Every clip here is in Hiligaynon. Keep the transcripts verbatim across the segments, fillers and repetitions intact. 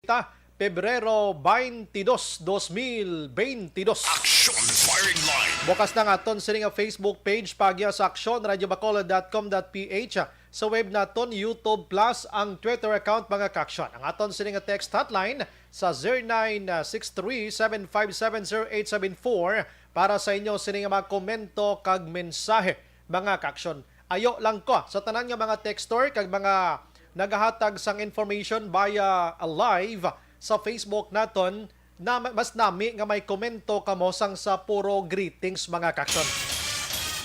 treinta, Pebrero twenty-dos, dos mil twenty-dos. Action Firing Line. Bukas na ang aton sini nga Facebook page, pagya sa action radio bacolod dot com dot P H, sa web naton, YouTube Plus, ang Twitter account, mga ka-action. Ang aton sini nga text hotline sa zero nine six three seven five seven zero eight seven four para sa inyo sini nga mga komento kag mensahe, mga ka-action. Ayo lang ko sa tanan nga mga texter kag mga nagahatag sang information via a live sa Facebook naton, na ma-, mas nami nga may komento kamo sang sa puro greetings, mga ka-action.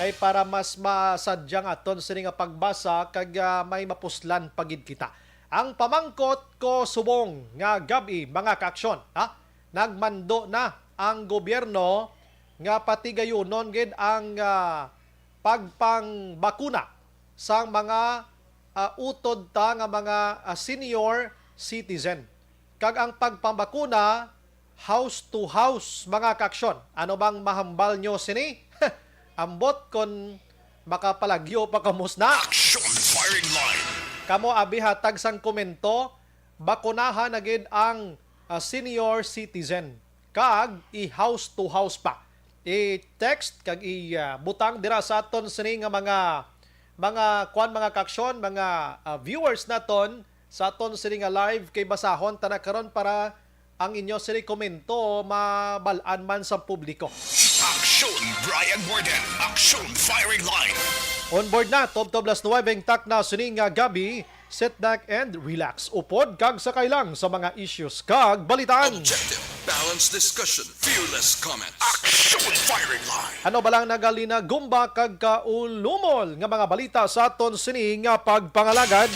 Kay para mas masadya nga aton sini nga pagbasa kag, ah, may mapuslan pa gid kita. Ang pamangkot ko subong nga gab-i, mga ka-action, ha? Nagmando na ang gobyerno nga patigayunon gid ang, ah, pagpangbakuna sang mga, ah, utod ta nga mga, ah, senior citizen, kag ang pagpambakuna house to house, mga ka-action. Ano bang mahambal nyo sini? Ambot kon makapalagyo pa kamo sina. Action Firing Line. Kamo abi hatag sang komento, bakunahan na gid ang, ah, senior citizen kag i-house to house pa. I-text kag i, ah, butang dira sa aton sini nga mga, mga kuan, mga ka-action, mga, ah, viewers naton sa aton sini nga live, kay basahon ta na karon para ang inyo sini komento mabal-an man sa publiko. Action Brian Warden. Action Firing Line. On board na, tubtob las nuwebe ang takna sini nga gab-i. Sit back and relax. Upod kag sakay lang sa mga issues kag balitaan. Objective, balanced discussion, fearless comments. Action Firing Line. Ano ba lang nagalinagumba kag kaulumol nga mga balita sa aton sini nga pagpangalagad?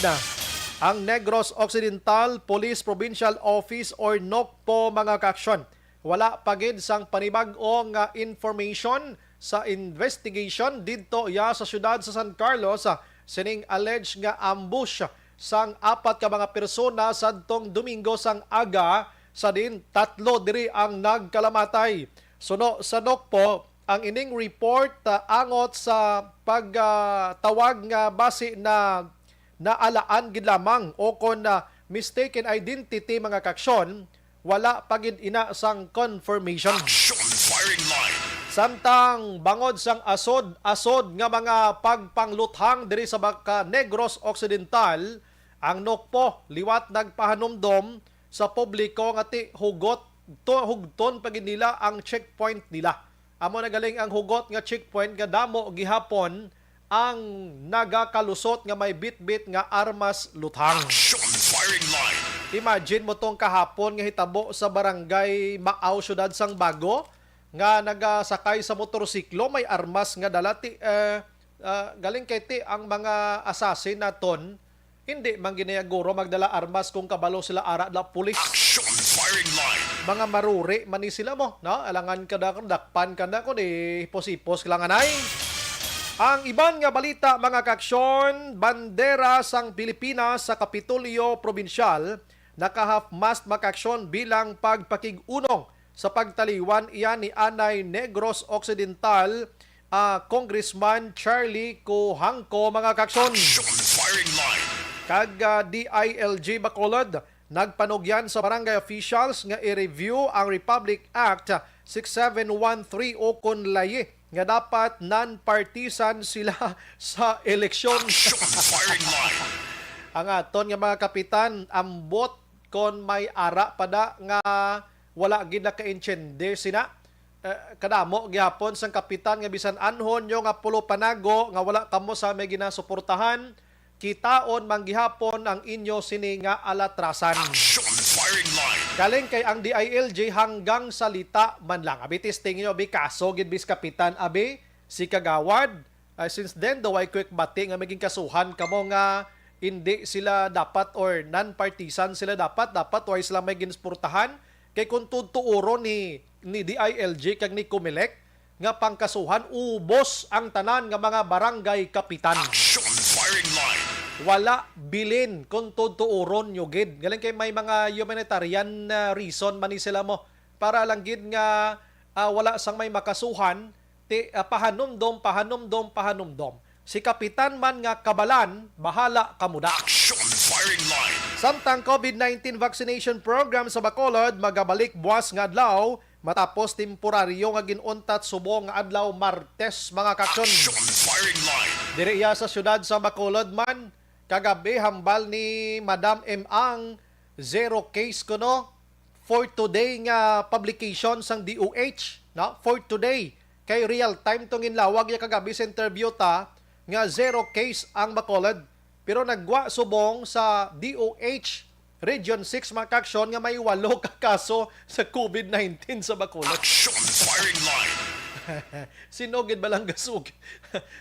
Ang Negros Occidental Police Provincial Office or NOCPO, mga ka-action, wala pa gid sang panibag-o nga information sa investigation didto iya sa siyudad sa San Carlos, ah, sining alleged nga ambush sang apat ka mga persona sadtong Domingo sang aga, sa diin tatlo diri ang nagkalamatay. Suno sa NOCPO, ang ining report, ah, angot sa pagtawag nga basi na naalaan gid lamang o kon, ah, mistaken identity, mga ka-action, wala pa gid ina sang confirmation. Action Firing Line. Samtang bangod sang asod-asod nga mga pagpangluthang diri sa Baca Negros Occidental, ang NOCPO liwat nagpahanumdom sa publiko nga ti hugot to, hugton pa gid nila ang checkpoint nila. Amo na galing ang hugot nga checkpoint nga damo gihapon ang nagakalusot nga may bitbit nga armas luthang. Action Firing Line. Imagine mo tong kahapon nga hitabo sa barangay Maaw, siyudad sang Bago, nga nagasakay sa motorsiklo may armas nga dala ti, eh, ah, galing kay ti ang mga assassin naton hindi man ginayaguro magdala armas kung kabalo sila ara na pulis. Action Firing Line. Mga maruri man ni sila mo, no? Alangan ka na, dakpan ka na kung hipos-hipos ka lang, anay. Ang iban nga balita, mga ka-action, bandera sang Pilipinas sa Kapitolyo Probinsyal naka-half mast, mga ka-action, bilang pagpakig-unong sa pagtaliwan iya ni anay Negros Occidental, ah, Congressman Charlie Cojanco, mga ka-action. Action Firing Line. Kag, ah, D I L G Bacolod nagpanugyan sa barangay officials nga i-review ang Republic Act six seven one three o kon layi nga dapat non-partisan sila sa eleksyon. Action Firing Line. Ang aton nga mga kapitan, ambot kon may ara pa da nga wala gid nakaintindi sina. Eh, kadamo gihapon sang kapitan nga bisan anhon nyo nga pulo panago nga wala kamo sa may ginasuportahan, kitaon man gihapon ang inyo sini nga alatrasan. Action Firing Line. Galing kay ang D I L G hanggang salita man lang. Abi, testing nyo, abi, kaso gid bis kapitan, abi, si Kagawad. Ah, since then, daw ay quick bati nga may ginkasuhan kamo nga hindi sila dapat or non-partisan sila dapat, dapat way sila may ginsuportahan. Kay kung tutuuron ni, ni D I L G kag ni Comelec nga pangkasuhan, ubos ang tanan nga mga barangay kapitan. Action Firing Line. Wala bilin kung tutuuron nyo gid. Galing kay may mga humanitarian, ah, reason man ni sila mo. Para lang gid nga, ah, wala sang may makasuhan, ti, ah, pahanumdom, pahanumdom, pahanumdom. Si kapitan man nga kabalan, bahala kamo da. Action Firing Line. Samtang COVID nineteen vaccination program sa Bacolod magabalik buwas nga adlaw matapos temporaryo nga gin-untat subong nga adlaw Martes, mga kaksyon. Action Firing Line. Diri iya sa siyudad sa Bacolod man, kagabi hambal ni Madam M Ang, zero case kuno for today nga publication sang D O H, no? For today, kay real time tong ginlawag niya kagabi sa interview ta nga zero case ang Bacolod. Pero nagwa subong sa D O H Region six, mga kaksyon, nga may walo ka kaso sa COVID nineteen sa Bacolod. Action Firing Line. Sino gid ba lang gasug?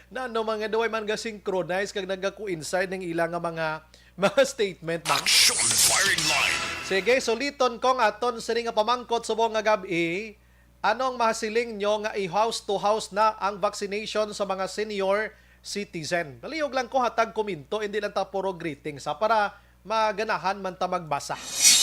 Nano mga duway man ga-synchronize kag nagaku-, inside ng ila nga mga, mga statement man. Action Firing Line. Sige, suliton ko nga aton sini nga pamangkot subong nga gab-i. Anong mahasiling nyo nga i-house to house na ang vaccination sa mga senior citizen? Nalihog lang ko hatag komento, hindi lang ta puro greetings, ha, para maganahan man ta magbasa.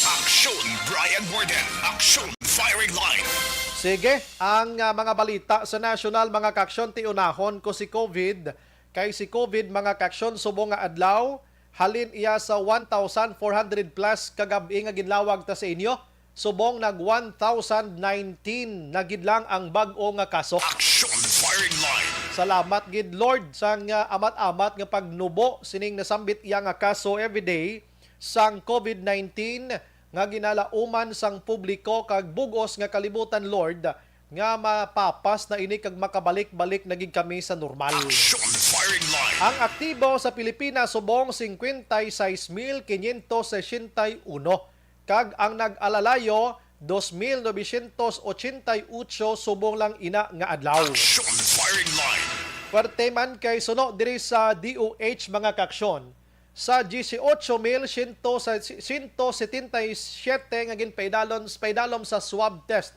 Action, Brian Warden. Action, Firing Line. Sige, ang, ah, mga balita sa national, mga kaksyon, tiunahon ko si COVID. Kay si COVID, mga kaksyon, subong nga adlaw, halin iya sa one thousand four hundred plus kagab-i nga ginlawag ta sa inyo, subong nag one thousand nineteen na gid lang ang bag-o nga kaso. Action Firing Line. Salamat gid, Lord, sang, ah, amat-amat nga pagnubo sining nasambit iya nga kaso everyday sang COVID nineteen nga ginalauman sang publiko kag bug-os nga kalibutan, Lord, nga mapapas na ini kag makabalik-balik na gid kami sa normal. Action Firing Line. Ang aktibo sa Pilipinas subong cincuenta y seis mil quinientos sesenta y uno, kag ang nag-alalayo, dos mil novecientos ochenta y ocho subong lang ina nga adlaw. Action Firing Line. Puwerte man kay suno diri sa D O H, mga kaksyon, sa dieciocho mil siyento setenta y siete nga ginpaidalom, paidalom sa swab test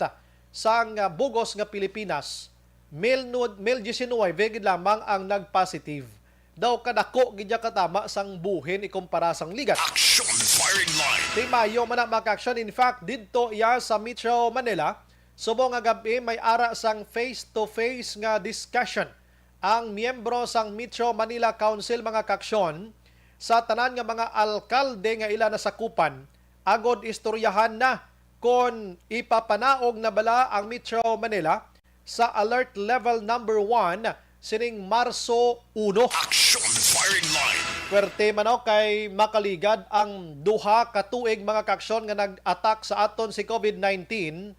sang, ah, bugos nga Pilipinas, mil nu-, mil diecinuebe gid lamang ang nag-positive. Daw kadako gid niya katama sang buhin ikumpara sang ligat. Action Firing Line. Timayo man na, mga kaksyon. In fact, didto iya sa Metro Manila, subong nga gab-i may ara sang face-to-face nga discussion ang miyembro sang Metro Manila Council, mga kaksyon, sa tanan nga mga alkalde nga ila nasakupan, agod istoryahan na kon ipapanaog na bala ang Metro Manila sa alert level number one sining Marso uno. Action Firing Line. Puwerte man, no, kay makaligad ang duha ka tuig, mga kaksyon, nga nag-atak sa aton si COVID nineteen.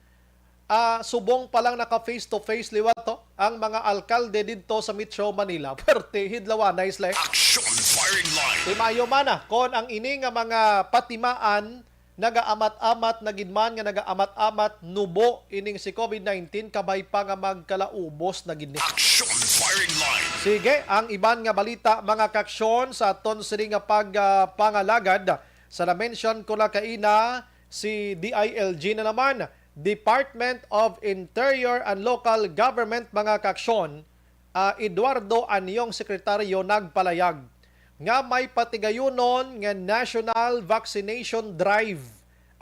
Ah, subong pa lang naka face to face liwat to ang mga alkalde didto sa Metro Manila. Puwerte, hidlawanay sila, eh. Action Firing Line. Timayo man na kon ang ini nga mga patimaan nagaamat-amat na gid man, nga nagaamat-amat nubo ining si COVID nineteen, kabay pa nga magkalaubos na gid ni. Action Firing Line. Sige, ang iban nga balita, mga kaksyon, sa aton sini nga pag, ah, pangalagad, sa na-mention ko na kaina, si D I L G na naman, Department of Interior and Local Government, mga kaksyon, ah, Eduardo Anyong, sekretaryo, nagpalayag nga may patigayunon nga national vaccination drive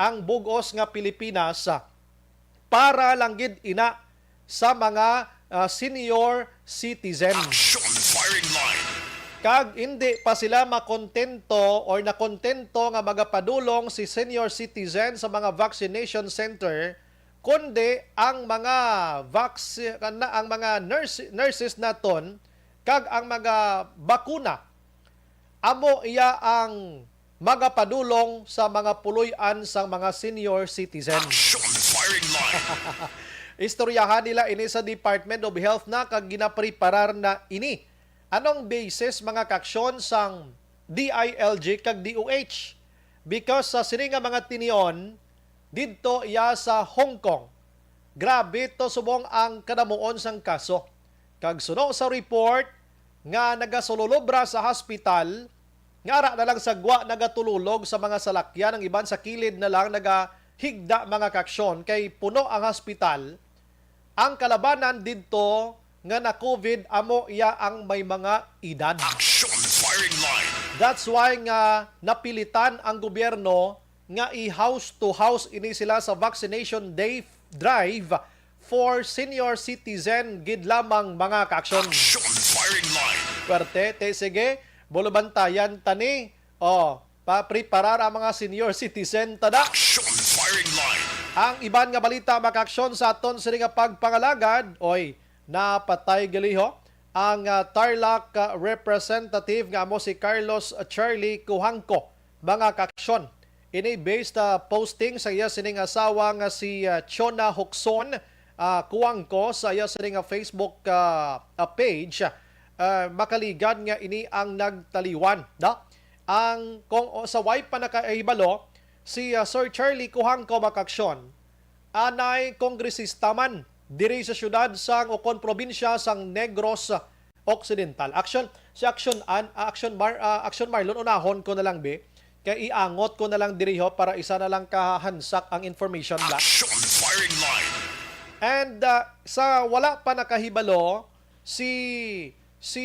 ang bug-os nga Pilipinas, ah, para lang gid ina sa mga, ah, senior citizen. Action Firing Line. Kag hindi pa sila makontento or nakontento nga magapadulong si senior citizen sa mga vaccination center, kundi ang mga vaccine, kana, ang mga nurse, nurses naton kag ang mga bakuna, amo iya ang magapadulong sa mga puloy-an sang mga senior citizen. Action Firing Line. Istoryahan nila ini sa Department of Health na kag ginapreparar na ini. Anong basis, mga kaksyon, sang D I L G kag D O H? Because sa sini nga mga tinion, didto iya sa Hong Kong, grabe to subong ang kadamuon sang kaso. Kag suno sa report nga nagasululobra sa hospital, nga ara na lang sa gwa nagatululog sa mga salakyan, ang iban sa kilid na lang nagahigda, mga kaksyon, kay puno ang hospital. Ang kalabanan didto nga na-COVID amo iya ang may mga edad. Action Firing Line. That's why nga napilitan ang gobyerno nga i-house to house ini sila sa vaccination day drive for senior citizen gid lamang, mga kaaksyon. Action Firing Line. Puwerte, te, sige, bulubantayan ta ni. Oh, papreparar ang mga senior citizen, tada. Action Firing Line. Ang iban nga balita, mga kaaksyon, sa aton sini nga pagpangalagad, oy, napatay giliho ang, ah, Tarlac, ah, representative nga amo si Carlos Charlie Cujanco, mga kaaksyon. Ini based, ah, posting sa iya sining asawa nga si, ah, Chona Huxon, ah, Cujanco sa iya sining, ah, Facebook, ah, ah, page. Ah, makaligad nga ini ang nagtaliwan, da? Ang, kung, o, sa way pa nakahibalo, si, ah, Sir Charlie Cujanco, mga kaaksyon, anay kongresista man diri sa siyudad sang, ukon probinsya sang Negros Occidental. Action, si Action An, ah, Action Mar, ah, Action Marlon, unahon ko na lang, be. Kay iangot ko na lang diri, ho, para isa na lang kahansak ang information, bla. Action Firing Line. And, ah, sa wala pa nakahibalo, si, si,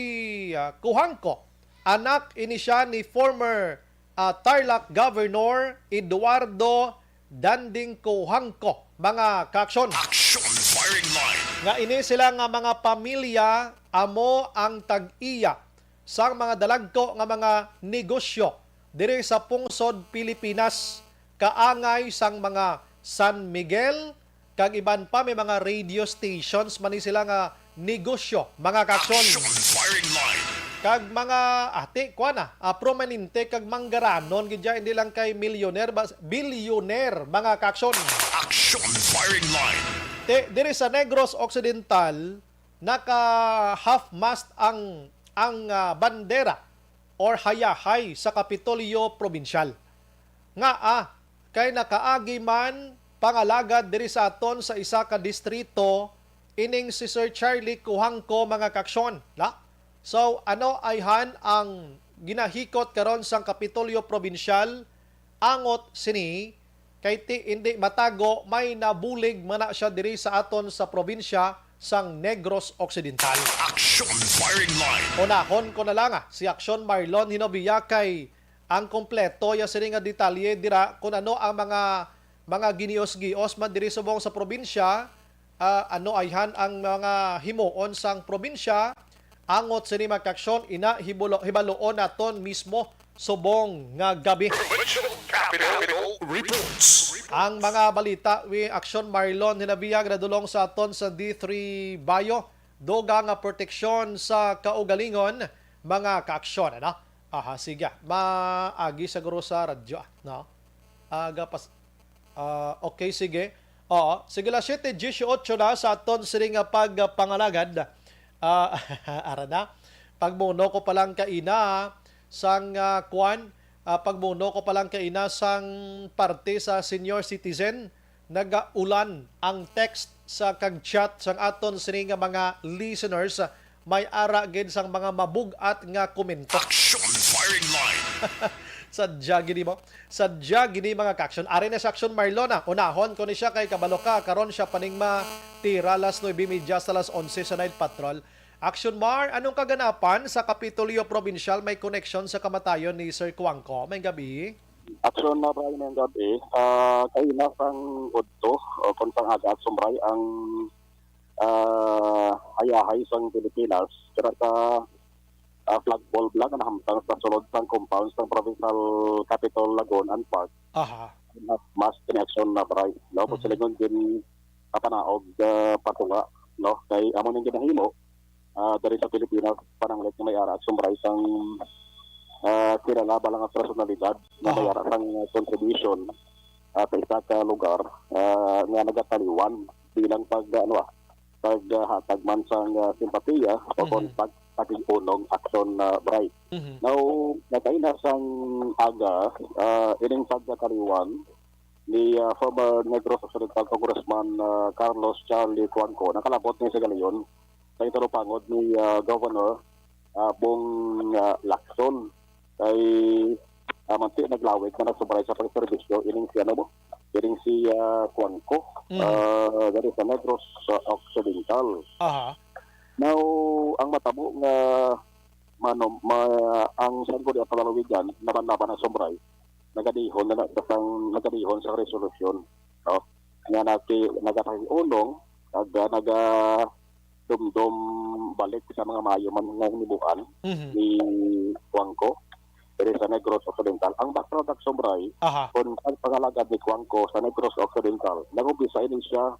ah, Cujanco, anak ini siya ni former, ah, Tarlac Governor Eduardo Danding Cujanco, mga kaaksyon. Action Firing Line. Nga ini sila nga mga pamilya amo ang tag-iya sang mga dalagko nga mga negosyo diri sa pungsod Pilipinas, kaangay sang mga San Miguel, kag iban pa, may mga radio stations man ni sila nga negosyo, mga kaaksyon. Action Firing Line. Kag mga, ati, kuan na, ah, prominente kag manggaranon gid ya, hindi lang kay millionaire, ba, billionaire, mga kaaksyon. Action Firing Line. Ti, diri sa Negros Occidental, naka half mast ang, ang, ah, bandera or hayahay sa Kapitolyo Probinsyal. Nga, ah, kay nakaagi man pangalagad diri sa aton sa isa ka distrito ining si Sir Charlie Cujanco, mga kaaksyon, na? So, ano ayhan ang ginahikot karon sang Kapitolyo Probinsyal? Angot sini, kay ti hindi matago, may nabulig man na siya diri sa aton sa probinsya sang Negros Occidental. Action Firing Line. Unahon ko na lang, ah, si Action Marlon Hinovia kay ang kompleto ya sini nga detalye dira kung ano ang mga, mga ginios-gios man diri subong sa probinsya, ah, ano ayhan ang mga himuon sang probinsya, angot sini, mga kaaksyon, ina hibulo-, hibaluon naton mismo subong nga gabi. Provincial Capitol Reports. Ang mga balita, wi Action Marlon Hinabiyag, nadulong sa aton sa D three Bayo, dugang nga proteksyon sa kaugalingon, mga kaaksyon, ano? Aha, sige. Maagi siguro sa radyo, ah, no? Aga pas-, ah, okay, sige. Oo, sige, alas siyete dieciocho na sa aton sini nga pagpangalagad. Ah, ara na. Pagmuno ko pa lang kaina sang, ah, kwan, ah, pagmuno ko pa lang kaina sang parte sa senior citizen, nagaulan ang text sa kag chat sang aton sini nga mga listeners. May ara gid sang mga mabug-at nga komento. Action Firing Line. Sadya gid mo. Sadya gini, mga kaaksyon. Ari na sa Action Marlon, ah. Unahon ko ni siya kay kabalo ka, karon siya paning matira alas nuebe y media sa alas onse sa Night Patrol. Action Mar, anong kaganapan sa Kapitolyo Probinsyal may koneksyon sa kamatayon ni Sir Cuanco? May gabi. Action na, Brian, ang gabi. Ah, kaina sang udto, o kung sang aga, Action Brian, ang, ah, hayahay sang Pilipinas, kira sa, ah, flagpole bla nga nahamtang sa sulod sang compound sang Provincial Capitol Lagoon and Park. Aha. Mas connection na, Bray, no? Mhm. Pasilingon din kapanaog, ah, patunga, no? Kay amo ning ginahimo, ah, diri sa Pilipinas, pananglit nga may ara at sumbray sang, ah, kilala bala nga personalidad nga may Aha. ara sang contribution, ah, sa isa ka lugar, ah, nga nagataliwan bilang pag, ano, ah, paghatag man sang, ah, simpatiya o Mhm. kon pag-, pakig-unong aksyon na, Bray. Mhm. Now, nakaina sang aga, ah, ining pagkataliwan ni, ah, former Negros Occidental Congressman, ah, Carlos Charlie Cuanco, nakalabot ni sa galiyon sa itarupangod ni, ah, Governor, ah, Bong, ah, Lacson. Kay, ah, manti naglawig na nagsubaray sa pagserbisyo ining si, ano mo, ining si, ah, Cuanco, Mm. ah, dali sa Negros, ah, Occidental. Aha. Now, ang matabo nga, mano, ma-, ang Sangguniang Panlalawigan, laban-laban ang sumbray, nagadihon na, na, sang, nagadihon sa resolusyon, no? Nga naki-, nagapag-unong, nag-, naga-, dumdom balik sa mga maayo man nga hinimuan Mhm. ni Cuanco. diri sa Negros Occidental. Ang background, Action Bry, Aha. kung ang pangalagad ni Cuangco sa Negros Occidental, nag-umpisa ini siya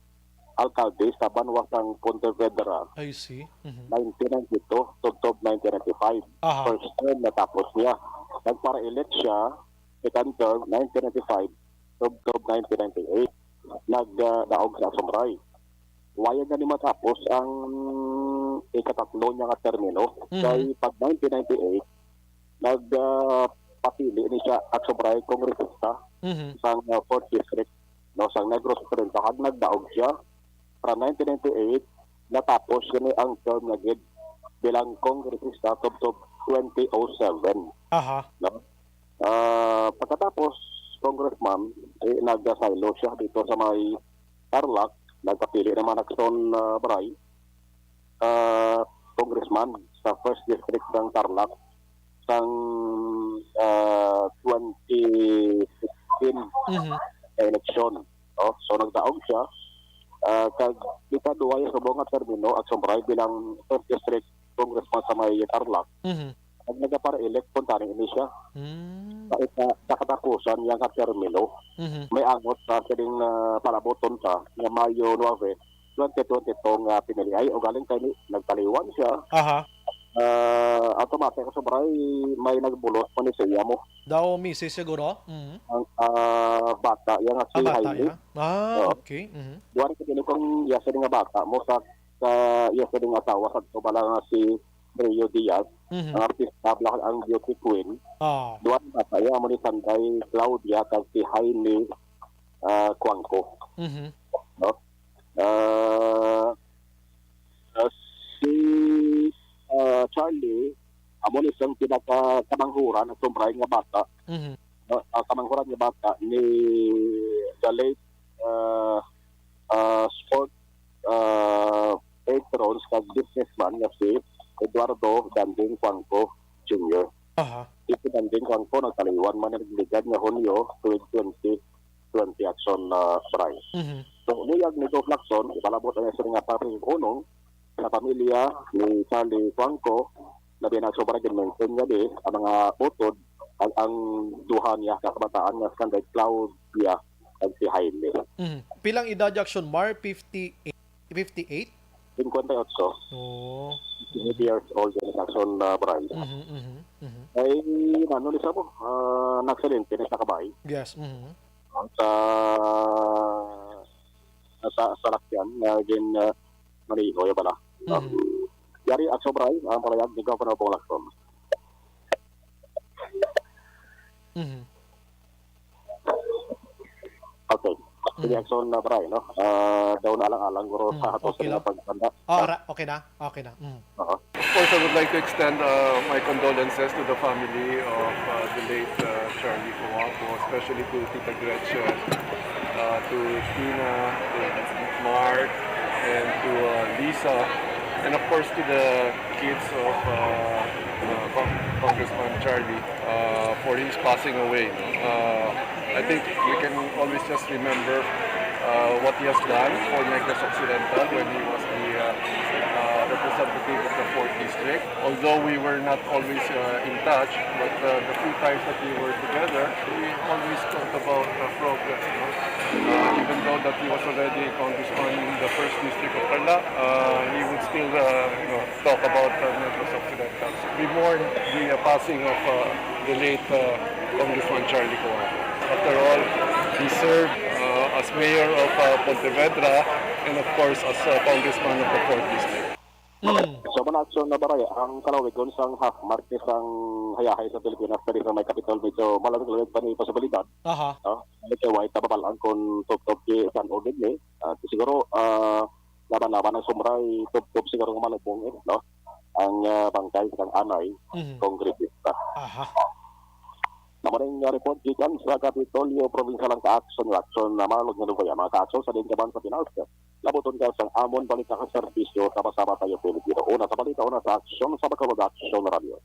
alkalde sa banwa sang Pontevedra, I see. Mhm. nineteen ninety-two, tubtob nineteen ninety-five. Aha. First term natapos niya. Nagpara-elect siya, second term, nineteen ninety-five, tubtob nineteen ninety-eight. Nag, ah, daog sa Action Bry. Wala na ni matapos ang ikatatlo niya nga termino. Mhm. Kay pag nineteen ninety-eight, nag, ah, papili ni siya, Action Bry, kongresista Mhm. sang, ah, fourth District, no, sang Negros Occidental, kag nagdaog siya. From nineteen ninety-eight, natapos gani ang term niya gid bilang kongresista tubtob twenty oh seven, Aha. no? Ah, pagkatapos, congressman, eh, nag-asilo siya dito sa may Tarlac, nagpapili naman Action, ah, Bry, ah, congressman sa first district ng Tarlac sang, ah, twenty sixteen Mhm. na eleksyon. Oh, so nagdaog siya, ah, kag ikaduha sa subong nga termino, Action Bry, bilang first district congressman sa may Tarlac. Mhm. Pag nagapara-elect, punta ni ini siya. Mm. Sa, sa, sa katapusan niya nga termino, Mhm. may angot sa sining, ah, palaboton sa nga Mayo nuebe, twenty twenty-two nga pinili. Ay, ugaling kay ni, nagtaliwan siya. Aha. Ah, automatic, Action Bry, may nagbulot mo ni sa iya mo. Daw misis siguro? Mhm. Ang, ah, bata, yan nga si Ah, bata, Jaime. Ya. Ah, Oo. okay. Mhm. Duha ni kung iya sa nga bata mo sa, sa iya sa nga asawa sa bala nga si Rio Diaz, Mhm. ang artista, bala ang beauty queen. Ah. Duha ni bata, iya mo ni Sanday Claudia, kag si Jaime, ah, Cuangco. Mhm. No? Ah, ah, si, ah, Charlie, amo ni siyang pinakakamanghuran, Action Bry, nga bata. Mhm. Ah, ah, kamanghuran nga bata ni the late, ah, ah, sport, ah, patrons kag businessman nga si Eduardo Danding Cuangco Junior. Aha. Si Danding Cuangco nagtaliwan man ni nagligad nga Hunyo tuig twenty twenty, Action, ah, Bry. Mhm. So, luyag ni Joe Lacson, ipalabot ang siya nga paghinunong sa pamilya ni Charlie Cuangco, na binaso para gid mention nga di ang mga utod ang, ang duha niya ka kabataan nga Sanday Claudia kag si Jaime. Mhm. Pilang edad, Action Mar? Fifty-eight? Fifty-eight? Cincuenta y ocho. Oo. Fifty-eight years old ni Action, ah, Bry. Mhm, mhm, mhm. Ay, ano ni sa mo? Ah, naksidente ni sa kabay. Yes, mhm. Sa, sa, sa lakyan nga gin, ah, maneho ya bala. Mhm. Yari, Action Bry, ang palayag ni Governor Bong Lacson. Mhm. Okay. Sige, Mm. Action na, Bry, no? Ah, daw na alang-alang, guro, Mm, sa ato okay sa lang. Pagtanda. Ah, ra-, okay na? Okay na. Mm. Oo. Of course, I would like to extend, uh, my condolences to the family of, uh, the late, uh, Charlie Cuangco, especially to Tita Gretchen, uh, to Tina, to Mark, and to, uh, Lisa, and of course to the kids of, uh, uh, Con-, Congressman Charlie, uh, for his passing away. Uh, I think we can always just remember, uh, what he has done for Negros Occidental when he was the, uh, uh, representative of the fourth District. Although we were not always, uh, in touch, but, uh, the few times that we were together, we always talked about, uh, progress, no? Uh, even though that he was already a congressman in the first district of Tarlac, uh, he would still, uh, you know, talk about, uh, Negros Occidental. We mourn the, uh, passing of, uh, the late, uh, Congressman Charlie Cuangco. After all, he served, uh, as mayor of, uh, Pontevedra and, of course, as, uh, congressman of the fourth District. Mm. So, man, Action na, Bry, ang kalawigon sang half mark ni sang hayahay sa Pilipinas, diri sa may Capitol, medyo malawig-lawig pa ni posibilidad. Aha. No? Ano kay wala ta mabalaan kung tubtob ki san-o gid ni. Ah, siguro, ah, laban-laban ang sumray, tubtob siguro nga malubong, eh, no? Ang, ah, bangkay sang anay, Mhm. kongresista. Aha. Namaring nga report gikan sa Kapitolyo Provincial ang ka-action, action na malog nga lugaya. Mga ka-action sa din kaban sa Pinas. Labuton ka sang amon balita kag serbisyo, sama-sama tayo, Pilipino. Una sa balita, una sa aksyon, sa Bacolod Action Radio.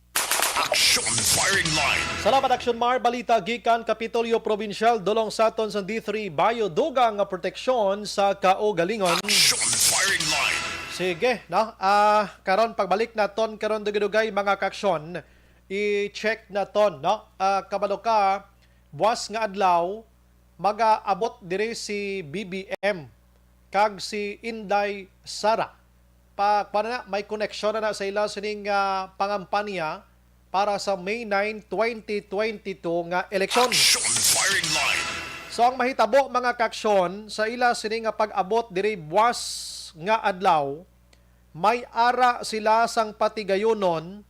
Action Firing Line. Salamat, Action Mar. Balita gikan Kapitolyo Provincial, dulong sa aton sa D three Bayo, dugang nga proteksyon sa kaugalingon. Action Firing Line. Sige, no? Ah, karon pagbalik naton karon dugay-dugay, mga kaaksyon. I-check naton, no? Ah, kabalo ka, buwas nga adlaw, magaabot diri si B B M kag si Inday Sara. Pa, kuwan na, may koneksyon na, na sa ila sining, ah, pangampanya para sa May nine, twenty twenty-two nga eleksyon. Action Firing Line. So, ang mahitabo, mga kaaksyon, sa ila sini nga pag-abot diri buwas nga adlaw, may ara sila sang patigayonon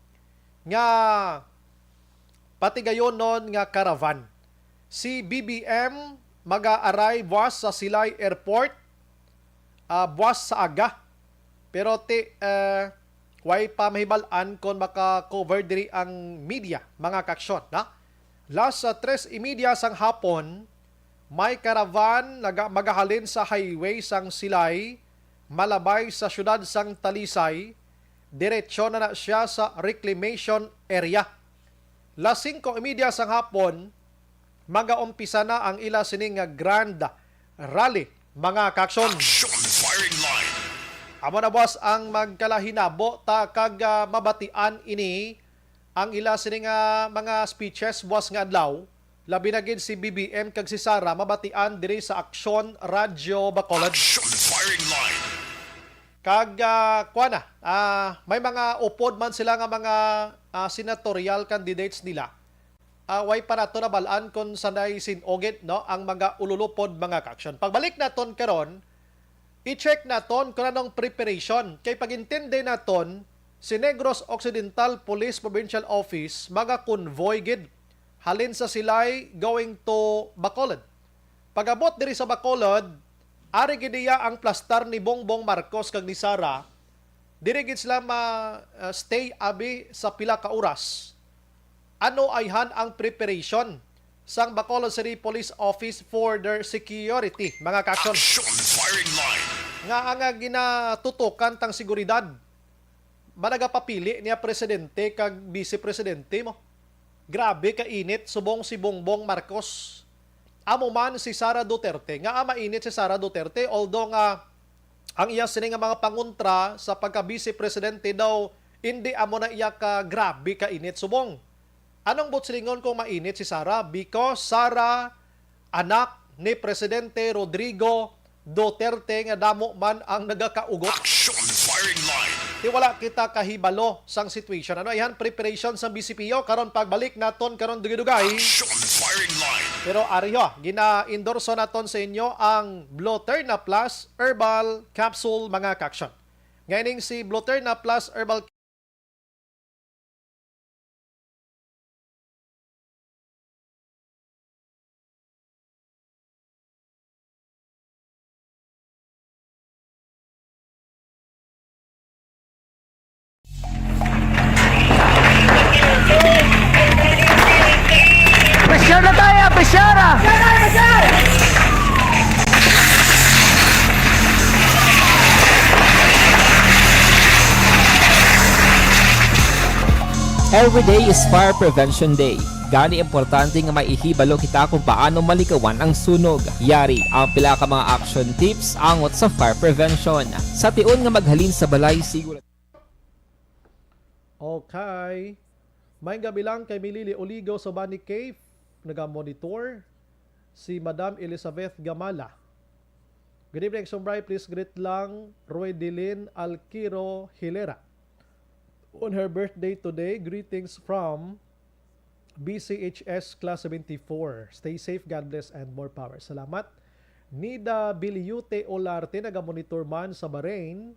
nga, patigayonon nga caravan. Si B B M mag-a-arrive buwas sa Silay Airport, ah, buwas sa aga. Pero ti, eh, way pa mahibal-an kon maka-cover diri ang media, mga kaaksyon, na? Las, ah, tres y media sang hapon, may caravan naga-, magahalin sa highway sang Silay, malabay sa siyudad sang Talisay, diretso na na siya sa reclamation area. Las singko y media sang hapon, magaumpisa na ang ila sini nga grand rally, mga kaaksyon. Action Firing Line. Amo na, boss, ang magkalahinabo ta kag, ah, mabatian ini ang ila sini nga mga speeches buwas nga adlaw, labi na gid si B B M kag si Sara mabatian diri sa Aksyon Radyo Bacolod. Action Firing Line. Kag, ah, kuwan na, ah, may mga upod man sila nga mga, ah, senatorial candidates nila. Ah, way pa nato nabal-an kung sanay sin-ugit, no, ang mga ululupod, mga kaaksyon. Pagbalik naton karon, i-check naton kung anong preparation. Kay pag-intindi naton, si Negros Occidental Police Provincial Office, mga convoy gid halin sa Silay going to Bacolod. Pag-abot diri sa Bacolod, ari gid iya ang plastar ni Bongbong Marcos kag ni Sara. Diri gid sila ma, ah, stay abi sa pila ka oras. Ano ayhan ang preparation sang Bacolod City Police Office for their security, mga kaaksyon? Action Firing Line. Nga ang, ah, ginatutukan tang seguridad, managapapili niya presidente kag vice presidente mo. Grabe ka init subong si Bongbong Marcos. Amo man si Sara Duterte, nga mainit si Sara Duterte, although nga ang iya sini nga mga pangontra sa pagka-vice presidente daw, hindi amo na iya ka grabe ka init subong. Anong buot silingon kung mainit si Sara? Because Sara, anak ni Presidente Rodrigo Duterte, nga damo man ang nagakaugot. Action Firing Line. Ti wala kita kahibalo sang situation. Ano ayhan preparation sang B C P O? Karon pagbalik naton karon dugay-dugay. Action Firing Line. Pero ari ho, gina-endorso naton sa inyo ang Bloterna Plus Herbal Capsule, mga kaaksyon. Nga ining si Bloterna Plus Herbal Pressure na tayo, pressure ah! Every day is Fire Prevention Day. Gani, importante nga may ihibalo kita kung paano malikawan ang sunog. Yari ang pila ka mga action tips angot sa fire prevention. Sa tion nga maghalin sa balay, siguro. Okay. May gabi lang kay Milili Oligo sa Bani Cave, naga-monitor. Si Madam Elizabeth Gamala. Good evening, Sumbray. Please greet lang Roy Dilin Alquiro Hilera on her birthday today. Greetings from B C H S Class seventy-four. Stay safe, God bless, and more power. Salamat. Nida Biliute Olarte, naga-monitor man sa Bahrain.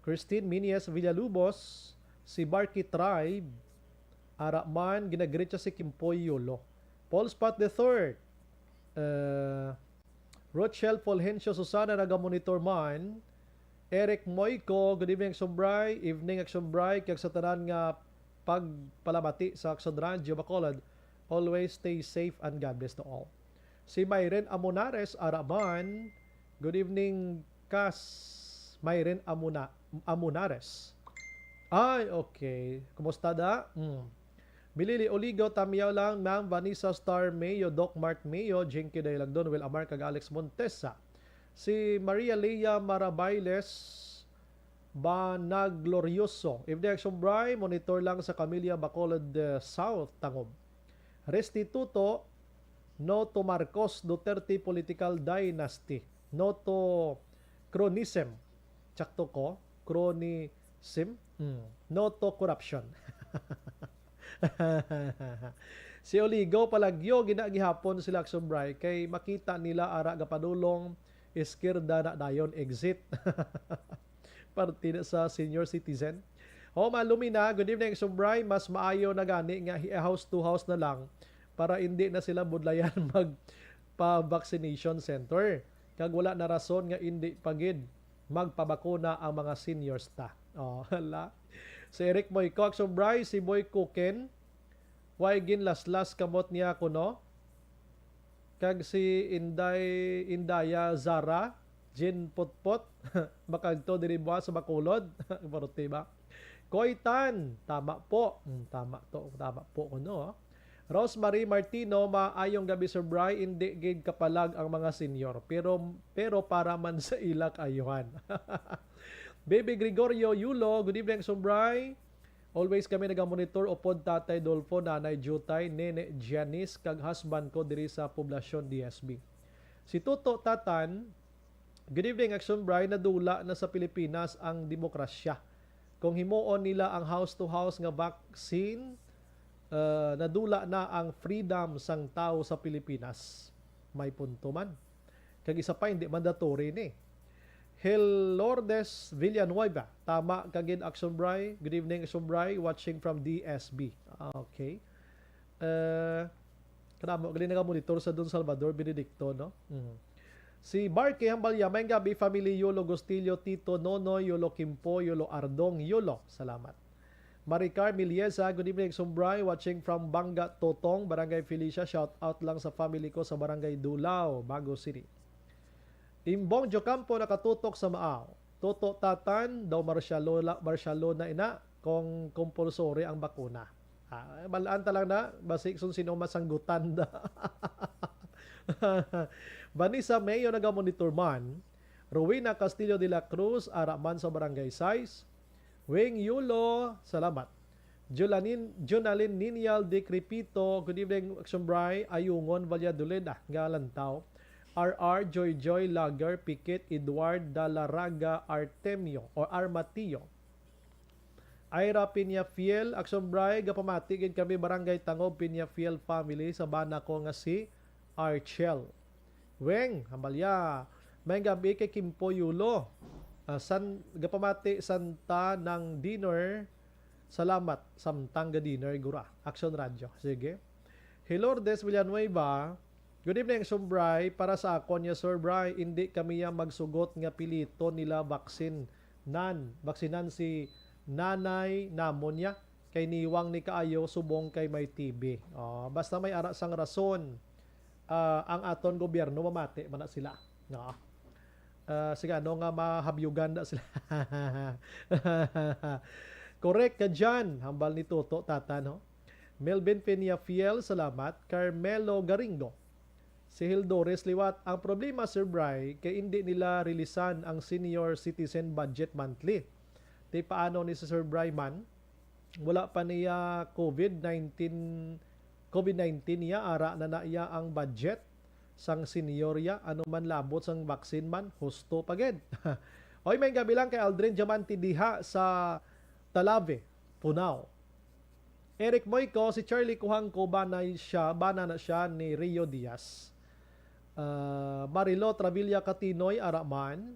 Christine Minies Villalubos, si Barky Tribe, ara man, ginagreet siya si Kimpoy Yolo. Paul Spot the third, uh, Rochelle Fulgencio Susana, naga-monitor man. Eric Moico, good evening, Action Bri. Evening, Action Bri. Kag sa tanan nga pagpalamati sa Action Radio Bacolod, always stay safe and God bless to all. Si Myren Amonares, ara man. Good evening, Kas Myren Amona-, Amonares. Ay, okay. Kumusta da? Mm. Milili Oligo, tamiyaw lang, Ma'am Vanessa Star Mayo, Doc Mart Mayo, Jinky Dailagdon, Will Amar, kag Alex Montesa. Si Maria Lea Marabailes, Banaglorioso. Evening, Action Bri. Monitor lang sa Camilla Bacolod, uh, South, Tangub. Restituto, no to Marcos Duterte political dynasty. No to cronyism. Tsakto ko? Cronyism? Mm. No to corruption. Si Oligo Palagyo, ginagihapon sila, Action Bri, kay makita nila ara gapadulong, iskirda na dayon, exit. Parte na sa senior citizen. O, malumi na. Good evening, Action Bri. Mas maayo na gani nga hi-, house to house na lang para hindi na sila budlayan mag pa vaccination center. Kag wala na rason nga hindi pa gid magpabakuna ang mga seniors ta. Oh, hala. Si Eric Moy, Action Bri, si Boy Kuken, way ginlaslas kamot niya kuno. Kag si Inday, Indaya Zara, Jean Potpot, makadto diri buwas sa Bacolod. Parte ba? Koy Tan, tama po. Hmm, tama to, tama po kuno. Rosemary Martino, maayong gabi, Sir Bri. Hindi gid kapalag ang mga senior, pero, pero para man sa ila kaayuhan. Baby Gregorio Yulo, good evening, Sir Bri. Always kami nagamonitor upod Tatay Dolfo, Nanay Jutay, Nene Janice, kag husband ko diri sa Poblacion D S B. Si Toto Tatan, good evening, Action Bri. Nadula na sa Pilipinas ang demokrasya. Kung himuon nila ang house-to-house nga vaccine, uh, nadula na ang freedom sang tawo sa Pilipinas. May punto man. Kag isa pa, hindi mandatory ni. Hilordes Villanueva. Tama ka gid, Action Bri. Good evening, Action Bri. Watching from D S B. Ah, okay. Uh, kanamo, gali nagamonitor sa Don Salvador Benedicto, no? Mm. Si Barky Hambalya, may gabi, family Yolo Gustillo, Tito, Nonoy, Yolo Kimpo, Yolo Ardong, Yolo. Salamat. Maricar Miliesa, good evening, Sir Bri, watching from Banga Totong, Barangay Felicia. Shout out lang sa family ko sa Barangay Dulao, Bago City. Imbong Jocampo nakatutok sa Maaw. Toto Tatan, daw Marcialo-, Marcialona ina, kung compulsory ang bakuna. Ah, balaan ta lang na, basi kung sino masanggutan da. Vanessa Mayo nagamonitor man. Rowena Castillo de la Cruz, ara man sa Barangay Sais. Wing Yulo, salamat. Julanin-, Junalin Ninial de Crepito, good evening, Action Bri. Ayungon, Valladolid, ah, nga lantaw. R R, Joy Joy, Lager, Pikit, Edward, Dalaraga, Artemio, or Armatio. Ira Peñafiel, Action Bri, gapamati gid kami, Barangay Tangob, Peñafiel family, sa bana ko nga si Archel. Weng, hambalya, may gabi kay Kimpo Yulo. Ah, san, gapamati santa ng dinner. Salamat, samtang ga dinner, gura. Action Radio. Sige. Hilordes Villanueva, good evening, Sir Bri. Para sa akon niya, Sir Bri, hindi kami ya magsugot nga pilito nila vaccine nan, vaksinan si nanay namon niya. Kay niwang ni kaayo subong kay may T B. Oh, basta may ara sang rason, ah, ang aton gobyerno, mamati man na sila. No? Ah, sige, ano nga mahabyugan na sila. Correct ka dyan, hambal ni Toto Tata, no? Melvin Peñafiel, salamat. Carmelo Garingo, si Hildores liwat. Ang problema, Sir Bri, kay hindi nila rilisan ang senior citizen budget monthly. Ti paano ni si Sir Bri man? Wala pa niya COVID nineteen, COVID nineteen niya, ara na na iya ang budget sang senior ya, ano man labot sang vaccine man, husto pa gid. Oy, may gabi lang kay Aldrin Diamante diha sa Talave, Punao. Eric Moico, si Charlie Kuhangko, bana siya, bana na siya ni Rio Diaz. Ah, Marilo Travilla Katinoy, ara man.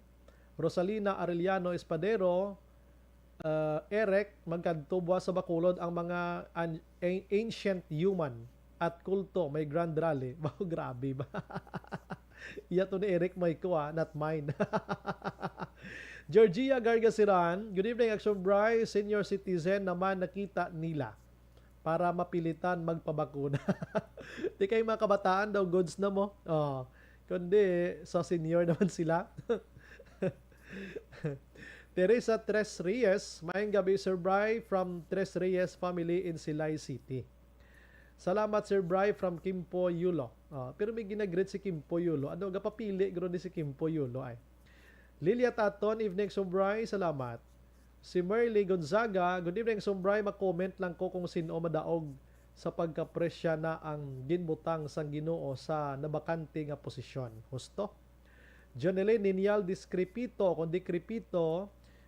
Rosalina Arellano Espadero, ah, Eric, magkadto buwas sa Bacolod ang mga an-, an-, ancient human at kulto, may grand rally. Wow, grabe ba? Iya to ni Eric Moico, ah, not mine. Georgia Gargasiran, good evening, Action Bri. Senior citizen naman nakita nila para mapilitan magpabakuna. Di kay mga kabataan daw, goods na mo. Oh, kundi sa senior naman sila. Teresa Tres Reyes, maayong gabi, Sir Bri, from Tres Reyes family in Silay City. Salamat, Sir Bri, from Kimpo Yulo. Ah, pero may ginagreet si Kimpo Yulo. Ano, gapapili guro ni si Kimpo Yulo ay. Lilia Taton, evening, Sir Bri. Salamat. Si Merly Gonzaga, "Good evening, Sumbray. Ma-comment lang ko kung sin-o madaog sa pagkapresya na ang ginbutang sang Ginoo sa nabakante nga posisyon." Husto. Jonelyn Ninyal Discrepito, kung Discrepito,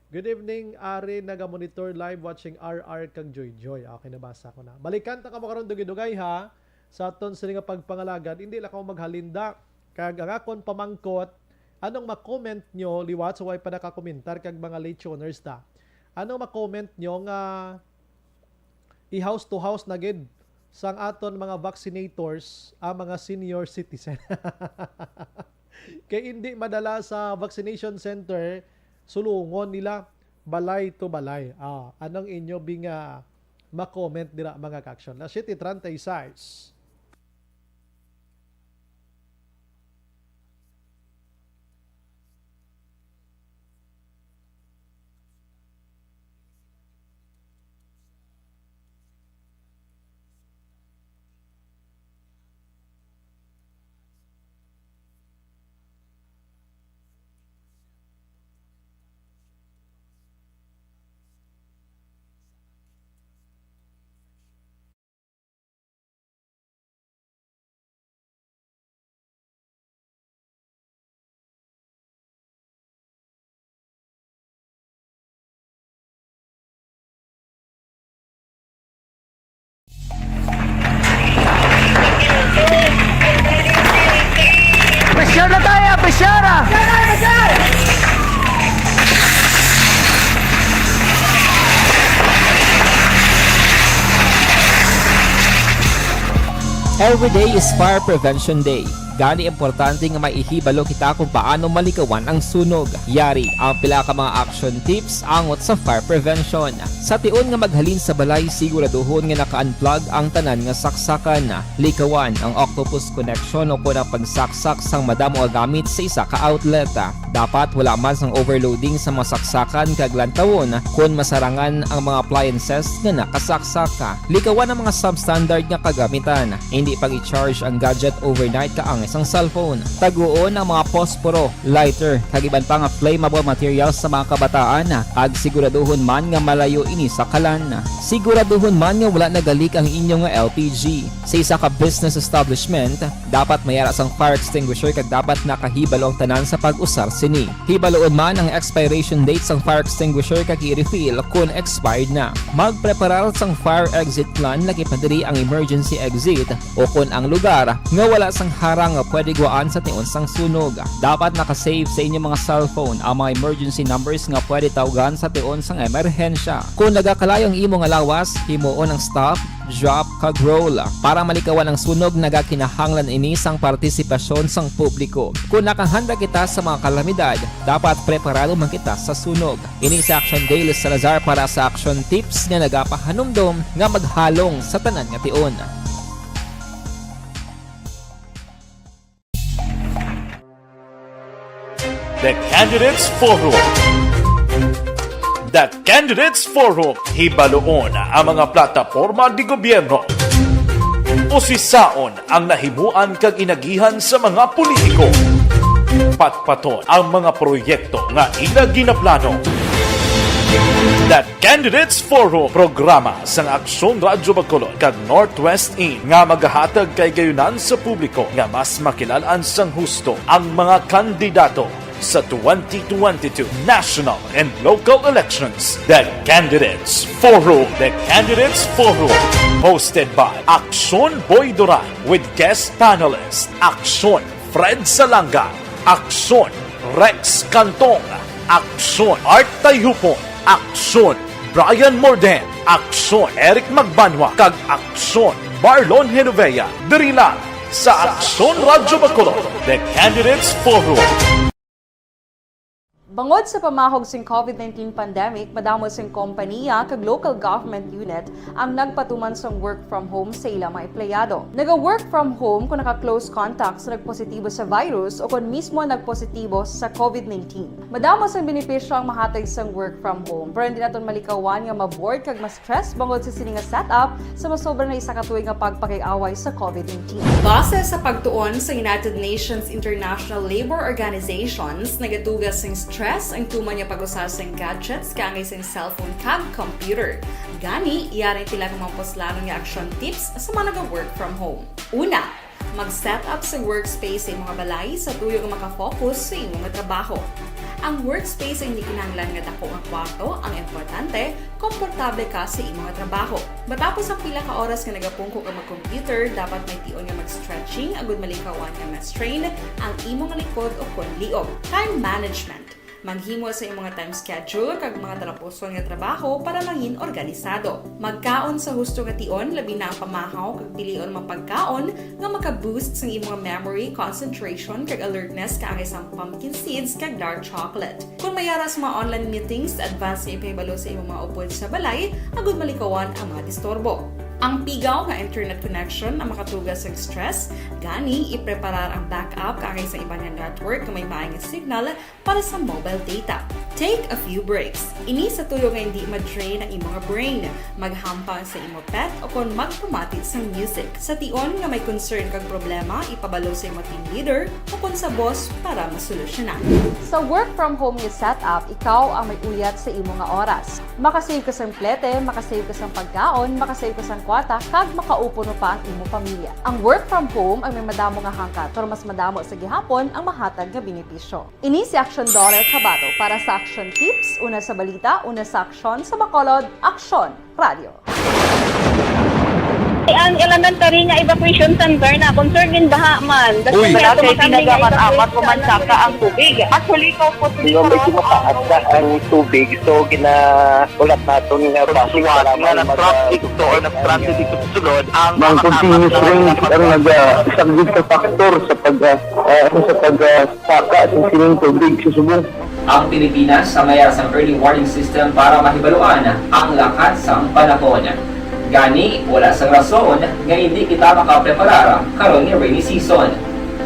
"Good evening, Ari, naga-monitor live watching R R kag Joy Joy." Okay, nabasa ko na. Balikan ta kamo karon, dugay-dugay, ha, sa aton sini nga pagpangalagad. Hindi lang kamo maghalinda. Kag ang akon pamangkot, anong ma-comment nyo liwat sa way pa nakakomentar kag mga late tuners ta? Anong ma-comment nyo nga i-house to house na gid sang aton mga vaccinators ang mga senior citizen? Kay hindi madala sa vaccination center, sulungon nila balay to balay. Ah, anong inyo bing, ah, ma-comment dira, mga ka-aksyon? Alas siyete treinta y seis. Pressure na tayo, pressure ah! Every day is Fire Prevention Day. Gani, importante nga may ihibalo kita kung paano malikawan ang sunog. Yari ang pila ka mga action tips angot sa fire prevention. Sa tion nga maghalin sa balay, siguraduhon nga naka-unplug ang tanan nga saksakan. Likawan ang octopus connection o kon ang pagsaksak sang madamo nga gamit sa isa ka outlet. Dapat wala man sang overloading sa mga saksakan kag lantawon kon masarangan ang mga appliances nga nakasaksak. Likawan ang mga substandard nga kagamitan. Hindi pag-i-charge ang gadget overnight kaangay sang cellphone. Taguon ang mga posporo, lighter, kag iban pa nga flammable materials sa mga kabataan, kag siguraduhon man nga malayo ini sa kalan. Siguraduhon man nga wala nagalik ang inyo nga L P G. Sa isa ka business establishment, dapat may ara sang fire extinguisher kag dapat nakahibalo ang tanan sa pag-usar sini. Hibaluon man ang expiration date sang fire extinguisher kag i-refill kon expired na. Magpreparar sang fire exit plan, lakip na diri ang emergency exit o kon ang lugar nga wala sang harang nga pwede guwaan sa tion sang sunog. Dapat naka-save sa inyo mga cellphone ang mga emergency numbers nga pwede tawgan sa tion sang emerhensya. Kon nagakalayo ang imo nga lawas, himuon ang stop, drop, kag roll. Para malikawan ang sunog, nagakinahanglan ini sang partisipasyon sang publiko. Kon nakahanda kita sa mga kalamidad, dapat preparado man kita sa sunog. Ini si Action Day Salazar para sa Action Tips nga nagapahanumdom nga maghalong sa tanan nga tion. The Candidates Forum. The Candidates Forum, hibaluon ang mga plataporma de gobierno. Usisaon ang nahimuan kag inagihan sa mga politiko. Patpaton ang mga proyekto nga ila ginaplano. The Candidates Forum, programa sang Aksyon Radyo Bacolod kag Northwest In nga magahatag kahigayonan sa publiko nga mas makilal-an sang husto ang mga kandidato sa twenty twenty-two national and local elections. The Candidates Forum. The Candidates Forum, hosted by Aksyon Boy Duran with guest panelist Aksyon Fred Salanga, Aksyon Rex Cantong, Aksyon Art Tayhupon, Aksyon Brian Morden, Aksyon Eric Magbanwa, kag Aksyon Marlon Genovea, diri lang sa Aksyon Radyo Bacolod, The Candidates Forum. Bangod sa pamahog sing COVID nineteen pandemic, madamo sing kompanya kag local government unit ang nagpatuman sang work from home sa ila mga empleyado. Naga-work from home kung naka-close contact sa nagpositibo sa virus o kon mismo nagpositibo sa COVID nineteen. Madamo sang benepisyo ang mahatag sang work from home, pero hindi naton malikawan nga ma-bored kag ma-stress bangod sa sini nga setup sa masobra na isa ka tuig nga pagpakig-away sa COVID nineteen. Base sa pagtuon sa United Nations International Labour Organizations, nagaduga sing stress stress ang tuman nga pag-usar sang gadgets kaangay sang cellphone kag computer. Gani, yari ang pila ka mga puslanon nga action tips sa mga naga-work from home. Una, mag-set up sa workspace sa imong balay sa tuyo nga makafocus sa imong trabaho. Ang workspace ay hindi kinahanglan nga dako nga kwarto ang importante, komportable ka sa imong trabaho. Matapos ang pila ka oras nga nagapungko ka mag-computer, dapat may tion nga mag-stretching agud malikawan nga ma-strain ang imong likod o kon liog. Time management. Maghimo sa imong time schedule kag mga talapuson nga trabaho para mangin organisado. Magkaon sa husto nga tion, labi na ang pamahaw kag pilion mga pagkaon nga maka-boost sang imong memory, concentration, kag alertness kaangay sang pumpkin seeds kag dark chocolate. Kung may ara sa mga online meetings, advance nga ipahibalo sa imong mga upod sa balay agud malikawan ang mga disturbo. Ang pigaw nga internet connection ang makatuga sang stress, gani ipreparar ang backup kaangay sa iban nga network nga may maay nga signal para sa mobile data. Take a few breaks. Ini sa tuyo nga hindi ma-drain ang imong brain. Maghampang sa imo pet o kon magpamati sang music. Sa tion nga may concern kag problema, ipabalo sa imo team leader o kon sa boss para masolusyonan. Sa work from home nga setup, ikaw ang may uyat sa imo nga oras. Makasave ka sang plete, makasave ka sang pagkaon, makasave ka sang kwarta, kag makaupo pa ang imo pamilya. Ang work from home ang may madamo nga hangkat, pero mas madamo sa gihapon ang mahatag nga benepisyo. Ini si Action Dorer Cabato para sa Action Tips, una sa balita, una sa aksyon, sa Bacolod, Aksyon Radio. Ang elementary nga evacuation center na concern in baha man. Uy. Wala kay ginagaman amat ko man saka ang tubig. Actually, ikaw po, medyo mataas na ang tubig, so ginahulat naton nga bus. Suwat nga nag-traffic to or nag-transit ito sa sulod ang mga continuous rain ang nag-, ah, isang big factor sa pag, ah, ah, sa pag, ah, saka sa sining tubig sa subong. Ang Pilipinas ang may ara sang early warning system para mahibaluan ang lakat sang panahon. Gani, wala sang rason nga hindi kita makapreparar karon nga rainy season.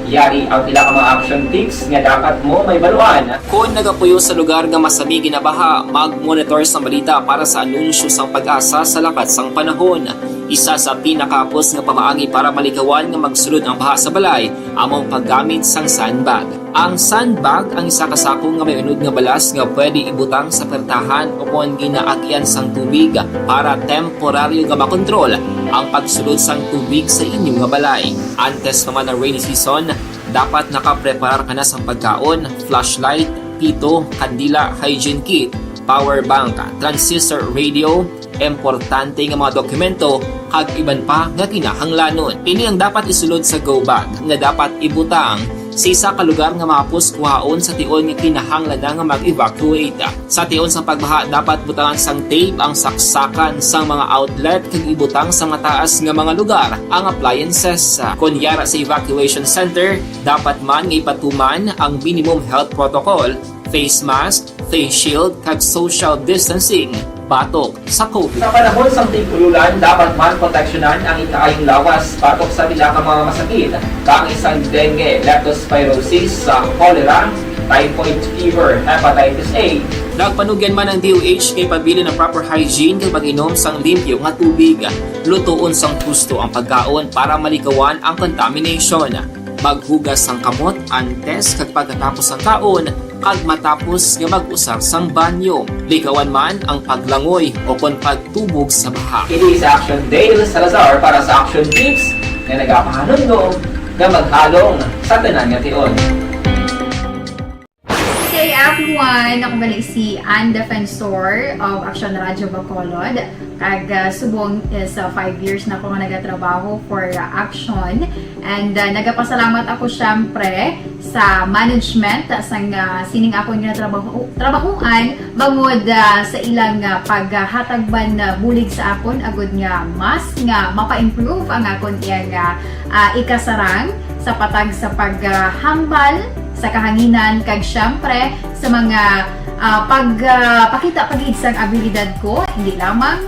Yari ang pila ka mga action tips nga dapat mo mahibaluan. Kon nagapuyo sa lugar nga masami ginabaha, mag-monitor sang balita para sa anunsyo sang PAGASA sa lakat sang panahon. Isa sa pinakahapos nga pamaagi para malikawan nga magsulod ang baha sa balay amo ang paggamit sang sandbag. Ang sandbag ang isa ka sako nga may unod nga balas nga pwede ibutang sa pertahan o kon ginaagyan sang tubig para temporaryo nga makontrol ang pagsulod sang tubig sa inyo nga balay. Antes pa man ang rainy season, dapat nakapreparar ka na sang pagkaon, flashlight, pito, kandila, hygiene kit, power bank, transistor radio, importante nga mga dokumento, kag iban pa nga kinahanglanon. Ini ang dapat isulod sa go bag nga dapat ibutang sa isa ka lugar nga mahapos kuhaon sa tion nga kinahanglan na nga mag-evacuate. Sa tion sang pagbaha, dapat butangan sang tape ang saksakan sang mga outlet kag ibutang sa mataas nga mga lugar ang appliances. Kon yara sa evacuation center, dapat man nga ipatuman ang minimum health protocol, face mask, face shield, kag social distancing batok sa COVID. Sa panahon sang tig-ululan, dapat man proteksyonan ang ikaayong lawas batok sa pila ka mga masakit, kaangay sang dengue, leptospirosis, sa cholera, typhoid fever, hepatitis A. Nagpanugyan man ang D O H nga ipabilin ang proper hygiene kag pag-inom sang limpyo nga tubig. Lutoon sang husto ang pagkaon para malikawan ang contamination. Maghugas sang kamot antes kag pagkatapos sang kaon, kag matapos nga mag-usar sang banyo. Likawan man ang paglangoy o kon pagtubog sa baha. Ini si Action Dale Salazar para sa Action Tips nga nagapahanumdom nga maghalong sa tanan nga tion. Good day, everyone! Ako gali si Ann Defensor of Action Radio Bacolod. Kag, ah, subong is, ah, five years na ako nga nagatrabaho for, ah, Action. And, ah, nagapasalamat ako, syempre, sa management, ah, sang, ah, sining akon nga trabaho, trabahoan, bangod, ah, sa ilang, ah, paghatag man, ah, bulig sa akon, agud nga mas nga mapa-improve ang akon iyang, ah, ah, ikasarang sa patag sa paghambal sa kahanginan, kag syempre sa mga, ah, pag, ah, pakita pa gid sang abilidad ko, hindi lamang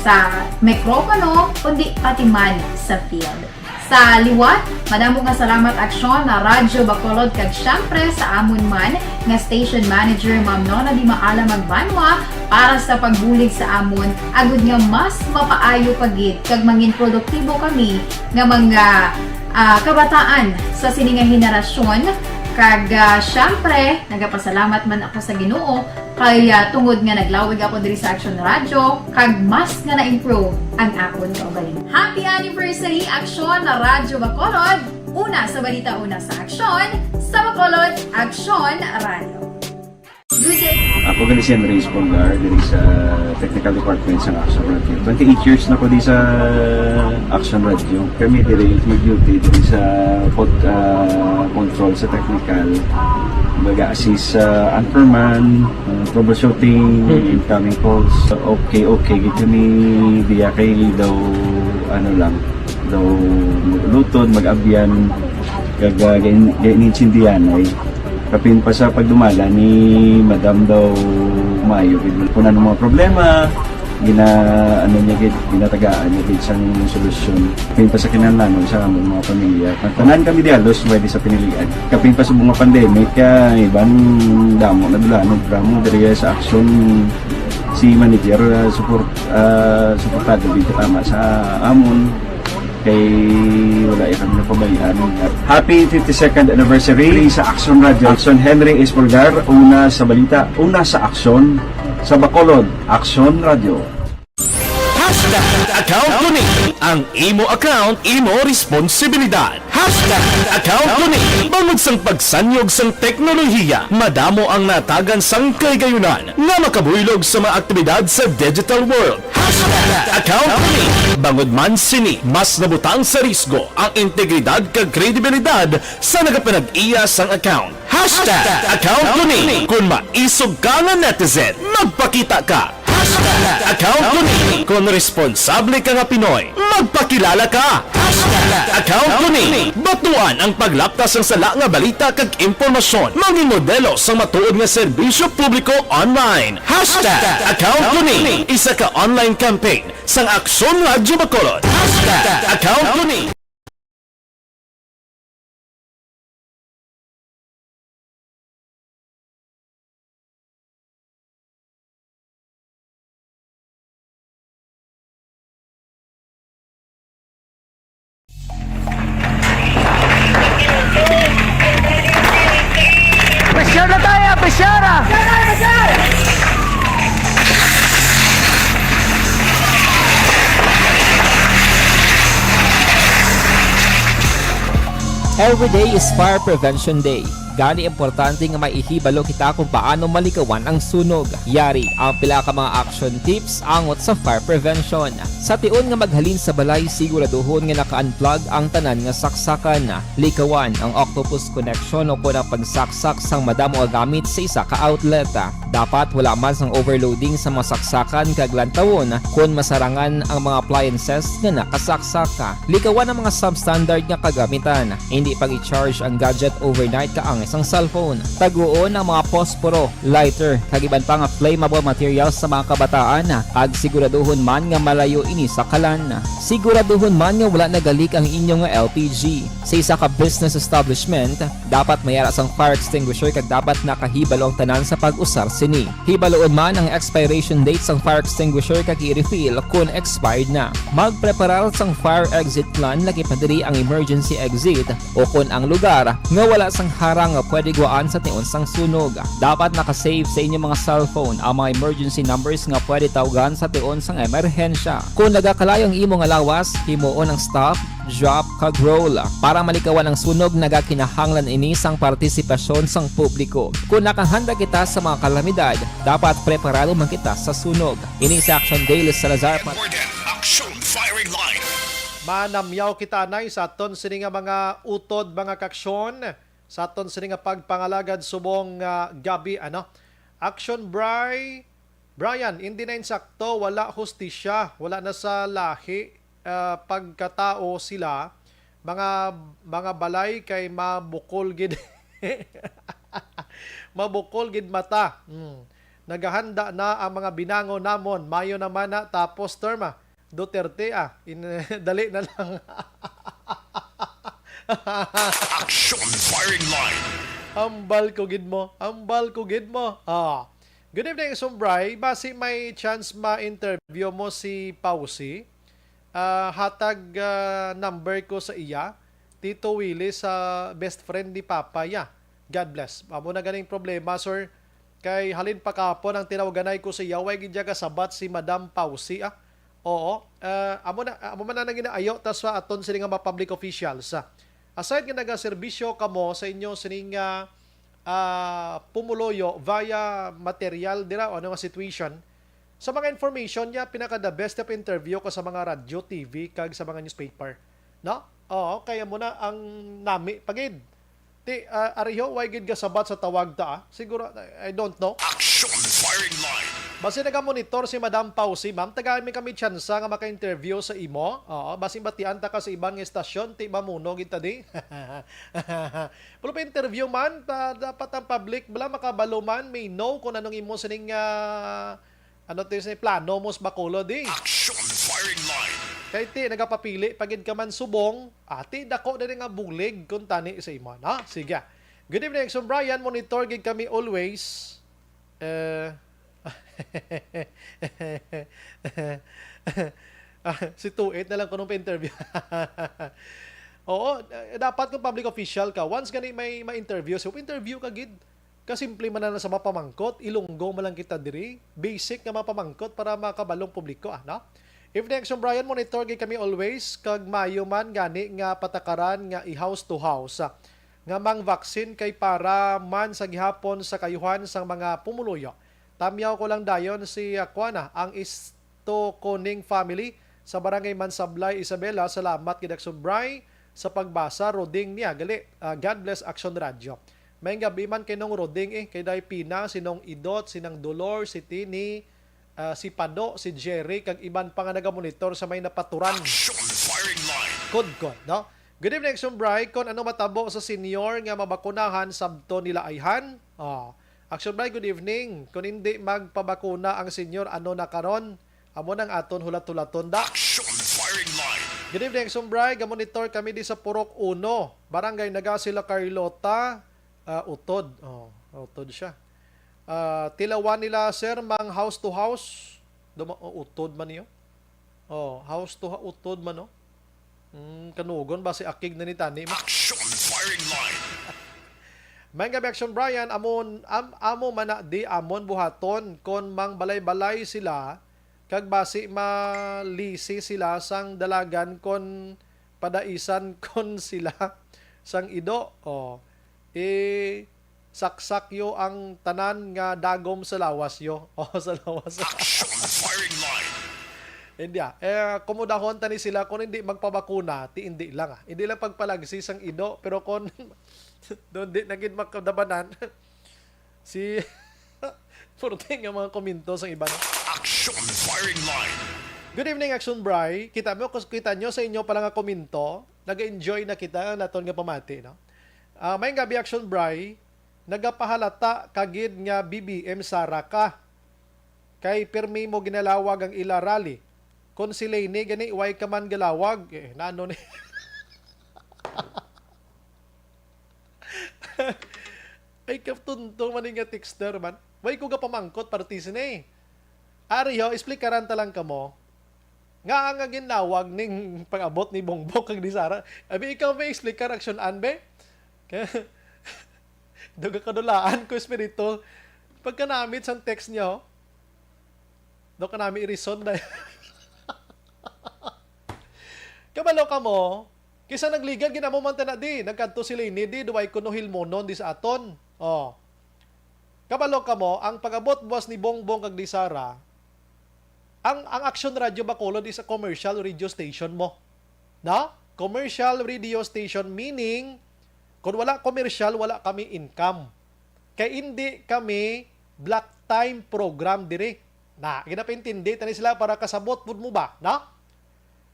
sa mikropono, kundi pati man sa field. Sa liwat, madamo nga salamat, Aksyon, na Radyo Bacolod, kag syempre sa amon man nga station manager, Ma'am Nona Di Maala Magbanwa, para sa pagbulig sa amon, agud nga mas mapaayo pa gid kag mangin produktibo kami nga mga, ah, kabataan sa sini nga henerasyon, Kag, ah, syempre, nagapasalamat man ako sa Ginoo kay, ah, tungod nga naglawig ako diri sa Action Radio, kag mas nga na-improve ang akon kaugalingon. Happy anniversary, Action Radio Bacolod! Una sa balita, una sa aksyon, sa Bacolod, Action Radio. Music. Ako gani si Henry Espolgar, diri sa technical department sa Action Radio. Twenty-eight years na ko di sa Action Radio. Kami diri mag-duty diri sa pod, ah, control sa technical. Mag-assist sa anchorman, ah, troubleshooting, incoming calls. Okay, okay. Gid kami diya kay daw, ano lang, daw mag-ulutod, mag-abyan, kag, ah, gain-, gain-, intindihan ay kapin pa sa pagdumala ni Madam daw maayo gid. Kung ano mga problema, gina-, ano niya gid, ginatagaan niya gid sang solusyon. Kapin pa sa kinahanglanon sa among mga pamilya. Tanan kami di halos pwede sa pinilian. Kapin pa sa mga pandemic, kaya iban damo na dula, no, drama diri sa aksyon si manager, ah, support, ah, suportado gid katama sa amon. Kay wala ya kami napabayaan. Happy fifty-second anniversary sa Action Radio. Action Henry Espolgar, una sa balita, una sa aksyon, sa Bacolod, Action Radio. Hashtag account ko ni. Ang imo account, imo responsibilidad. Hashtag account ko ni. Bangod sang pagsanyog sang teknolohiya, madamo ang natagan sang kahigayunan nga makabuylog sa mga aktibidad sa digital world. Hashtag account ko ni. Bangod man sini, mas nabutang sa risgo ang integridad kag kredibilidad sa nagapanag-iya sang account. Hashtag account ko ni. Kon maisog ka nga netizen, magpakita ka. Hashtag account ko ni. Kon responsable ka nga Pinoy, magpakilala ka. Hashtag account ko ni. Batuan ang paglaptas sang sala nga balita kag impormasyon. Maging modelo sang matuod nga serbisyo publiko online. Hashtag account ko ni. Isa ka online campaign sang Aksyon Radyo Bacolod. Hashtag account ko ni. Pressure na tayo! Pressure! Every day is Fire Prevention Day. Gani, importante nga may ihibalo kita kung paano malikawan ang sunog. Yari ang pila ka mga action tips angot sa fire prevention. Sa tion nga maghalin sa balay, siguraduhon nga naka-unplug ang tanan nga saksakan. Likawan ang octopus connection o kon ang pagsaksak sang madamo nga gamit sa isa ka outlet. Dapat wala man sang overloading sa mga saksakan kag lantawon kon masarangan ang mga appliances nga nakasaksak. Likawan ang mga substandard nga kagamitan. Indi pag-i-charge ang gadget overnight kaangay sang cellphone. Taguon ang mga posporo, lighter, kag iban pa nga flammable materials sa mga kabataan, kag siguraduhon man nga malayo ini sa kalan. Siguraduhon man nga wala nagalik ang inyo nga L P G. Sa isa ka business establishment, dapat may ara sang fire extinguisher kag dapat nakahibalo ang tanan sa pag-usar sini. Hibaloon man ang expiration date sang fire extinguisher kag i-refill kon expired na. Magpreparar sang fire exit plan, lakip na diri ang emergency exit o kon ang lugar nga wala sang harang nga pwede guwaan sa tion sang sunog. Dapat naka-save sa inyo mga cellphone ang mga emergency numbers nga pwede tawgan sa tion sang emerhensya. Kon nagakalayo ang imo nga lawas, himuon ang stop, drop, kag roll. Para malikawan ang sunog, nagakinahanglan ini sang partisipasyon sang publiko. Kon nakahanda kita sa mga kalamidad, dapat preparado man kita sa sunog. Ini si Action Daily Salazar. More than Action Firing Line. Manamyaw kita anay sa aton sini nga mga utod, mga kaksyon, sa aton sini nga pagpangalagad subong nga gabi, ano? Action Bry, Brian, hindi na insakto, wala hustisya, wala na sa lahi, ah, pagkatao sila, mga, mga balay kay mabukol gid. Mabukol gid mata. Hmm. Nagahanda na ang mga binango namon. Mayo naman na tapos term, ah. Duterte, ah. In, dali na lang. Action Firing Line. Ambal ko gid mo. Ambal ko gid mo. Ah. Good evening, Sumbray. Basi may chance ma-interview mo si Pausi. Ah, hatag, ah, number ko sa iya. Tito Willie sa best friend ni Papa ya. God bless. Amo na ganing problema, sir. Kay halin pa kapon ang tinawaganay ko sa iya, way gid siya kasabat si Madam Pausi, ah. Oo. Ah, amo na, amo man na ginaayo ta sa aton sini nga mga public officials, ah. Aside nga nagaserbisyo kamo sa inyo sini nga, ah, pumuluyo via material dira o ano nga situation, sa mga information niya, pinaka the best of interview ko sa mga radyo, T V, kag sa mga newspaper. No? Oo, kaya mo na ang nami pagid. Ti, ah, ariho, way gid gasabat sa tawag ta, ah. Siguro, I, I don't know. Action firing line. Basi naga-monitor si Madam Pausi, ma'am. Tagaan mi kami tsansa nga maka-interview sa imo. Oo, basi batian ta ka sa ibang estasyon, ti mamuno gid ta di. Pero pa-interview man, ta, dapat ang public bala makabalo man, may know kung anong imo sining, ah, ano to yung plano mo sa Bacolod, eh. Action firing line. Kay ti, nagapapili pa gid ka man subong, ati, dako na nga bulig kung tani sa imo, no? Sige. Good evening, Action Brian. Monitor gid kami always. Eh, ah, si Tuit na lang kunong pa-interview. Oo, eh, dapat kung public official ka, once gani may ma-interview, so interview ka gid. Kasimple man na sa mapamangkot, Ilonggo man lang kita diri. Basic nga mapamangkot para makabalong publiko, ah, no? Evening, Action Brian, monitor gid kami always, kag maayo man gani nga patakaran nga i-house to house, ah, nga mang vaccine kay para man sa gihapon sa kayuhan sang mga pumuluyo. Tamyaw ko lang dayon si, ah, kuana, ang Istoconing family sa Barangay Mansablay, Isabela. Salamat gid, Action Bri, sa pagbasa. Roding niya, gali, ah, God bless Action Radio. May gabi man kay Nong Roding, eh, kay Day Pina, si Nong Idot, si Nang Dolor, si Tini, ah, si Pado, si Jerry, kag iban pa nga nagamonitor sa may napaturan. Action firing line. Kudkod, no? Good evening, Action Bri. Kon ano matabo sa senior nga mabakunahan sabton nila ayhan? Oh. Action Bri, good evening. Kon hindi magpabakuna ang senior, ano na karon? Amo nang aton hulat-hulaton da. Action firing line. Good evening, Action Bri. Gamonitor kami di sa Purok Uno, Barangay Nagasila, Carlota. Ah, utod. Oh, utod siya. Ah, tilawan nila, sir, mang house to house. Duma-, oh, utod man niyo. Oh, house to ha-, utod man, no? Mm, kanugon ba si akig na ni tani mo? Action firing line. May gabi, Action Brian, amon, am, amo man na di amon buhaton kon mang balay-balay sila, kag basi malisi sila sang dalagan kon padaisan kon sila sang ido. Oh, i saksak yo ang tanan nga dagom sa lawas yo. Oh, sa lawas. Action firing line. Hindi, ah. Eh, kumudahon tani sila kung hindi magpabakuna, ti hindi lang, ah. Hindi lang pagpalagsi sang ido, pero kung doon di na gid makadabanan, si purti nga mga komento sang iba, no? Action firing line. Good evening, Action Bri. Kita mo, kus-, kita nyo sa inyo pala nga komento, nag-enjoy na kita naton nga pamati, no? Ah, may gabi, Action Bri. Nagapahalata ka gid nga B B M Sara ka. Kay pirmi mo ginalawag ang ila rally. Kon si Leni gani, way ka man galawag. Eh, nano ni? Ay, katunto man ni nga texter man. Way ko gapamangkot, parti sini. Ari ho, explikaran ta lang kamo. Nga nga ginlawag ning pag-abot ni Bongbong kag ni Sara. Abi, ikaw may explicar, Action Ann, be? Kaya, duga kadulaan ko, espiritu. Pagkanamit sang text niya, oh. Do ka nami irison na. Kabalo ka mo, kisa nagligad, ginamo man tana di. Nagkadto si Leni di, duway kuno hilmonon di sa aton. Oh. Kabalo ka mo, ang pag-abot buwas ni Bongbong kag ni Sara, ang, ang Action Radio Bacolod is a commercial radio station mo. No? Commercial radio station, meaning, kung wala commercial, wala kami income. Kay hindi kami block time program diri. Na, ginapaintindi tani sila para kasabot pud mo ba, no?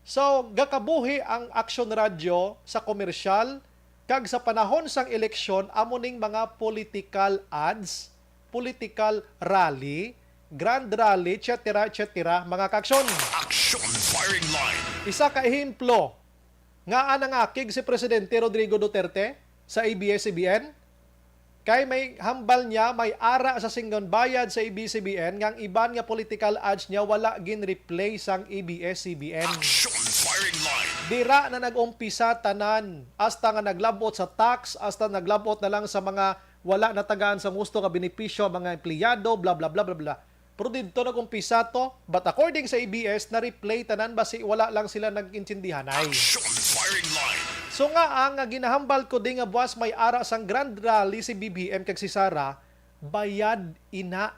So, gakabuhi ang Action Radio sa komersyal kag sa panahon sang eleksyon amo ning mga political ads, political rally, grand rally, et cetera, et cetera, mga ka-aksyon. Action firing line. Isa ka ehemplo, ngaa nangakig si Presidente Rodrigo Duterte sa A B S C B N? Kay may hambal niya, may ara sa singgon bayad sa A B S C B N nga ang iban nga political ads niya wala gin-replay sang A B S C B N. Action firing line. Dira na nag-umpisa tanan, hasta nga naglabot sa tax, hasta naglabot na lang sa mga wala natagaan sa husto nga benepisyo ang mga empleyado, bla, bla, bla, bla, bla. Pero didto nag-umpisa to. But according sa A B S, na-replay tanan, basi wala lang sila nag-intindihanay. Action firing line. So nga, ang ginahambal ko di nga buwas may ara sang grand rally si B B M kag si Sara, bayad ina.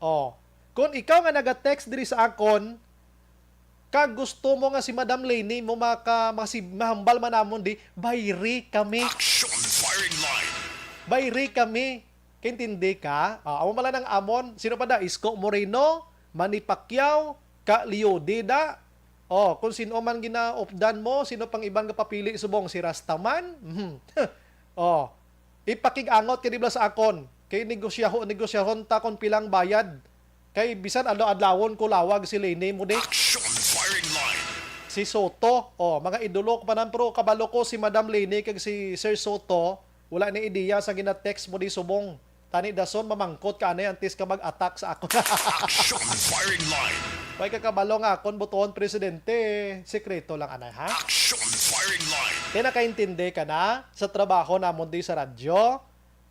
Oh. Kung ikaw nga naga-text diri sa akon, kag gusto mo nga si Madam Leni mo maka, masi-, mahambal man namon di, bayri kami. Action firing line. Bayri kami. Kaintindi ka? Ah, amo man lang ang amon. Sino pa da? Isko Moreno, Manny Pacquiao, Ka Leodida. Oh, kung sino man ginaupdan mo, sino pang iban nga papili subong si Rastaman? Mhm. Oh, ipakig-angot ka di bala sa akon. Kay negosyaho, negosyahon ta kon pilang bayad. Kay bisan adlaw-adlawon ko lawag si Leni mo di. Action firing line. Si Soto, oh, mga idolo ko pa nan, pero kabalo ko si Madam Leni kag si Sir Soto, wala ni ideya sa gina-text mo di subong. Tani dason mamangkot ka anay antes ka mag-attack sa ako. Action firing line. Way ka kabalo nga akon butuon presidente, sekreto lang anay ha. Action firing line. Kaya nakaintindi ka na sa trabaho namon di sa radyo?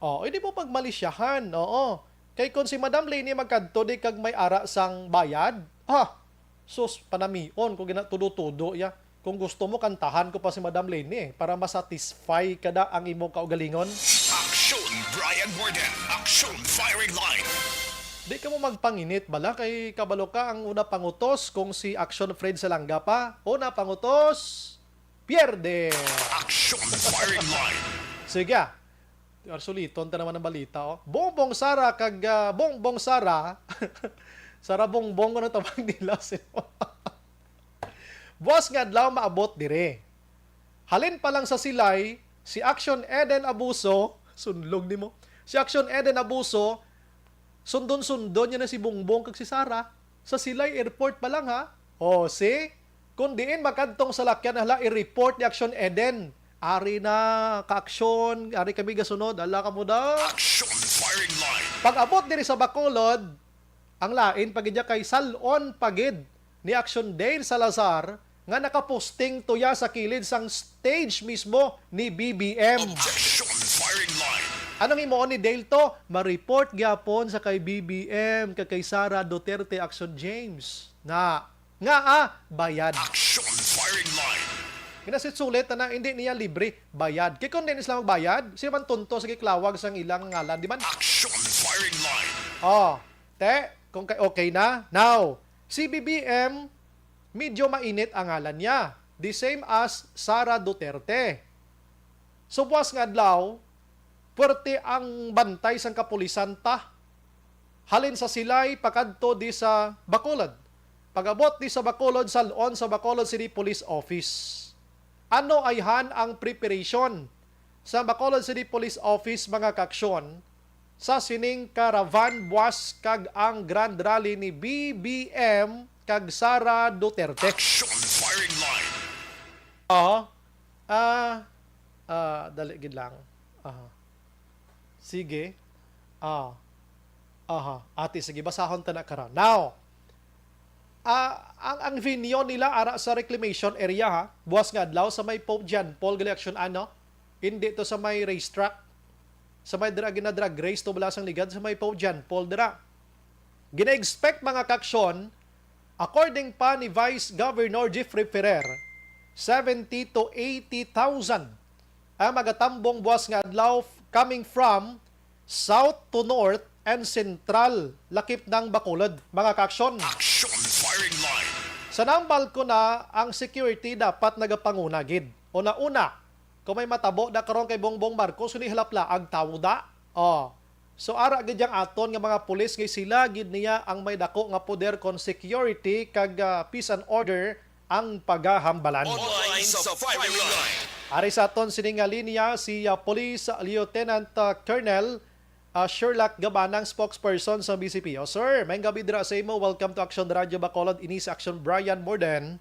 Oh, hindi mo pagmalisyahan, oo. Kay kung si Madam Leni magkadto di kag may ara sang bayad, ha, sus, panamion ko gina tudo-tudo ya. Kung gusto mo, kantahan ko pa si Madam Leni, eh, para masatisfy ka da ang imong kaugalingon. Action, Brian Warden. Action, firing line. Di ka mo magpanginit bala kay kabalo ka ang una pangutos kung si Action Fred Salanga pa. Una pangutos, pierde. Action, firing line. Sige, ah. Arsuliton ta naman ang balita, oh. Bongbong Sara kag, ah, Bongbong Sara. Sara Bongbong, ano tawag nila? Buwas nga adlaw maabot dire. Halin pa lang sa Silay, si Action Eden Abuso, sunlog nimo. Si Action Eden Abuso, sundon-sundon niya na si Bongbong kag si Sara. Sa Silay Airport pa lang, ha? O, see? Kung diin makadtong salakyan, hala, i-report ni Action Eden. Ari na, ka-aksyon, ari kami gasunod. Hala ka mo da. Action firing line. Pag-abot diri sa Bacolod, ang lain pa gid ya kay salon pa gid ni Action Dale Salazar nga nakaposting tuya sa kilid sang stage mismo ni B B M. Objection, firing line. Anong himuon ni Dale to? Ma-report gyapon sa kay B B M kag kay Sara Duterte Action James. Na, nga, ah, bayad. Action, firing line. Ginasitsulit na, na hindi niya libre, bayad. Kay kung di na sila magbayad, sino man tonto sa giklawag sang ilang ngalan, di man? Action, firing line. Oh, te, kung kay okay na. Now, si B B M, medyo mainit ang ngalan niya. The same as Sara Duterte. Subwas nga adlaw, puwerte ang bantay sang kapulisan ta. Halin sa Silay, pakadto di sa Bacolod. Pag-abot di sa Bacolod, salon sa Bacolod City Police Office. Ano ayhan ang preparation sa Bacolod City Police Office, mga kaaksyon, sa sining caravan buwas kag ang grand rally ni B B M kag Sara Duterte? Action firing line. Aha. Ah, ah, dali gid lang. Aha. Sige. Ah. Aha. Ate, sige, basahon ta na karon. Now, ah, ang, ang venue nila ara sa reclamation area, ha, buwas nga adlaw sa may Pope John Paul gali aksyon, ano? Hindi to sa may racetrack. Sa may dra-, gina-drag race to, balasang ligad sa may Pope John Paul dira. Gina-expect, mga kaaksyon, according pa ni Vice Governor Jeffrey Ferrer, seventy to eighty thousand ang magatambong buwas nga adlaw f-, coming from south to north and central, lakip ng Bacolod, mga kaaksyon. Action firing line. Sa nambal ko na, ang security dapat nagapanguna gid. Una-una, kung may matabo na karon kay Bongbong Marcos, hindi halaplaag tawo da. Oh. So, ara gid yang aton nga mga pulis, kay sila gid niya ang may dako nga poder kon security kag, ah, peace and order ang pagahambalan. Online sa firing line. Ari sa aton sining nga linya si, ah, Police Lieutenant, ah, Colonel, ah, Sherlock Gabanang, spokesperson sa B C P. O, sir, maayong gabi dira sa imo. Welcome to Action Radio Bacolod. Ini si Action Brian Morden.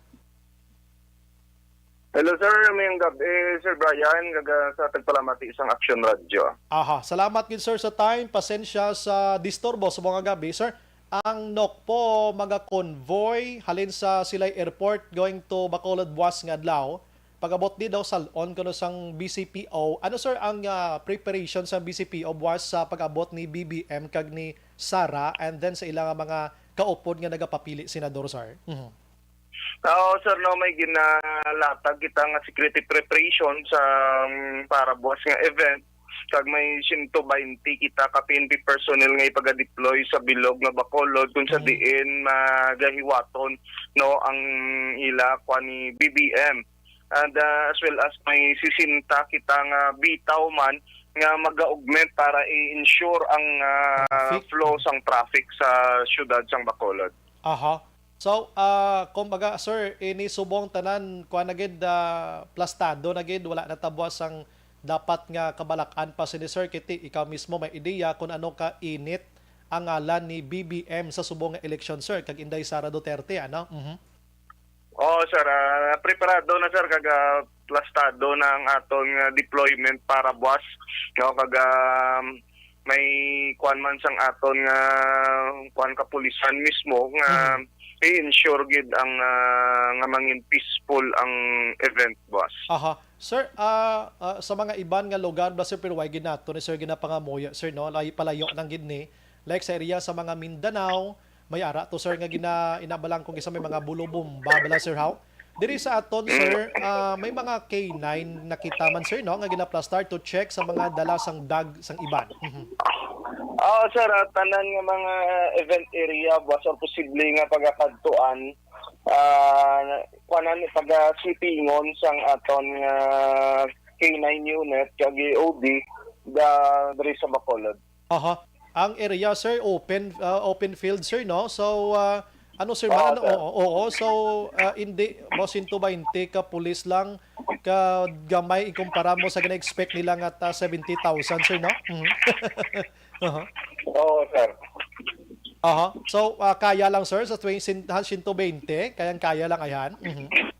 Hello, sir. Maayong gabi, Sir Brian. Kag, ah, sa tagpalamati sang Action Radio. Aha, salamat gid, sir, sa time. Pasensya sa disturbo sa mga gabi, sir. Ang NOCPO maga-convoy halin sa Silay Airport going to Bacolod buwas nga adlaw. Pag-abot ni daw salon kuno sang B C P O, ano, sir, ang, ah, preparation sang B C P O buwas sa pag-abot ni B B M kag ni Sara, and then sa ila nga mga kaupod nga nagapapili senador, sir? Mhm. Oo, sir, no, may ginalatag kita nga security preparation sa, um, para buwas nga event, kag may siyento baynte kita ka P N P personnel nga ipaga-deploy sa bilog nga Bacolod, kung sa Mhm. diin magahiwaton, no, ang ila kwan ni B B M. And, ah, as well as may sisenta kita nga bitaw man nga mag-augment para i-ensure ang, ah, Traffic. flow sang traffic sa siyudad sang Bacolod. Aha. So, ah, kumbaga, sir, ini subong tanan, kuan na gid, ah, plastado na gid, wala na ta buwas ang dapat nga kabalak-an pa sini, sir, kiti ikaw mismo may ideya kung ano ka init ang ngalan ni B B M sa subong nga eleksyon, sir, kag Inday Sara Duterte, ano? Mhm. Oo, sir. Ah, preparado na, sir, kag, ah, plastado na ang aton nga deployment para buwas, no? Kag, ah, may kuan man sang aton nga kuan, kapulisan mismo nga Mhm. i-ensure gid ang, ah, nga mangin peaceful ang event buwas. Aha. Sir, ah, ah, sa mga iban nga lugar ba, sir, pero why gid nato ni, sir, ginapangamuyo, sir, no? Lay-, palayo lang gid ni. Like sa area sa mga Mindanao, may ara to, sir, nga gina-, inabalang kung isa may mga bulubumba bala, sir, how? Diri sa aton, sir, ah, may mga K nine nakita man, sir, no, nga ginaplastar to check sa mga dala sang dag sang iban. Mhm. Oo, sir, ah, tanan nga mga event area, buwas, or posible nga pagakadtuan, ah, kuanan, pag-sweepingon sang aton nga K nine unit kag O D da diri sa Bacolod. Aha. Ang area, sir, open, ah, open field, sir, no? So, ah, ano, sir, Oo, man, ano, sir. Oo, oo. So, ah, hindi mo siyento baynte ka pulis lang ka gamay ikumpara mo sa gina-expect nila nga ta seventy thousand, sir, no? Mhm. Aha. Oo, sir. Aha. So, ah, kaya lang, sir, sa twenty, siyento baynte, kayang-kaya lang, ayan. Mhm.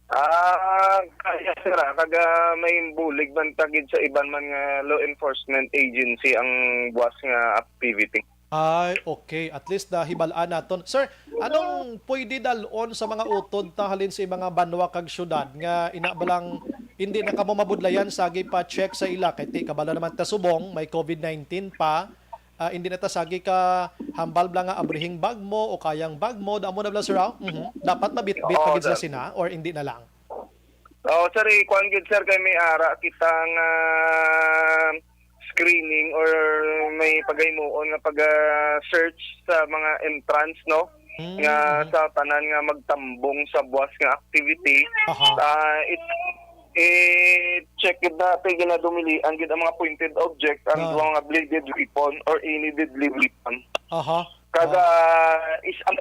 Ah, kaya, sir, ah, kag, ah, may bulig man ta gid sa iban man nga law enforcement agency ang buwas nga activity. Ay, okay. At least nahibal-an naton. Sir, anong pwede dal-on sa mga utod ta halin sa mga banwa kag syudad nga ina ba lang hindi na kamo mabudlayan sagi pa check sa ila kay ti kabalo naman ta subong may covid nineteen pa. Ah, hindi na ta sagi ka hambal bala nga abrihing bag mo o kayang bag mo, damo na bala, sir, ah? Mhm. Dapat mabitbit Oo, pa gid sila sir. Sina or hindi na lang? Oo, sir, eh, kuwan gid, sir, kay may ara kita nga screening or may paghimuon nga pag-search sa mga entrance, no? Mm, Nga mhm. sa tanan nga magtambong sa buwas nga activity, Aha. ah, it, i-check gid natin, ginadumilian gid ang mga pointed object, ang Ah. mga bladed weapon or any deadly weapon. Aha. Kag, Ah. ah, is ang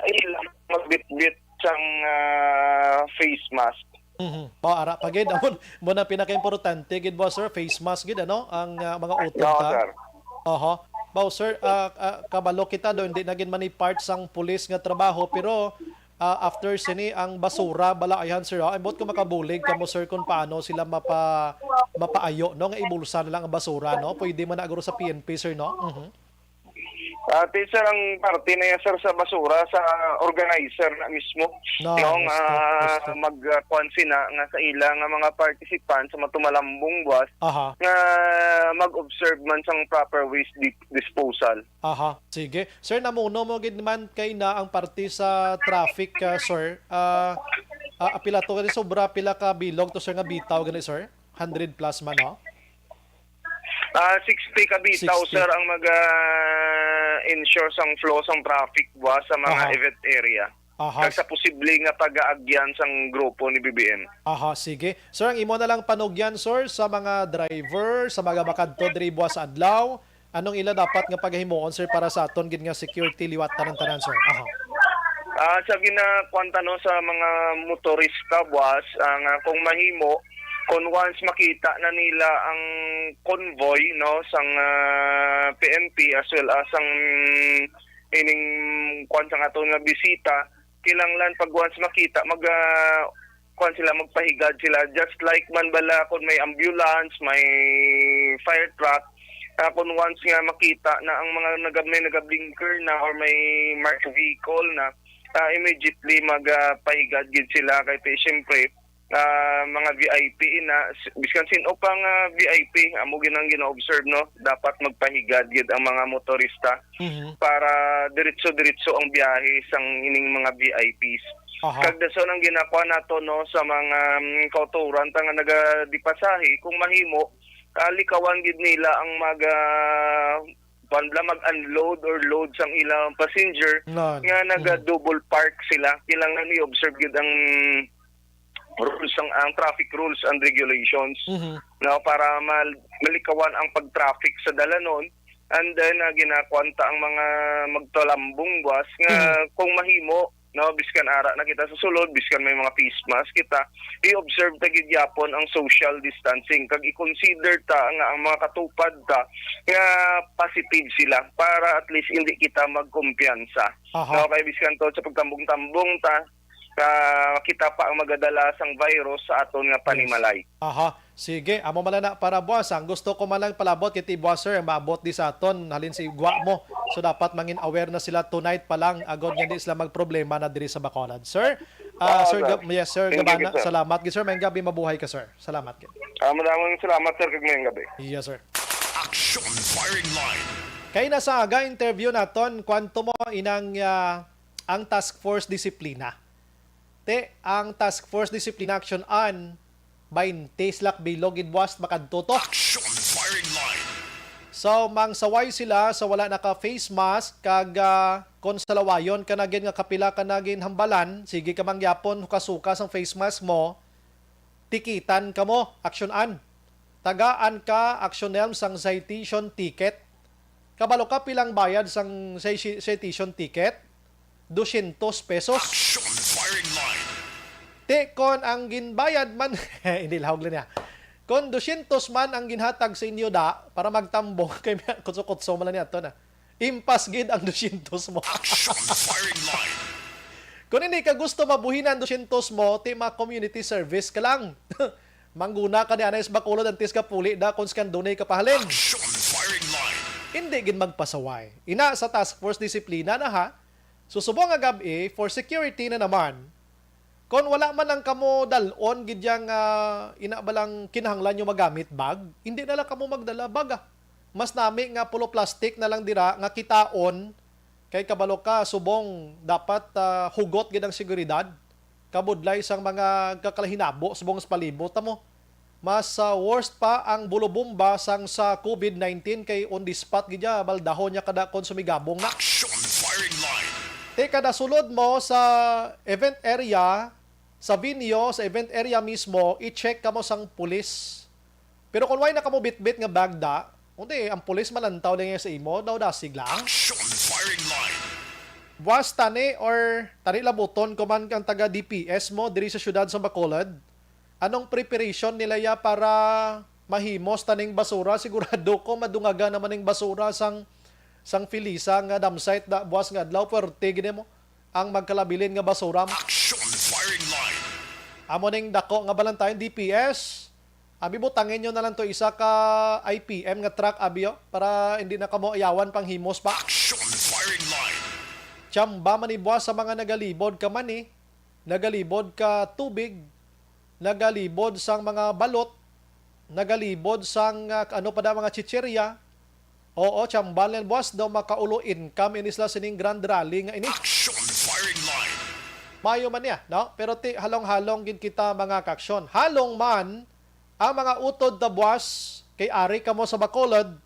ilang magbitbit sang, ah, face mask. Mhm. Pa ara pa gid, amo, mo na pinakaimportante gid, boss, sir, face mask gid, ano, ang, ah, mga utod Oo, ta. sir. Aha. Boss, sir, ah, ah, kabalo kita do, hindi na gid man ni part sang pulis nga trabaho, pero, ah, after sini ang basura bala ayhan, sir, ah. Ambot ko makabulig kamo, sir, kung paano sila mapa mapaayo, no, nga ibulsa na lang ang basura, no? Pwede man na aguro sa P N P, sir, no? Mhm. Ati, sir, ang parte na yan, sir, sa basura, sa organizer na mismo. Na, Yung gusto, ah, gusto. mag-kuan sina nga sa ila nga mga participants sa matumalambong buwas Aha. nga mag-observe man sang proper waste di- disposal. Aha, sige. Sir, namuno mo gid man kay na ang parte sa traffic, ah, sir. Ah, ah, pila to, sobra pila ka bilog to, sir, nga bitaw gani, sir? Hundred plus man, no? Ah, sixty ka bitaw, Sixty. Sir, ang mag-ensure sang flow sang traffic buwas sa mga Aha. event area. Aha. Kag sa posible nga pag-aagyan sang grupo ni B B M. Aha, sige. Sir, ang imo na lang panugyan, sir, sa mga driver, sa mga makadto diri buwas adlaw, anong ila dapat nga pagahimuon, sir, para sa aton gid nga security liwat tanan-tanan, sir? Aha. Ah, sa ginakuan ta, no, sa mga motorista, buwas, ah, nga kung mahimo, kung once makita na nila ang convoy, no, sang ah, P N P as well as ang ining kuan sang aton nga bisita, kinahanglan pag once makita, mag ah, kuan sila, magpahigad sila, just like man bala kung may ambulance, may fire truck, ah, kung once nga makita na ang mga naga, may nagablinker na or may marked vehicle na, ah, immediately magpahigad gid sila kay ti- siyempre ah, mga V I P na, s- biskan sin-o pa nga V I P, amo gid ang gina-observe, no? Dapat magpahigad gid ang mga motorista Mhm. para diretso-diretso ang biyahe sang ining mga V I Ps. Aha. Kag dason ang ginakuha nato, no, sa mga, mm, kautoran ta nga nagadipasahe, kung mahimo, ah, likawan gid nila ang mag, ah, kuwan bala, mag-unload or load sang ilang passenger Nan. nga Mm. naga-double park sila. Kinahanglan i-observe gid ang rules, ang, ang traffic rules and regulations, Mhm. no, para mal-, malikawan ang pag-traffic sa dalanon. And then, ah, ginakuwanta ang mga magtalambong bus nga Mm. kung mahimo, no, biskan ara na kita sa sulod, biskan may mga face mask kita, i-observe ta gid gyapon ang social distancing. Kag i-consider ta nga ang mga katupad ta nga positive sila para at least hindi kita magkumpiyansa. Aha. No, kay biskan to sa pagtambong-tambong ta, ah, kita pa ang magadala sang virus sa aton nga Yes. panimalay. Aha. Sige, amo man lang na para buwas. Ang gusto ko man lang palabot kay ti buwas, sir, maabot di sa aton, halin si gwa mo. So, dapat mangin aware na sila tonight pa lang, agod nga di sila magproblema na diri sa Bacolod. Sir, ah, Ah, Sir sir. Gab-, yes, sir, Thank you, Gabana, sir. salamat gid, sir. Maayong gabi, mabuhay ka, sir. Salamat gid. Ah, maraming salamat, sir, kag maayong gabi. Yes, sir. Action Firing Line. Kay nasa aga interview naton, kwanto mo inang, ah, ang Task Force Disiplina. Te, ang Task Force Disiplina Action An, baynte sila ka bilog gid buwas makadto to. Action Firing Line. So, mangsaway sila sa wala naka face mask kag, ah, kon salawayon ka na gid nga kapila ka na ginhambalan, sige ka mangyapon hukasuka sang face mask mo, tikitan kamo, Action An. Tagaan ka, Action Nelm, sang citation ticket. Kabalo ka pilang bayad sang ci-, citation ticket? Dosyentos pesos. Action Firing Line. Ti, kon ang ginbayad man, hindi, lahog lang niya. Kon dosyentos man ang ginhatag sa inyo da, para magtambong, kay may kutso-kutso man lang niya to na. Impas gid ang dosyentos mo. Action Firing Line. Kung hindi ka gusto mabuhinan dosyentos mo, ti ma-community service ka lang. Mangguna ka ni anay sa Bacolod antes ka puli da kung skan dunay ka pahalin. Action Firing Line. Hindi gid magpasaway. Ina sa Task Force Disiplina na ha. Susubong nga gab-i, for security na naman, kon wala man ang kamo dal-on gid yang, ah, ina ba lang kinahanglan nyo magamit bag, hindi na lang kamo magdala bag, ah. Mas nami nga pulo plastic na lang dira nga kitaon, kay kabalo ka, subong dapat, ah, hugot gid ang seguridad, kabudlay sang mga kakalahinabo subong sa palibot ta mo. Mas, ah, worst pa ang bulubomba sang sa covid nineteen kay on the spot gid ya, baldahon niya kada kon sumigabong na. Action Firing Line. Te, kada sulod mo sa event area, sa venue, sa event area mismo, i-check kamo sang pulis. Pero kung way na kamo bitbit nga bag da, kundi ang pulis malantaw lang sa imo, daw dasig lang. Action Firing Line. Buwas tani or tani labuton ko man kang taga D P S mo diri sa siyudad sa Bacolod. Anong preparation nila ya para mahimos taning basura? Sigurado ko madungaga naman ning basura sang, sang Felisa nga dump site da buwas nga adlaw. Puwerte gid mo ang magkalabilin nga basura. Action Firing Line. Amo ning dako nga balantayon, D P S. Abi, butangin nyo na lang to isa ka I P M nga truck, abi, oh, para hindi na kamo ayawan pang himos pa. Action Firing Line. Tsamba man ni buwas sa mga nagalibod ka man, eh. Nagalibod ka tubig, nagalibod sang mga balot, nagalibod sang, ah, ano pa da, mga chichirya. Oo, tsambal nila buwas daw makaulo income ini sila sining grand rally nga ini. Action Firing Line. Mayo man niya, no? Pero ti, halong-halong gid kita, mga kaaksyon. Halong man ang mga utod ta buwas kay ari kamo sa Bacolod.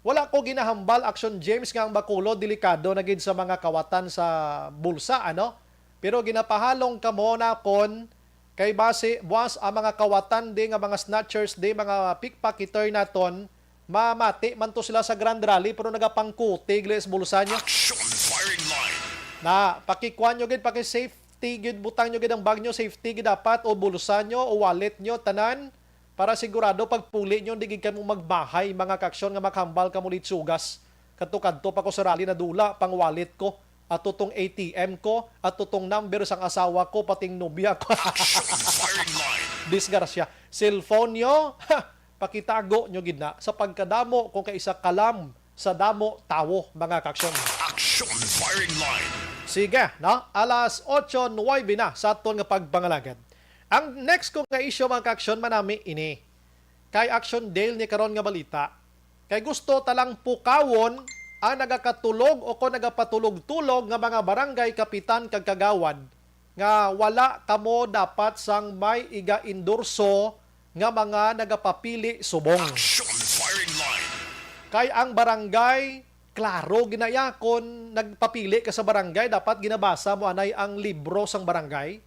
Wala ko ginahambal, Action James, nga ang Bacolod delikado na gid sa mga kawatan sa bulsa, ano? Pero ginapahalong kamo nakon kay basi buwas ang mga kawatan di nga mga snatchers di, mga pickpocketer naton, mamati man to sila sa Grand Rally pero nagapangkutig li sa bulsa nyo. Action Firing Line. Na, pakikuan nyo gid, paki-safety gid, butang nyo gid ang bag nyo, safety gid dapat, o bulsa nyo, o wallet nyo, tanan. Para sigurado, pagpuli nyo, di gid kamo magbahay, mga kaaksyon, nga makahambal kamo litsugas. Kadto-kadto pa ko sa rally, nadula pang wallet ko. Ato tong A T M ko, ato tong number sang asawa ko, pating nobya ko. Action Firing Line. Disgrasya. Cellphone nyo, ha, pakitago nyo gid na sa pagkadamo kung kaisa kalam sa damo tawo, mga kaaksyon. Action Firing Line. Sige, no? Alas otso nuwebe na sa aton nga pagpangalagad. Ang next ko nga issue, mga ka-aksyon, manami ini. Kay Aksyon Dale ni karon nga balita. Kay gusto ta lang pukawon ang nagakatulog o kon nagapatulog-tulog nga mga barangay kapitan kag kagawad nga wala kamo dapat sang may iga-endorso nga mga nagapapili subong. Action Firing Line. Kay ang barangay, klaro ginaya, kon nagpapili ka sa barangay, dapat ginabasa mo anay ang libro sang barangay.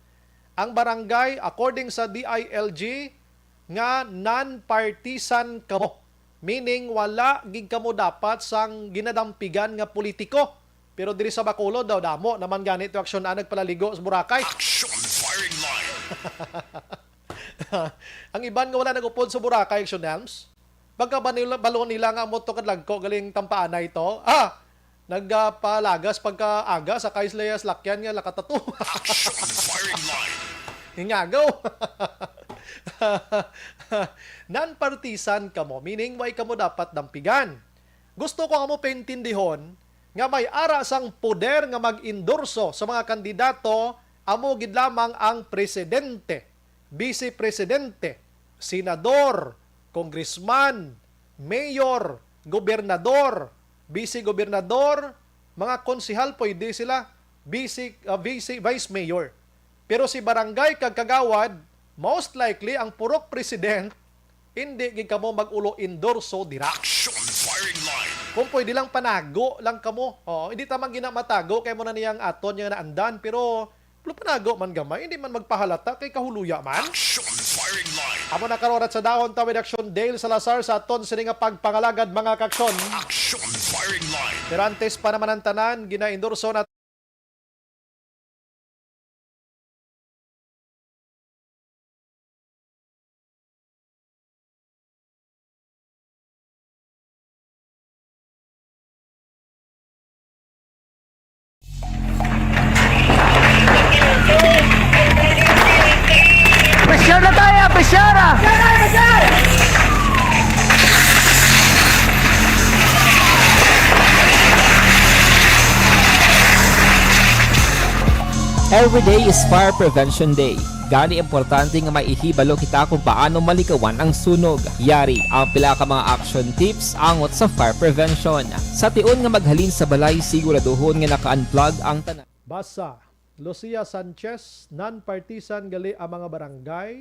Ang barangay, according sa D I L G, nga non-partisan kamo. Meaning, wala gid kamo dapat sang ginadampigan nga politiko. Pero diri sa Bacolod daw, damo naman gani to aksyon na nagpalaligo sa Boracay. Action Firing Line. Ang iban nga wala nag-upod sa Boracay, Action Nelms, pagkabalo nila nga amo to kadlagko galing tampaanay to. Ah, nagpalagas pagkaaga, sakay sila sa lakyan nga lakatatu. Action Firing Line. Ingagaw. Non-partisan kamo, meaning way kamo dapat dampigan. Gusto ko amo paintindihon nga may ara sang poder nga mag-endorso sa mga kandidato, amo gid lamang ang presidente, vice presidente, senador, congressman, mayor, gobernador, vice gobernador, mga konsehal, pwede sila, vice, ah, vice, vice mayor. Pero si barangay kag kagawad, most likely ang purok president, hindi gid kamo mag-ulo endorso dira. Action Firing Line. Kung pwede lang, panago lang kamo. Oo, hindi ta man gina matago kay mo na niyang aton nga naandan, pero panago man gamay, hindi man magpahalata kay kahuluya man. Action Firing Line. Amo na karon, oras sa dahon ta with Action Dale Salazar sa aton sini nga pagpangalagad, mga ka-aksyon. Action Firing Line. Pero antes pa naman ang tanan, gina-endorso na Pressure na tayo, pressure! Every day is Fire Prevention Day. Gani, importante nga may ihibalo kita kung paano maligawan ang sunog. Yari ang pila ka mga action tips angot sa fire prevention. Sa tion nga maghalin sa balay, siguraduhon nga naka-unplug ang tanan. Basa, Lucia Sanchez, non-partisan gali ang mga barangay.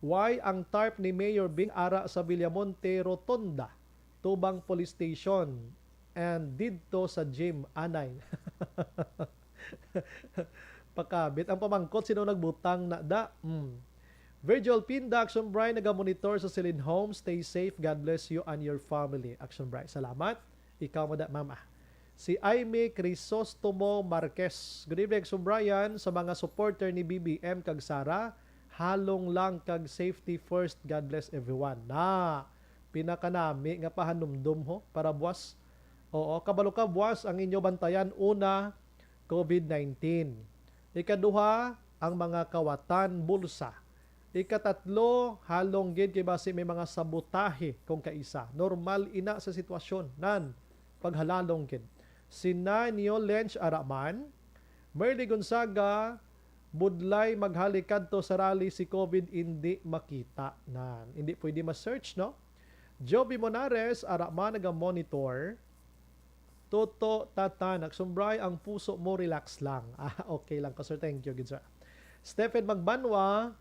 Why ang tarp ni Mayor Bing ara sa Villamonte Rotonda, tubang police station, and didto sa gym, anay? Pakabit. Ang pamangkot, sino nagbutang na da? Mm. Virgil Pinda, Action Bri, naga-monitor sa Celine Home. Stay safe. God bless you and your family. Action Bri. Salamat. Ikaw mo da, mama. Si Aimee Crisostomo Marquez. Good evening, Action Brian. Sa mga supporter ni B B M kag Sara, halong lang kag safety first. God bless everyone. Na, pinakanami nga pahanumdom ho para buwas. Oo, kabalo ka, buwas ang inyo bantayan. Una, covid nineteen. Ikaduha, ang mga kawatan, bulsa. Ikatatlo, halong gid kay basi may mga sabotahe kung kaisa. Normal ina sa sitwasyon, nan, paghalalong gid. Si Nanyo Lench Araman, Merly Gonzaga, budlay maghalik kadto sa rally, si covid indi makita. Nan, hindi pwede ma-search, no? Joby Monares, ara man naga-monitor. Toto Tatan, Action Bri, ang puso mo, relax lang. Ah, okay lang ko, sir. Thank you, good sir. Stephen Magbanwa.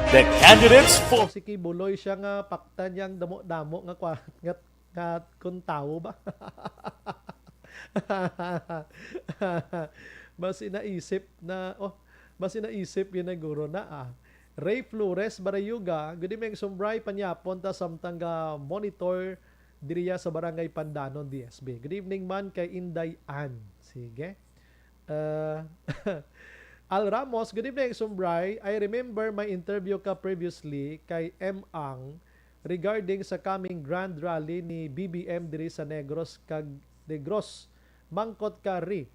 The candidates for Si Kibuloy siya nga paktan niyang damo-damo nga kwa-, nga, nga kung tawo ba? Basi naisip na, oh, basi naisip yun na guro na, ah. Ray Flores Barayuga, good evening, Action Bri, panyapon ta samtang ga monitor diriya sa Barangay Pandanon, D S B. Good evening man kay Inday Ann. Sige. Uh, Al Ramos, good evening, Action Bri. I remember my interview ka previously kay M Ang regarding sa coming grand rally ni B B M diri sa Negros kag Negros. Mangkot ka ri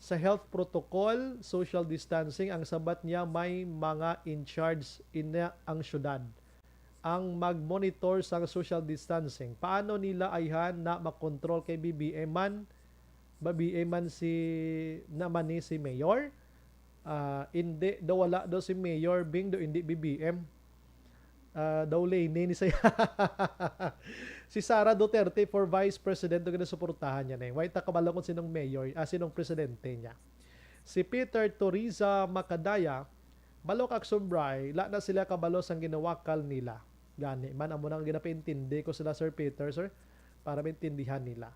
sa health protocol, social distancing, ang sabat niya may mga in charge ina ang syudad ang mag-monitor sang social distancing. Paano nila ayhan na makontrol kay B B M man? Ba B M man si, naman ni si Mayor? Ah, hindi daw, wala daw si Mayor Bing daw, hindi B B M. Ah, daw Leni ni saya. Si Sara Duterte for Vice President daw ginasuportahan niya na. Why ta kabalo kung sinong mayor, ah, sinong presidente niya. Si Peter Toriza Macadaya, balo ka Action Bri, la na sila kabalo sang ginawakal nila. Gani man, amo na nga ginapaintindi ko sila, Sir Peter, sir, para maintindihan nila.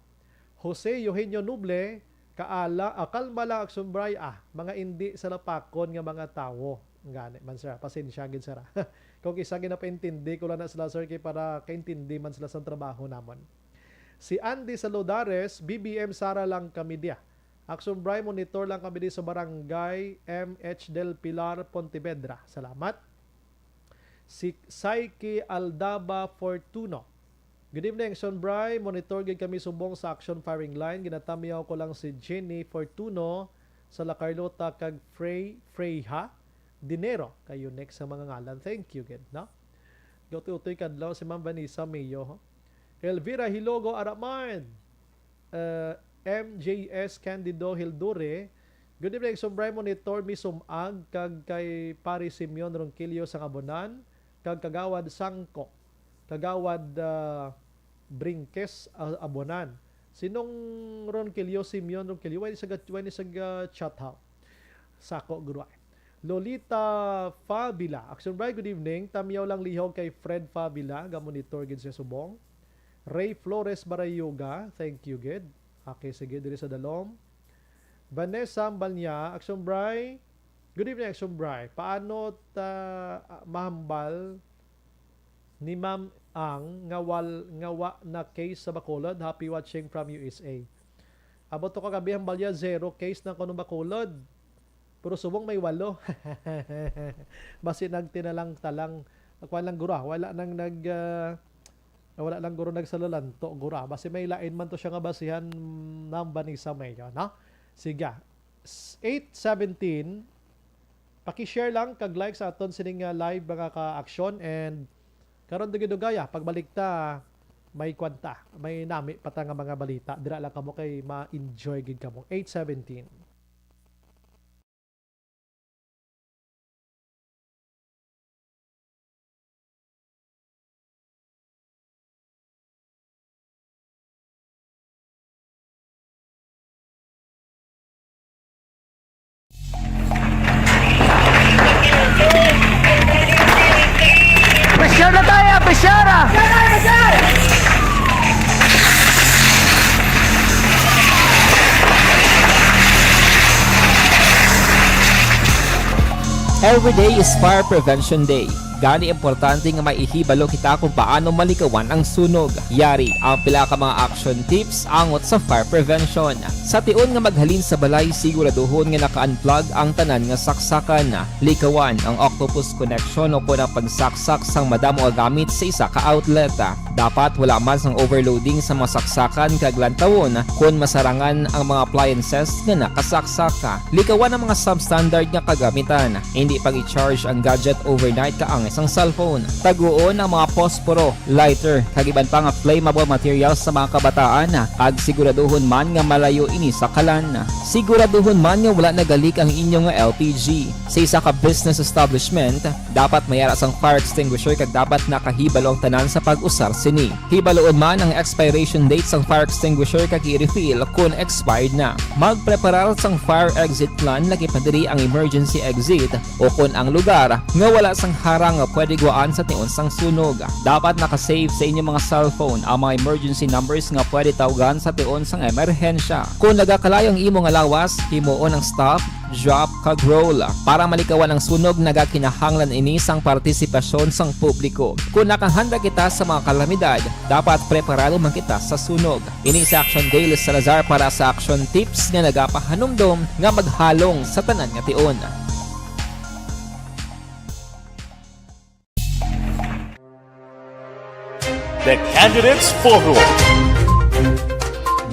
Jose Eugenio Noble, kaala, ah, kalma lang, Action Bri, ah, mga indi sa lapakon nga mga tawo. Gani man, sir, pasensya gid, sir, ah. Kung isa ginapaintindi ko lang na sila, sir, kay para kaintindi man sila sa trabaho namon. Si Andy Saludares, B B M Sara lang kami diya. Action Bri, monitor lang kami di sa barangay M H Del Pilar, Pontevedra. Salamat. Si Psyche Aldaba Fortuno. Good evening, Action Bri. Monitor gid kami subong sa Action Firing Line. Ginatamyaw ko lang si Jenny Fortuno sa La Carlota kag Frey, Freyha Dinero. Kayo next sa mga ngalan. Thank you gid, no? Gautoy-utoy kadlaw si Ma'am Vanessa Mayo, ho? Elvira Hilogo Araman. Uh, M J S Candido Hildure. Good evening, Action Bri, monitor mi sum-ag kag kay Pare Simeon Ronquillo sang Abonan, kag Kagawad Sangko, Kagawad, ah, Brinques, ah, Abonan. Sinong Ronquillo? Simeon Ronquillo? Why sa ga-, why sa ga-, chat, ha? Sako, guro, ay. Lolita Favila. Action Bri, good evening. Tamyaw lang lihog kay Fred Favila. Ga-monitor gid siya subong. Ray Flores Barayoga. Thank you, gid. Okay, sige, diri sa dalom. Vanessa Balnya, Action Bri. Good evening, Action Bri. Paano ta, ah, mahambal ni Ma'am Ang nga wal-, nga wa na case sa Bacolod? Happy watching from U S A. Abot to kagabi, hambalya, zero case na kuno Bacolod. Pero subong may walo. Basi nagtinalang-talang. Kuwan lang guro, ah. Wala nang nag, ah, wala lang guro nagsalalanto, guro, ah. Basi may lain man to siya nga basihan, Ma'am Vanessa Mayo, no? Sige. S-, eight seventeen, paki-share lang kag like sa aton sining, ah, live, mga ka-action, and karon, dugay-dugaya, pagbalik ta, may kwanta, may nami pa ta nga mga balita. Dira lang kamo kay ma-enjoy gid kamo. Eight seventeen. Pressure na tayo, pressure, ah! Every day is Fire Prevention Day. Gani, importante nga maihibalo kita kung paano malikawan ang sunog. Yari ang pila ka mga action tips angot sa fire prevention. Sa tion nga maghalin sa balay, siguraduhon nga naka-unplug ang tanan nga saksakan. Likawan ang octopus connection o kon ang pagsaksak sang madamo nga gamit sa isa ka outlet. Dapat wala man sang overloading sa mga saksakan kag lantawon kon masarangan ang mga appliances nga nakasaksak. Likawan ang mga substandard nga kagamitan. Indi pag-i-charge ang gadget overnight kaangay sang cellphone. Taguon ang mga posporo, lighter, kag iban pa nga flammable materials sa mga kabataan, kag siguraduhon man nga malayo ini sa kalan. Siguraduhon man nga wala nagalik ang inyo nga L P G. Sa isa ka business establishment, dapat may ara sang fire extinguisher kag dapat nakahibalo ang tanan sa pag-usar sini. Hibaluon man ang expiration date sang fire extinguisher kag i-refill kon expired na. Magpreparar sang fire exit plan, lakip na diri ang emergency exit o kon ang lugar nga wala sang harang nga pwede guwaan sa tion sang sunog. Dapat naka-save sa inyo mga cellphone ang mga emergency numbers nga pwede tawgan sa tion sang emerhensya. Kon nagakalayo ang imo nga lawas, himuon ang stop, drop, kag roll. Para malikawan ang sunog, nagakinahanglan ini sang partisipasyon sang publiko. Kon nakahanda kita sa mga kalamidad, dapat preparado man kita sa sunog. Ini si Action Dale Salazar para sa Action Tips nga nagapahanumdom nga maghalong sa tanan nga tion. The Candidates Forum.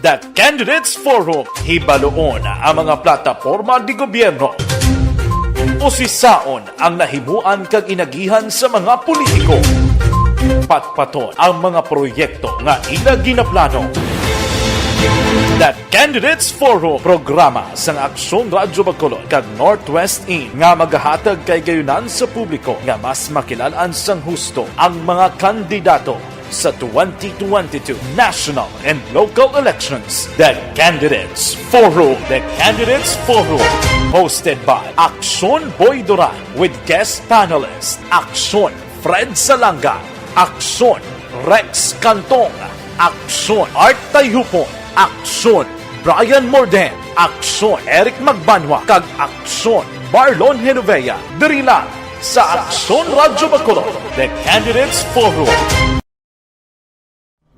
The Candidates Forum. Hibaluon ang mga plataporma di gobyerno. Usisaon ang nahimuan kag inagihan sa mga politiko. Patpaton ang mga proyekto nga ila ginaplano. The Candidates Forum, programa sang Aksyon Radyo Bacolod kag Northwest Inn nga magahatag kay gayunan sa publiko nga mas makilalan sang husto ang mga kandidato sa twenty twenty-two national and local elections. The Candidates Forum. The Candidates Forum, hosted by Aksyon Boy Duran with guest panelist Aksyon Fred Salanga, Aksyon Rex Cantong, Aksyon Art Tayhupon, Aksyon Brian Morden, Aksyon Eric Magbanwa, kag Aksyon Marlon Genovea. Diri lang sa Aksyon Radyo Bacolod, The Candidates Forum.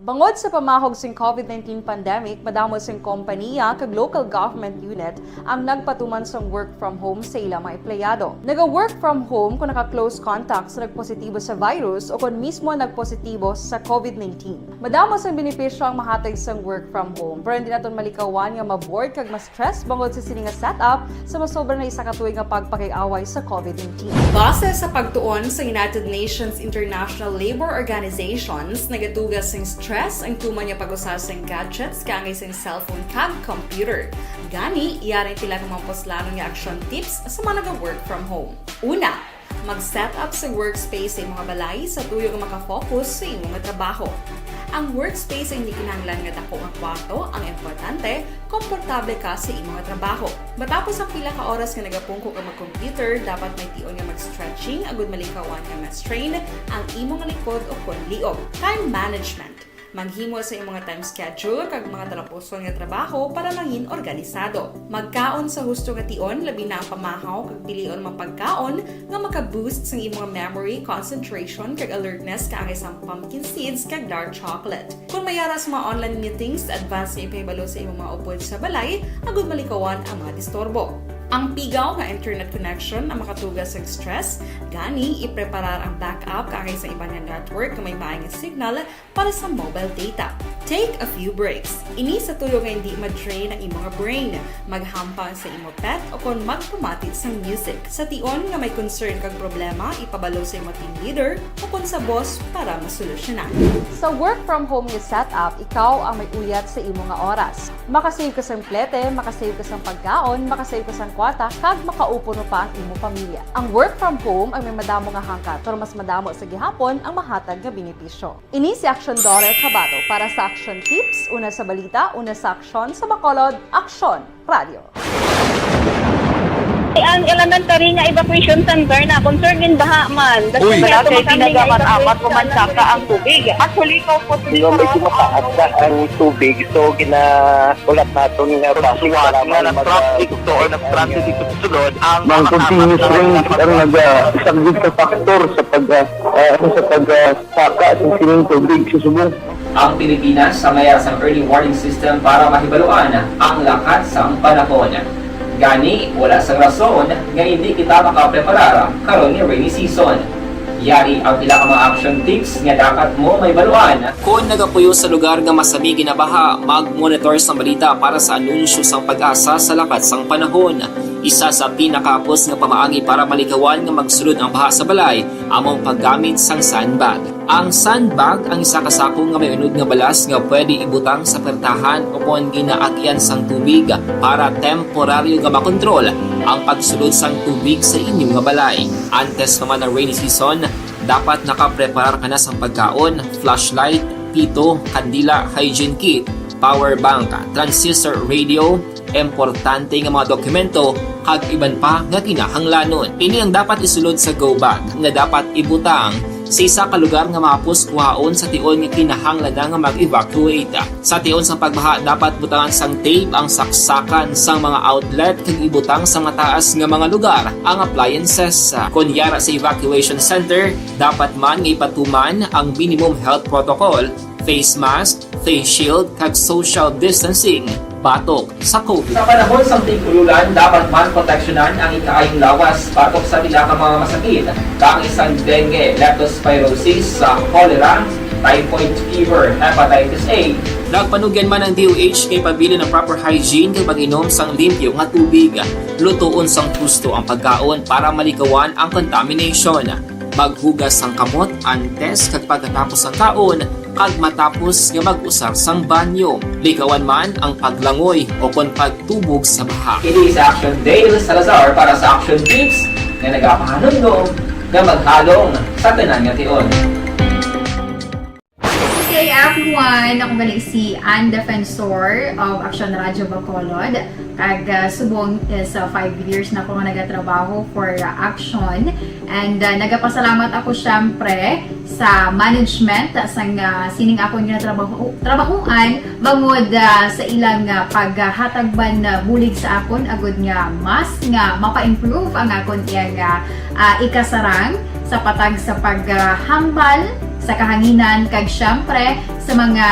Bangod sa pamahog sing COVID nineteen pandemic, madamo sing kompanya kag local government unit ang nagpatuman sang work from home sa ila mga empleyado. Naga-work from home kung naka-close contact sa nagpositibo sa virus o kon mismo nagpositibo sa COVID nineteen. Madamo sang benepisyo ang mahatag sang work from home, pero hindi naton malikawan nga ma-bored kag ma-stress bangod sa sini nga setup sa masobra na isa ka tuig nga pagpakig-away sa COVID nineteen. Base sa pagtuon sa United Nations International Labor Organizations, nagatuga sing stress ang tuman nga pag-usa sing gadgets kaangay sing cellphone kag computer. Gani, yari ang pila ka mga puslanon nga action tips sa mga naga-work from home. Una, mag-set up sa workspace sa imong balay sa tuyo nga maka-focus sa imong trabaho. Ang workspace ay hindi kinahanglan nga dako nga kwarto, ang importante, komportable ka sa imong trabaho. Matapos ang pila ka oras nga nagapungko ka mag-computer, dapat may tion nga mag-stretching agud malikawan nga ma-strain ang imong likod o kon liog. Time management. Maghimo sa imong time schedule kag mga talapuson nga trabaho para mangin organisado. Magkaon sa husto nga tion, labi na ang pamahaw kag pilion mga pagkaon nga maka-boost sang imong memory, concentration, kag alertness kaangay sang pumpkin seeds kag dark chocolate. Kung may ara sa mga online meetings, advance nga ipahibalo sa imong mga upod sa balay agud malikawan ang mga disturbo. Ang pigaw nga internet connection ang makatuga sa stress, gani ipreparar ang backup kaangay sa iban nga network nga may maay nga signal para sa mobile data. Take a few breaks. Ini sa tuyo nga hindi ma-drain ang imong brain. Maghampang sa imo pet o kon magpamati sang music. Sa tion nga may concern kag problema, ipabalo sa imo team leader o kon sa boss para masolusyonan. Sa work from home nga setup, ikaw ang may uyat sa imo nga oras. Makasave ka sang plete, makasave ka sang pagkaon, makasave ka sang kwarta, kag makaupod pa ang imo pamilya. Ang work from home ang may madamo nga hangkat, pero mas madamo sa gihapon ang mahatag nga benepisyo. Ini si Aksyon Dorel Cabato para sa Aksyon Tips, una sa balita, una sa aksyon, sa Bacolod, Aksyon Radio. Ang elementary nga evacuation center na concern din baha man. Uy. Wala kay pinagamat-amat, umansaka ang tubig. Actually, ikaw po, di ba, medyo mataas na ang tubig, so ginaulat naton nga traffic nga nag-traffic to or nag-transit dito sa sulod ang mga continuous rain ang nag-, ah, isang big factor sa pag, ah, ah, sa pag, ah, saka sa sining tubig sa subong. Ang Pilipinas sa mayar sang early warning system para mahibaluan ang lakat sang panahon. Gani, wala sang rason nga hindi kita makapreparar karon nga rainy season. Yari ang pila ka mga action tips nga dapat mo mahibaluan. Kon nagapuyo sa lugar nga masami ginabaha, mag-monitor sa balita para sa anunsyo sang PAGASA sa lakat sang panahon. Isa sa pinakahapos nga pamaagi para malikawan nga magsulod ang baha sa balay amo ang paggamit sang sandbag. Ang sandbag ang isa ka sako nga may unod nga balas nga pwede ibutang sa pertahan o kon ginaagian sang tubig para temporaryo nga makontrol ang pagsulod sang tubig sa inyo nga balay. Antes pa man ang rainy season, dapat nakapreparar ka na sang pagkaon, flashlight, pito, kandila, hygiene kit, power bank, transistor radio, importante nga mga dokumento, kag iban pa nga kinahanglanon. Ini ang dapat isulod sa go bag nga dapat ibutang sa isa ka lugar nga mahapos kuhaon sa tion nga kinahanglan na nga mag-evacuate. Sa tion sang pagbaha, dapat butangan sang tape ang saksakan sang mga outlet kag ibutang sa mataas nga mga lugar ang appliances. Kon yara sa evacuation center, dapat man nga ipatuman ang minimum health protocol, face mask, face shield, kag social distancing batok sa COVID. Sa panahon sang tig-ululan, dapat man proteksyonan ang ikaayong lawas batok sa pila ka mga masakit, kaangay sang dengue, leptospirosis, cholera, typhoid fever, hepatitis A. Nagpanugyan man ang D O H nga ipabilin ang proper hygiene kag pag-inom sang limpyo nga tubig. Lutoon sang husto ang pagkaon para malikawan ang contamination. Maghugas sang kamot antes kag pagkatapos sa kaon, kag matapos nga mag-usar sang banyo. Ligawan man ang paglangoy o kon pagtubog sa baha. Ini sa Action Dale Salazar para sa Action Tips nga nagapahanumdom nga maghalong sa tanan nga tion. Hey everyone! Ako gali si Ann Defensor of Action Radio Bacolod. Kag, ah, subong is, ah, five years na ako nga nagatrabaho for, ah, Action. And, ah, nagapasalamat ako, syempre, sa management, ah, sang, ah, sining akon nga trabaho, trabahoan, bangod, ah, sa ilang, ah, paghatag man, ah, bulig sa akon, agud nga mas nga mapa-improve ang akon iyang, ah, ah, ikasarang sa patag sa paghambal sa kahanginan, kag syempre sa mga,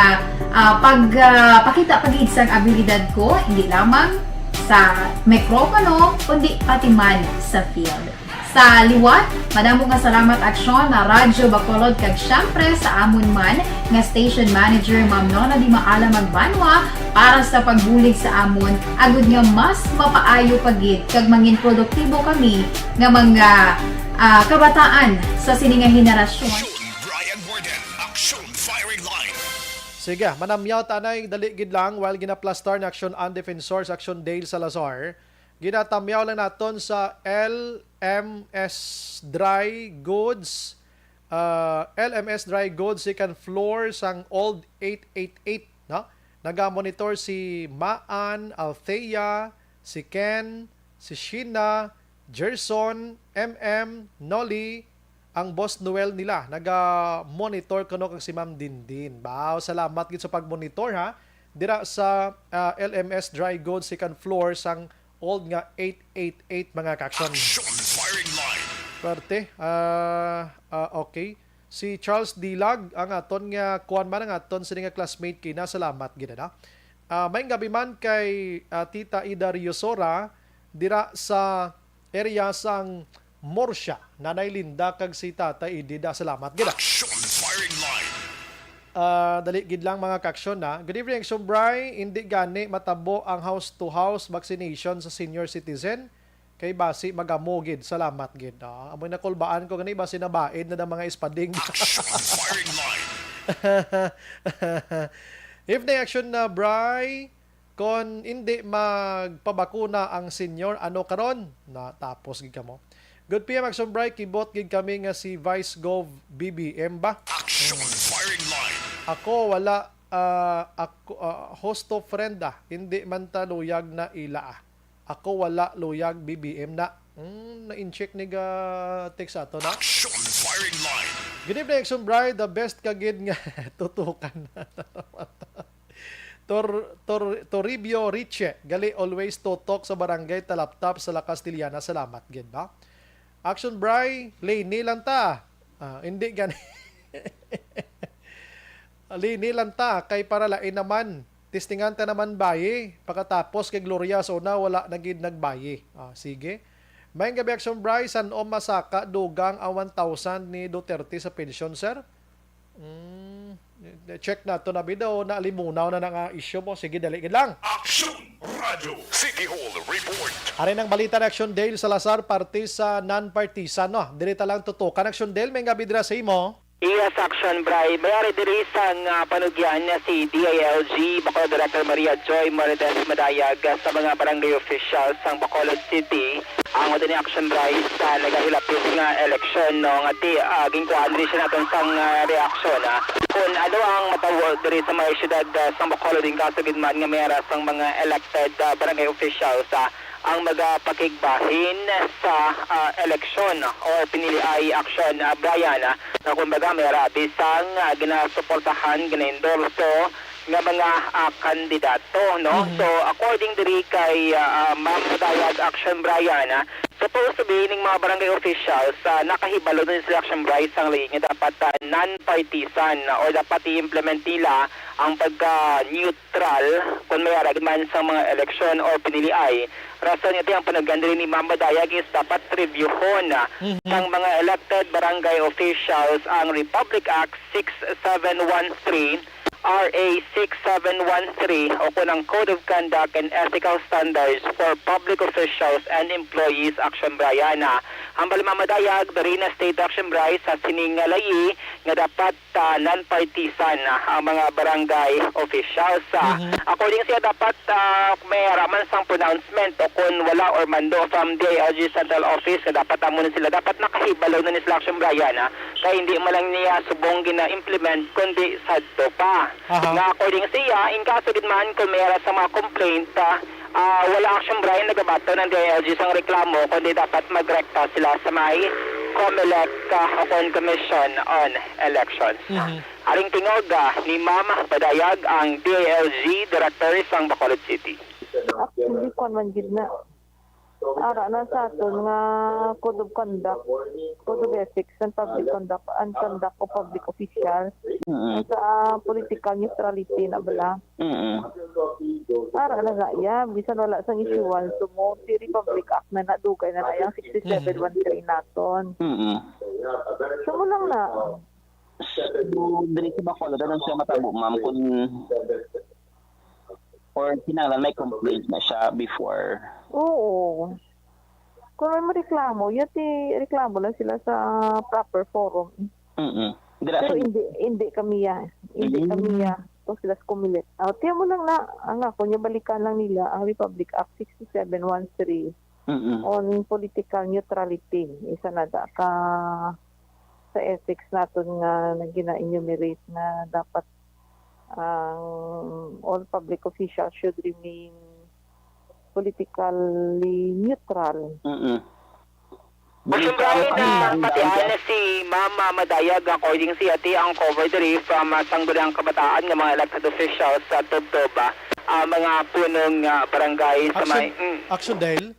ah, pag, ah, pakita pa gid sang abilidad ko, hindi lamang sa mikropono, kundi pati man sa field. Sa liwat, madamo nga salamat, Aksyon, na Radyo Bacolod, kag syempre sa amon man nga station manager, Ma'am Nona Di Maala Magbanwa, para sa pagbulig sa amon, agud nga mas mapaayo pa gid kag mangin produktibo kami nga mga, ah, kabataan sa sini nga henerasyon. Action, Brian Warden. Action, firing line. Sige, manamyaw ta anay, dali gid lang, while ginaplastar na Action Ann Defensor sa Action Dale Salazar. Ginatamyaw lang naton sa L M S Dry Goods, ah, L M S Dry Goods, second floor sang Old eight eight eight, no? Naga-monitor si Maan, Althea, si Ken, si Sheena, Gerson, M M, Nolly, ang Boss Noel nila, naga-monitor kuno kag si Ma'am Dindin. Wow, salamat gid sa pag-monitor, ha. Dira sa, ah, L M S Dry Goods, second floor sang old nga eight eight eight, mga ka-action. Action firing line. Perte, ah, ah, okay. Si Charles Dilag, ang aton nga, kuwan man ang aton, sini nga classmate kina, salamat gid, ano? Ah, maayong gabi man kay, ah, Tita Ida Riosora, dira sa area sang Murcia, Nanay Linda kag si Tata Idida. Salamat gid, ah. Action firing line. Ah, dali gid lang, mga ka-action, ha. Good evening, Action Bri. Hindi gani matabo ang house-to-house vaccination sa senior citizen. Kay basi magamo gid. Salamat gid. Ah, amoy nakulbaan ko gani, basi nabaid na ang mga espading. Action firing line. Evening, Action na, Bri. Kon indi magpabakuna ang senior, ano karon? Na, tapos gid kamo. Good P M Action Bri, kibot gid kami nga si Vice Gov B B M ba? Action firing line. Ako wala, ah, ako, ah, host of friend, ah. Hindi man ta luyag na ila, ah. Ako wala luyag B B M na. Hmm, na-incheck ni ga text ato na. Action firing line. Good evening, Action Bri. The best ka gid nga tutukan. Tor-, Tor-, Toribio Riche, gali always tutok sa barangay Talaptap sa La Castellana. Salamat gid ba? Action Bri, lini lang ta. Ah, hindi gani. Lini lang ta, kay para lain naman. Testingan ta naman bayi. Pagkatapos kay Gloria sa una, wala na gid nagbayi. Ah, sige. Maayong gabi, Action Bri. San-o masaka dugang ang one thousand ni Duterte sa pensyon, sir? Mm, check nato na bitaw, naalimunaw na na nga issue mo. Sige, dali gid lang. Action Radio City Hall Report. Ari nang balita na, Action Dale Salazar, parte sa non-partisan, no? Diri ta lang tutukan, Action Dale, maayong gabi dira sa imo. Yes, Action Bri. May ari diri sang, ah, panugyan na si D I L G Bacolod Director Maria Joy Morides Madayag, ah, sa mga barangay officials sang Bacolod City. Ang wala ni Action Bri sa nagahilapit nga eleksyon, no, nga ti, ah, ginkuhaan diri siya naton sang, ah, reaksyon, ah, kung ano ang matabo diri sa mga syudad, ah, sang Bacolod, in kaso gid man nga may ara sang mga elected, ah, barangay officials, ah, ang magapakigbahin sa, ah, eleksyon o piniliay, Action, ah, Brian, ah, nga kumbaga may ara abi sang, ah, ginasuportahan, ginaendorso nga mga, ah, kandidato, no? Mhm. So, according diri kay, ah, ah, Ma'am Dayag, Action Brian, ah, supposed to be ning mga barangay officials, ah, nakahibalo na sila, Action Bri, sang lagi nga dapat, ah, non-partisan, ah, or dapat i-implement nila ang pagka-neutral kung may ara gid man sa mga eleksyon or piniliay. Rason nga ti ang panugyan diri ni Ma'am Dayag is dapat reviewhon, ah, Mhm. sang mga elected barangay officials ang Republic Act six seven one three, R A six seven one three, o kun ang Code of Conduct and Ethical Standards for Public Officials and Employees, Action Brian, ah. Ang Balma Madayag, Barina State Action Bryce, sa sining nga layi nga dapat, ah, non-partisan, ah, ang mga barangay officials. Ah, Mhm. According siya, dapat, ah, may araman sang pronouncement o kung wala or mando from D I L G Central Office nga dapat amo na sila, dapat nakahibalo na ni sila, Action Brian, ah, kay hindi man lang niya subong gina-implement kundi sadto pa. Aha. Nga according siya, in kaso gid man kung may ara sa mga complaint, ah, ah, wala, Action Brian, nagabaton ang D I L G sang reklamo, kundi dapat magrekta sila sa may COMELEC, ah, o kon Commission on Elections. Mhm. Aring tingog, ah, ni Ma'am Padayag, ang D I L G Director sang Bacolod City. Actually, kwan man gid na. Ara na sa aton nga code of conduct, code of ethics and public conduct, and conduct of public officials, Mm-mm. sa political neutrality na bala. Mm-mm. Ara na nga iya, bisan wala sang issuance, so mo, si Republic Act na nadugay na na yang sixty-seven one three naton. Mm-mm. So mo lang na. So, diri sa Bacolod, anong siya matabo, ma'am, kung, or kinahanglan may complaint na siya before? Oo. Kung may mareklamo, yati reklamo lang sila sa proper forum. Mm-mm. Dira Pero sa hindi, hindi kami ya. Hindi Mm. kami ya. Kung sila sa COMELEC. Ah, tiyan mo lang na, ang ako niya, balikan lang nila ang Republic Act sixty-seven one three Mm-mm. on political neutrality. Isa na da ka sa ethics naton nga gina-enumerate nga dapat ang all public officials should remain politically neutral. Mm-mm. Action Brian, ah, patian na si Ma'am, ah, Madayag, according siya, ti ang cover diri from, ah, Sangguniang Kabataan nga mga elected officials sa tubtob, ah, ah, mga punong, ah, barangay sa Action, may, mm. Action Dale?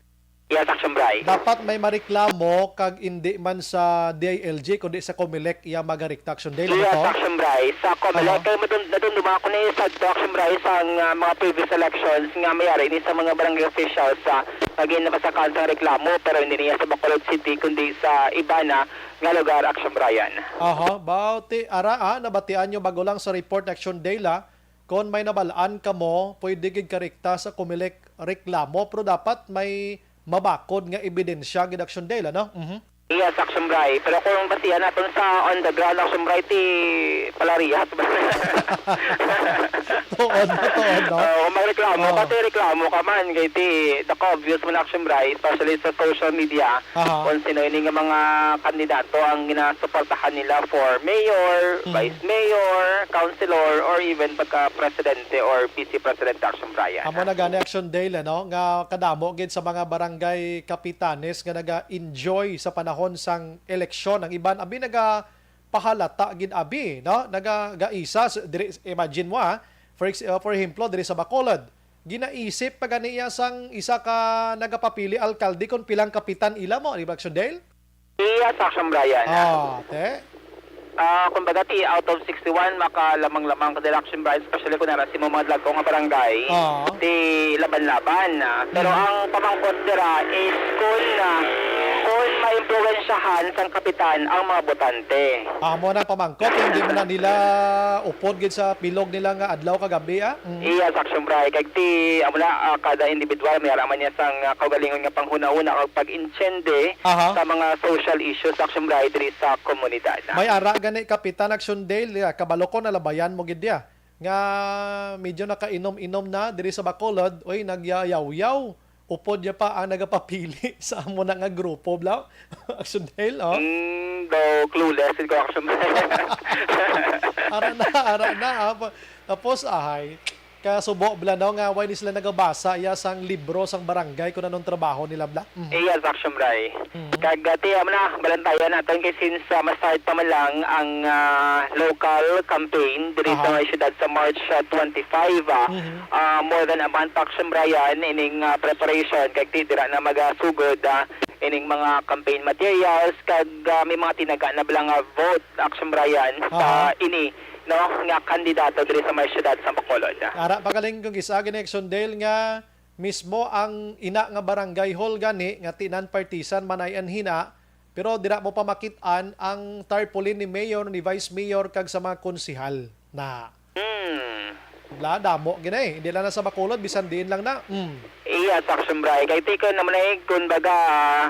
Yes, Action Brian. Dapat may mareklamo kag indi man sa D I L G, kundi sa COMELEC iya magarikta, Action Dale, ano Yes, to? Action Brian. Sa COMELEC, Aha. kay madun-, nadumduman ko na yung sa Action Brian sa, ah, mga previous elections nga mayari ni sa mga barangay officials sa naging nabasakan sa reklamo, pero hindi niya sa Bacolod City, kundi sa iba na nga lugar, Action Brian. Aha, bauti, ara, ah, nabatian nyo bago lang sa report, Action Dale, ah. Kon may nabalaan kamo, pwede gid karikta sa COMELEC reklamo, pero dapat may mabakod nga ebidensya gid, Action Dale, ano? Mhm. Yes, Action Bray. Pero kung basihan naton sa on the ground, Action Bray, ti palarihas ba? Tuod na, tuod, no? Oo, kung magreklamo Oo. ka, ti reklamo ka man. Kay ti, the obvious man, Action Bray, especially sa social media, Aha. kung sino ini nga mga kandidato ang ginasuportahan nila for mayor, Mm. vice mayor, councilor, or even pagka-presidente or vice presidente, Action Bray, ah. Amo na gani, Action Dale, ano, nga kadamo gid sa mga barangay kapitanes nga naga-enjoy sa panahon sang eleksyon. Ang iban, abi, nagapahalata gid, abi, no? Naga-, gaisa, s-, diri, imagine mo, ah, for ex-, uh, for ehemplo, diri sa Bacolod, ginaisip pa gani iya sang isa ka nagapapili alkalde kung pilang kapitan ila mo, di ba, Action Dale? Iya sa Action Brian. Ah, te? Ah, kumbaga, ti, out of sixty-one, makalamang-lamang ka dira, Action Brian, especially kung nara sa mga dagko nga barangay, Ah. ti laban-laban, ah. Pero Mhm. ang pamangkot dira is kung, ah, kung maimpluwensyahan sang kapitan ang mga botante. Amo na pamangkot, hindi man na nila upod gid sa bilog nila nga adlaw kag gabi, ah? Mm. Iya, sa Action Bray. Kag ti, amo na, ah, kada individual, may ara man niya sang, ah, kaugalingon nga panghunahuna kag pag-intiende Aha. sa mga social issues, Action Bray, diri sa komunidad. May ara gani, Kapitan Action Dale, ah, kabalo ko nalabayan mo gid niya nga medyo nakainom-inom na diri sa Bacolod, oy, nagyayawyaw. Upod niya pa ang nagapapili sa amo na nga grupo, bla? Action Dale, oh. Mm, daw clueless ko, Action Bray. Ara na, ara na, ah. Pa-, tapos, ahay, kasubo, bla, no, nga why ni sila nagabasa iya sang libro sang barangay kung anong trabaho nila, bla? Mhm. Yes, Action Bray. Mhm. Kag, ah, ti, amo na, balantayan naton kay since, ah, ma-start pa man lang ang, ah, local campaign diri sa Aha. may siyudad sa March, ah, twenty-five, ah, Mhm. ah, more than a month, Action Brian, ining, ah, preparation kag ti dira na magasugod, ah, ining mga campaign materials kag, ah, may mga tinaga na bala nga vote, Action Brian, sa Aha. ini, no, nga kandidato diri sa may siyudad sa Bacolod. Ara, pagaling kong isa, gani, Action Dale, nga mismo ang ina nga barangay hall gani nga ti non-partisan man ay anhina, pero dira mo pa makit-an ang tarpaulin ni mayor, ni vice mayor, kag sa mga konsehal na. Hmm. Wala, damo gini. Hindi lang na sa Bacolod, bisan diin lang na. Hmm. Iya, sa Action Bray. Kay tikon naman ay, kung baga, ah,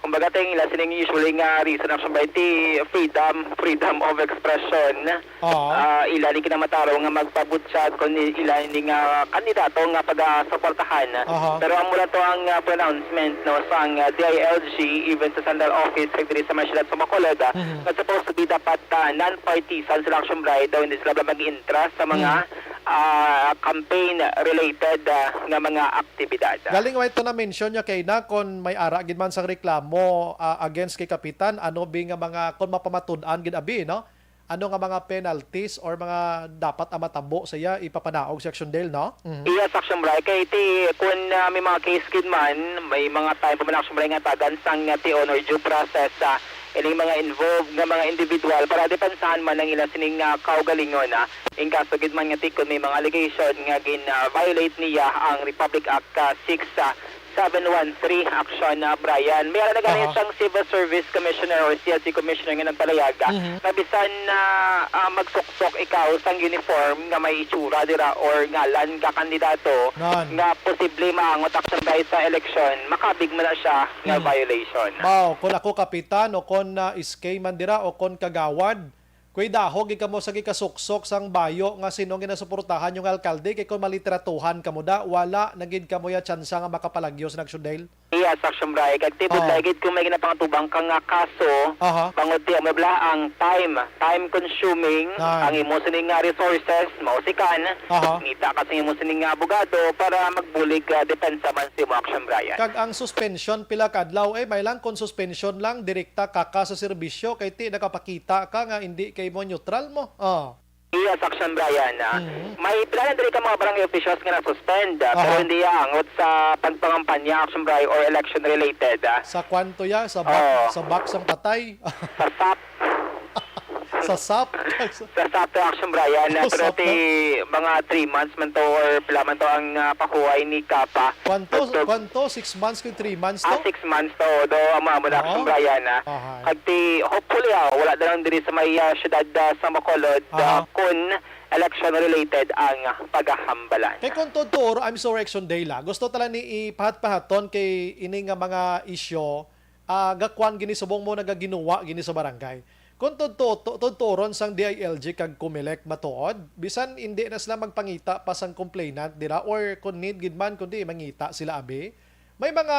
Kumbaga, ti ang ila sining usually nga reason, Action Bri, ti freedom, freedom of expression. Oo. Ah, ila ni kinamatarong nga magpabutyag kon i-, ila ni nga kandidato nga pagasuportahan. Aha. Pero amo lang to ang, ah, pronouncement, no, sang, ah, D I L G, even sa central office kag diri sa may siyudad sa Bacolod, ah, Mhm. nga supposed to be dapat, ah, non-partisan sila, Action Bri, daw hindi sila mag-intra sa mga, Mhm. ah, campaign-related, ah, nga mga aktibidad. Galing, way to na-mention niya kay na kon may ara gid man sang reklamo, ah, against kay Kapitan, ano bi nga mga, kon mapamatud-an gid abi, no? Ano nga mga penalties or mga dapat ang matabo sa iya, ipapanaog si Action Dale, no? Mhm. Yes, Action Bri. Kay ti, kun, ah, may mga case gid man, may mga time pa man, Action Bri, nga tagan sang, ah, tion or due process sa ining mga involved nga mga individual para depensahan man ang ila sining, ah, kaugalingon, ah. In kaso gid man nga ti kun may mga allegation nga gin, ah, violate niya ang Republic Act, ah, six, ah, seven one three, Action, ah, Brian. May ara na gani Aha. siyang Civil Service Commissioner or C S C Commissioner nga nagpalayag, ah, Mhm. na bisan na, ah, magsuksok ikaw sang uniform nga may itsura dira or ngalan ka kandidato Nan. nga posible maangot, Action Bri, sa eleksyon, makabig man na siya nga Hmm. violation. Baw, kon ako kapitan o kon, ah, S K man dira o kon kagawad, kuidaho gid kamo sa gikasuksok sang bayo nga sin-o ang ginasuportahan niyo nga alkalde, kay kon malitratuhan kamo da, wala na gid kamo ya tsansa nga makapalagyo sa Action Dale. Yes, Action Bri. Kag ti Oh. budlay gid kung may ginapangatubang ka nga kaso, Aha. bangod ti amo bala ang time, time consuming, Ay. ang imo sini nga resources, mausikan, Aha. ngita ka sa imo sini nga abogado para magbulig, ah, depensa man sa imo, Action Brian. Kag ang suspension, pila ka adlaw, eh, may lang kung suspension lang, direkta ka ka sa serbisyo, kay ti nakapakita ka nga hindi kay mo neutral mo. Oh. Yes, Action Brian, ah. Mhm. May pila na diri ka mga barangay officials nga na-suspend, ah, pero Aha. hindi angot sa pagpangampanya, Action Brian, or election related, ah. Sa kwanto ya? Sa bak-, Oo. sa box ang patay? Sa sap. Sa sap? Sa sap to, Action Brian, ah, Oh, pero sap ti na. mga three months man to or pila man to ang, ah, pahuway ni Kapa. Kwanto, Tugtog. kwanto? Six months kag three months Ah, to? six months to, do, amo, amo na, Oo. Action Brian, ah. Ahay. Kag ti, hopefully, ah, wala na lang diri sa may, ah, syudad, ah, sa Bacolod, ah, Aha. kun election related ang paghahambalan. Kay kung tuod-tuod, I'm sorry, Action Dale, ah. Gusto tala ni ipahat-pahaton kay ini nga mga isyu, ah, gakwan gini subong mo nagaginuwa gini sa barangay. Kung tuod-tuod, tu-, tuod-tuoron sang D I L G kag Comelec matuod, bisan indi na sila magpangita pa sang complainant dira or kung need gid man, kundi mangita sila, abi. May mga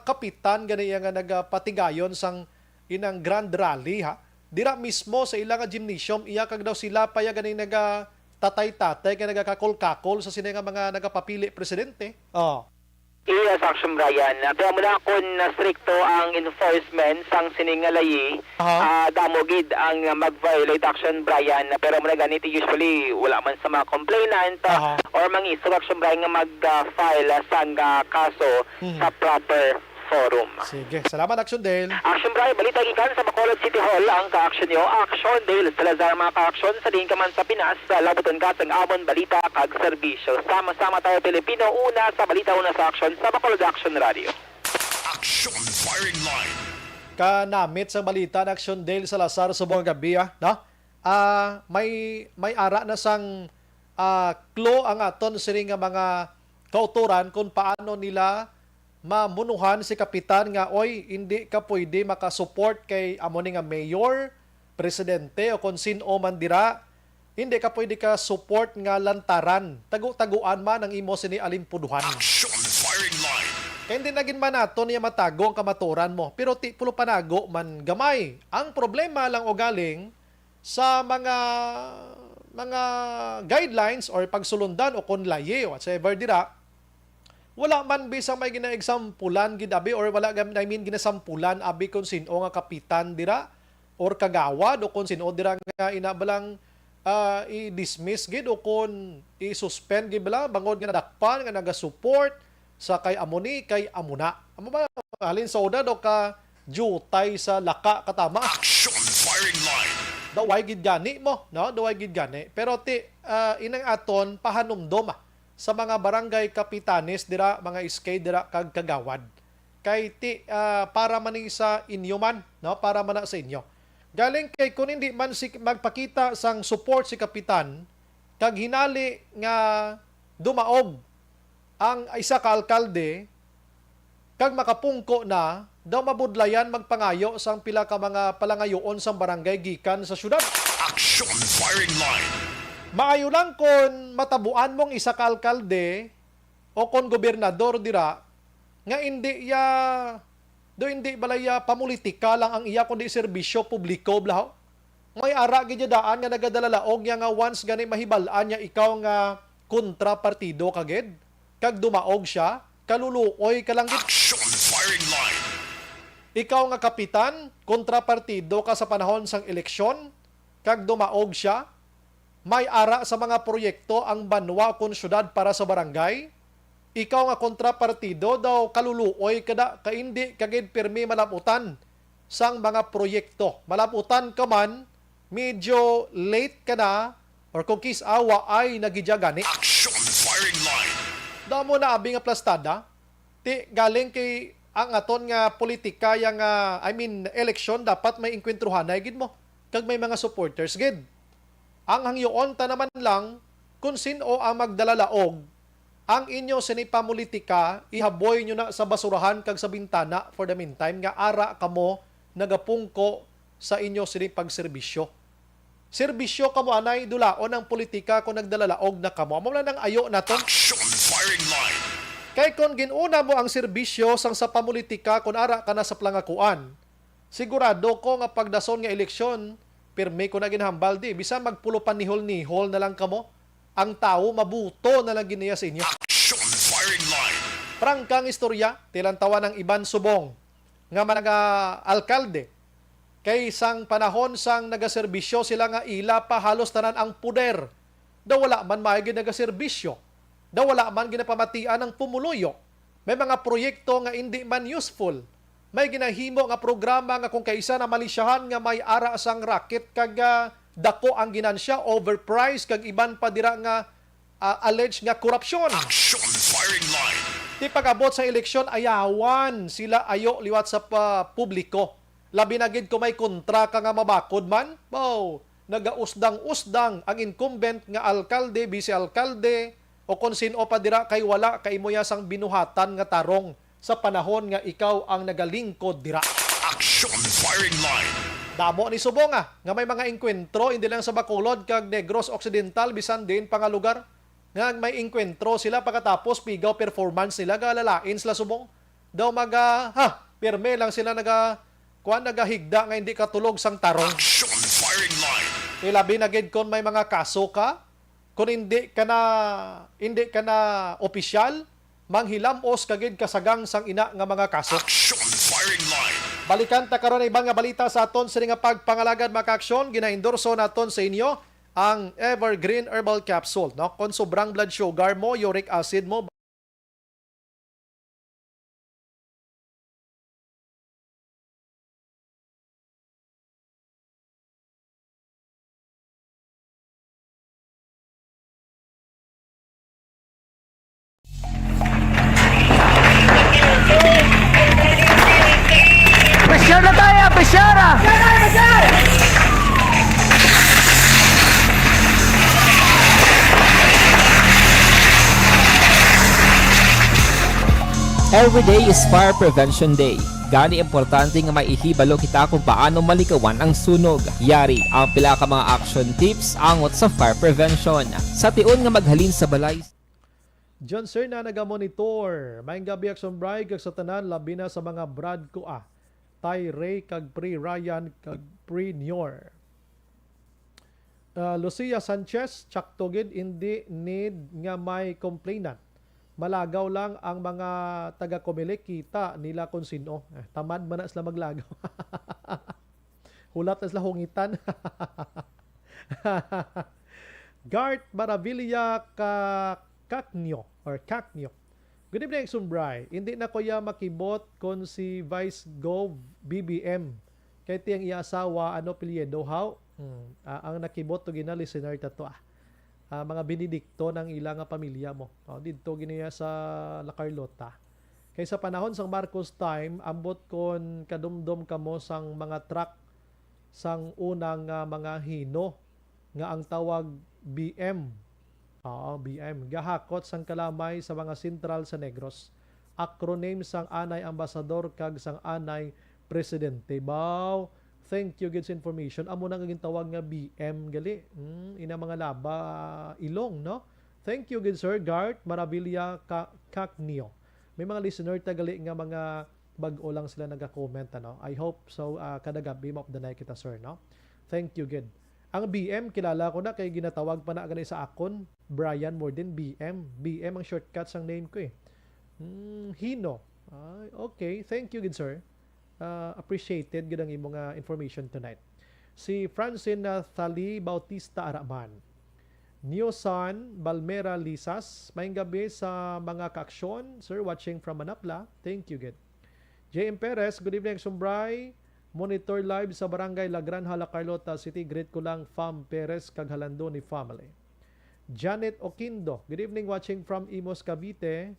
kapitan gani iya nga nagapatigayon sang inang grand rally, ha? Dira mismo sa ila nga gymnasium, iya kag daw sila pa ya gani nagatatay-tatay nga nagakakol-kakol sa sini nga mga nagapapili presidente. Oh. Yes, Action Brian. Pero mula kun na strikto ang enforcement sang sini nga layi, Aha. ah, damo gid ang mag-violate, Action Brian. Pero mula ganito, usually, wala man sa mga complainant, ah, Aha. or mangisog, Action Brian, nga mag, ah, file, ah, sang, ah, kaso Mhm. sa proper forum. Sige. Salamat, Action Dale. Action Brian, balita gikan sa Bacolod City Hall. Ang ka-action nyo, Action Dale Salazar, mga ka-action, sa diin ka man sa Pinas, sa labuton ka sang amon balita kag serbisyo. Sama-sama tayo, Pilipino, una sa balita, una sa aksyon, sa Bacolod Action Radio. Action Firing Line. Kanamit sa balita na Action Dale Salazar subong nga gabi, ah, no? Ah, may, may ara na sang, ah, clue ang aton sini nga mga kautoran kung paano nila mamunuhan si kapitan nga, "Oy, hindi ka pwede makasupport kay amo ni nga mayor, presidente, o kon sin-o man dira. Hindi ka pwede ka support nga lantaran. Tago-taguan man ang imo sini alimpuduhan." Action Firing Line. Kay hindi na gid man nato niya matago ang kamatuoran mo, pero ti pulo panago man gamay. Ang problema lang ugaling sa mga, mga guidelines or pagsulundan o kon layi, whatsoever dira, wala man bisang may ginaexampulan gid abi, or wala gam-, I mean, ginasampulan abi kung sin-o nga kapitan dira or kagawad o kung sin-o dira nga ina balang, ah, i-dismiss gid o kung i-suspend gid bala bangod nga nadakpan nga nagasupport sa kay amo ni, kay amo na. Amo ba, halin sa una daw ka jutay sa laka katama. Action Firing Line. Daw way gid gani mo, no? Daw way gid gani. Pero ti, ah, inang aton pahanumdom, ah, sa mga barangay kapitanes dira, mga S K dira kag kagawad. Kay ti, ah, para man ni sa inyo man, no? Para man na sa inyo. Galing kay kun hindi man si magpakita sang support si kapitan, kag hinali nga dumaog ang isa ka alkalde, kag makapungko na, daw mabudlayan magpangayo sang pila ka mga palangayoon sang barangay gikan sa syudad. Action Firing Line. Maayo lang kon matabuan mong isa ka alkalde o kon gobernador dira nga indi iya, do indi balay iya pamulitika lang ang iya, kundi serbisyo publiko, blaho. May ara gid iya daan nga nagadala laog niya nga once gani mahibal-an niya ikaw nga kontrapartido ka gid, kag dumaog siya, kaluluoy ka lang gid. Action Firing Line. Ikaw nga kapitan, kontrapartido ka sa panahon sang eleksyon, kag dumaog siya, may ara sa mga proyekto ang banwa kon syudad para sa barangay. Ikaw nga kontrapartido daw kaluluoy ka da, kay indi ka gid pirmi malabutan sang mga proyekto. Malabutan ka man, medyo late ka na, or kung kis-a, waay na gid ya gani. Action Firing Line. Damo na abi nga plastada. Ti, galing kay ang aton nga politika ya nga, I mean, eleksyon, dapat may engkwentruhanay gid mo kag may mga supporters gid. Ang hangyoon ta naman lang kung sin-o ang magdala laog, ang inyo sini pamulitika, ihaboy nyo na sa basurahan kag sa bintana for the meantime, nga ara kamo nagapungko sa inyo sini pagserbisyo. Serbisyo kamo anay, dulaon ang politika kung nagdalalaog na kamo. Amo na nang ayo naton. Action Firing Line. Kay kon gin-una mo ang serbisyo sang sa pamulitika, kon ara ka na sa plangakuan, sigurado ko nga pagdason nga eleksyon, pirmi ko na ginhambal di, bisan magpulo panihol-nihol na lang kamo, ang tawo mabuto na lang gid niya sa inyo. Action Firing Line. Prangkang istorya, tilantawan ang iban subong nga mga alkalde, kay sang panahon sang nagaserbisyo sila nga ila pa halos tanan ang poder, daw wala man may gid nagaserbisyo, daw wala man ginapamatian ang pumuluyo. May mga proyekto nga indi man useful. May ginahimo nga programa nga kung kaisa na malisyahan nga may ara sang racket kag, ah, dako ang ginansya, overpriced, kag iban pa dira nga, ah, alleged nga korupsyon. Action Firing Line. Ti pag-abot sa eleksyon, ayawan sila ayo liwat sa pa-, publiko. Labi na gid kung may kontra ka nga mabakod man. Baw, nagausdang-usdang ang incumbent nga alkalde, bise-alkalde, o kon sin-o pa dira kay wala kay imo ya sang binuhatan nga tarong sa panahon nga ikaw ang nagalingkod dira. Action Firing Line. Damo ni subong, ah, nga may mga engkwentro, hindi lang sa Bacolod kag Negros Occidental, bisan diin pa nga lugar, nga may engkwentro sila, pagkatapos pigaw performance nila, galalain sila subong. Daw maga, ha, pirme lang sila naga, kuwan, nagahigda nga hindi katulog sang tarong. Action Firing Line. Ilabi na gid kon may mga kaso ka, kon hindi ka na, hindi ka na opisyal, manghilamos ka gid kasagang sang ina nga mga kaso. Action Firing Line. Balikan ta karon ang iban nga balita sa aton sini nga pagpangalagad, mga ka-aksyon. Ginaendorso naton sa inyo ang Evergreen Herbal Capsule, no? Kung sobrang blood sugar mo, uric acid mo, Pressure na tayo, pressure ah! Every day is Fire Prevention Day. Gani, importante nga may ihibalo kita kung paano malikawan ang sunog. Yari ang pila ka mga action tips angot sa fire prevention. Sa tion nga maghalin sa balay. John Serna nagamonitor. Maayong gabi, Action Bri, kag sa tanan, labi na sa mga brad ko, ah. Tay Ray, kag Pre Ryan, kag Pre Nior. Ah, Lucia Sanchez, tsakto gid, indi need nga may complainant. Malagaw lang ang mga taga-Comelec, kita nila kon sin-o. Eh, tamad man na sila maglagaw. Hulat na sila hungitan. Gart Maravilla ka Kaknyo or Kaknyo. Good evening, Sumbray. Hindi na ko ya makibot kon si Vice Gov B B M. Kay ti ang iya asawa, ano, apelyido, haw? Hmm. Ah, ang nakibot to gina listener ta to, ah. Ah, mga Benedicto nang ila nga pamilya mo. Oh, didto gini ya sa La Carlota. Kay sa panahon sang Marcos time, ambot kon kadumdom kamo sang mga truck sang una nga mga hino nga ang tawag B M. Oo, B M. Gahakot sang kalamay sa mga sentral sa Negros. acronym sang anay ambasador kag sang anay presidente. Baw, thank you gid sa information. Amo na nga gintawag nga B M gali. Hmm, ina mga laba, ilong, no? Thank you gid, Sir Garth Maravilla Ca-, Cacnio. May mga listener ta gali nga mga bag-o lang sila naga-comment, ano? I hope so, ah, kada gabi maupdanay kita, sir, no? Thank you gid. Ang B M, kilala ko na kay ginatawag pa na gani sa akon, Brian Morden, B M. B M ang shortcut sang name ko, eh. Hmm, Hino. Ay, okay. Thank you gid, sir. Ah, appreciated gid ang imo nga information tonight. Si Francine, ah, Thali Bautista Araman. Newson Balmera Lisas, maayong gabi sa mga kaaksyon. Sir, watching from Manapla. Thank you gid. J M Perez, good evening, Sumbray. Monitor live sa Barangay La Granja, La Carlota City. Greet ko lang Fam Perez kag Halandoni family. Janet Oquindo, good evening, watching from Imus, Cavite.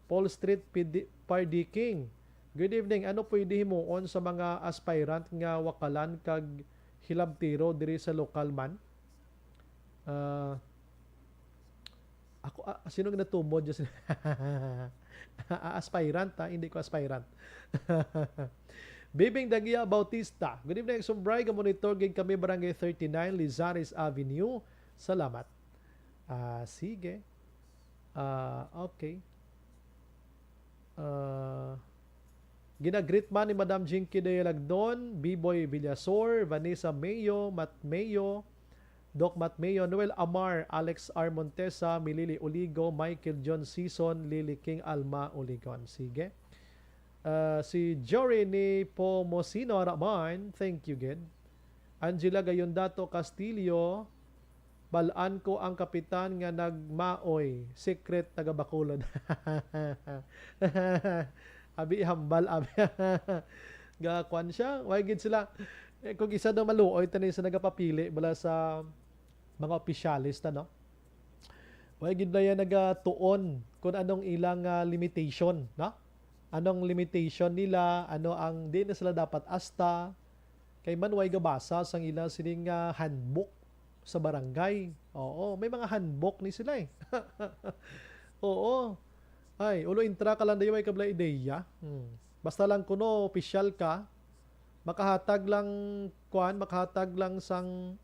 Paul Street, Pidi-, Pardiking, good evening. Ano pwede himuon sa mga aspirant nga wakalan kag hilabtiro diri sa lokal man? Ah, ako, ah, sino nga natumod dyan? Ah, aspirant, ha? Hindi ko aspirant. Bibing Dagia Bautista, good evening, Sumbray. Ga-monitor gid kami, Barangay thirty-nine, Lizares Avenue. Salamat. Ah, sige. Ah, okay. Ah, ginagreet man ni Madam Jinky Dayalagdon, B-Boy Villasor, Vanessa Mayo, Matt Mayo, Doc Matt Mayo, Noel Amar, Alex R. Montesa, Milili Oligo, Michael John Season, Lily King Alma Oligon. Sige. Ah, si Jory ni Pomosino Raman, thank you gid. Angela Gayondato Castillo, bal-an ko ang kapitan nga nagmaoy, secret taga Bacolod. Abi hambal, abi. Ga, kwan siya, way gid sila. Eh, kung isa daw maluoy, tani sa nagapapili, bala sa mga opisyales, ta, no? Way gid na yan nagatuon kung anong ilang, ah, limitation, no? Anong limitation nila, ano ang, di na sila dapat asta. Kay man way gabasa sang ila sining, ah, handbook sa barangay. Oo, may mga handbook ni sila eh. Oo. Ay, ulo intra ka lang dayo, way kabla ideya. Hmm. Basta lang kuno, opisyal ka, makahatag lang, kuan, makahatag lang sang,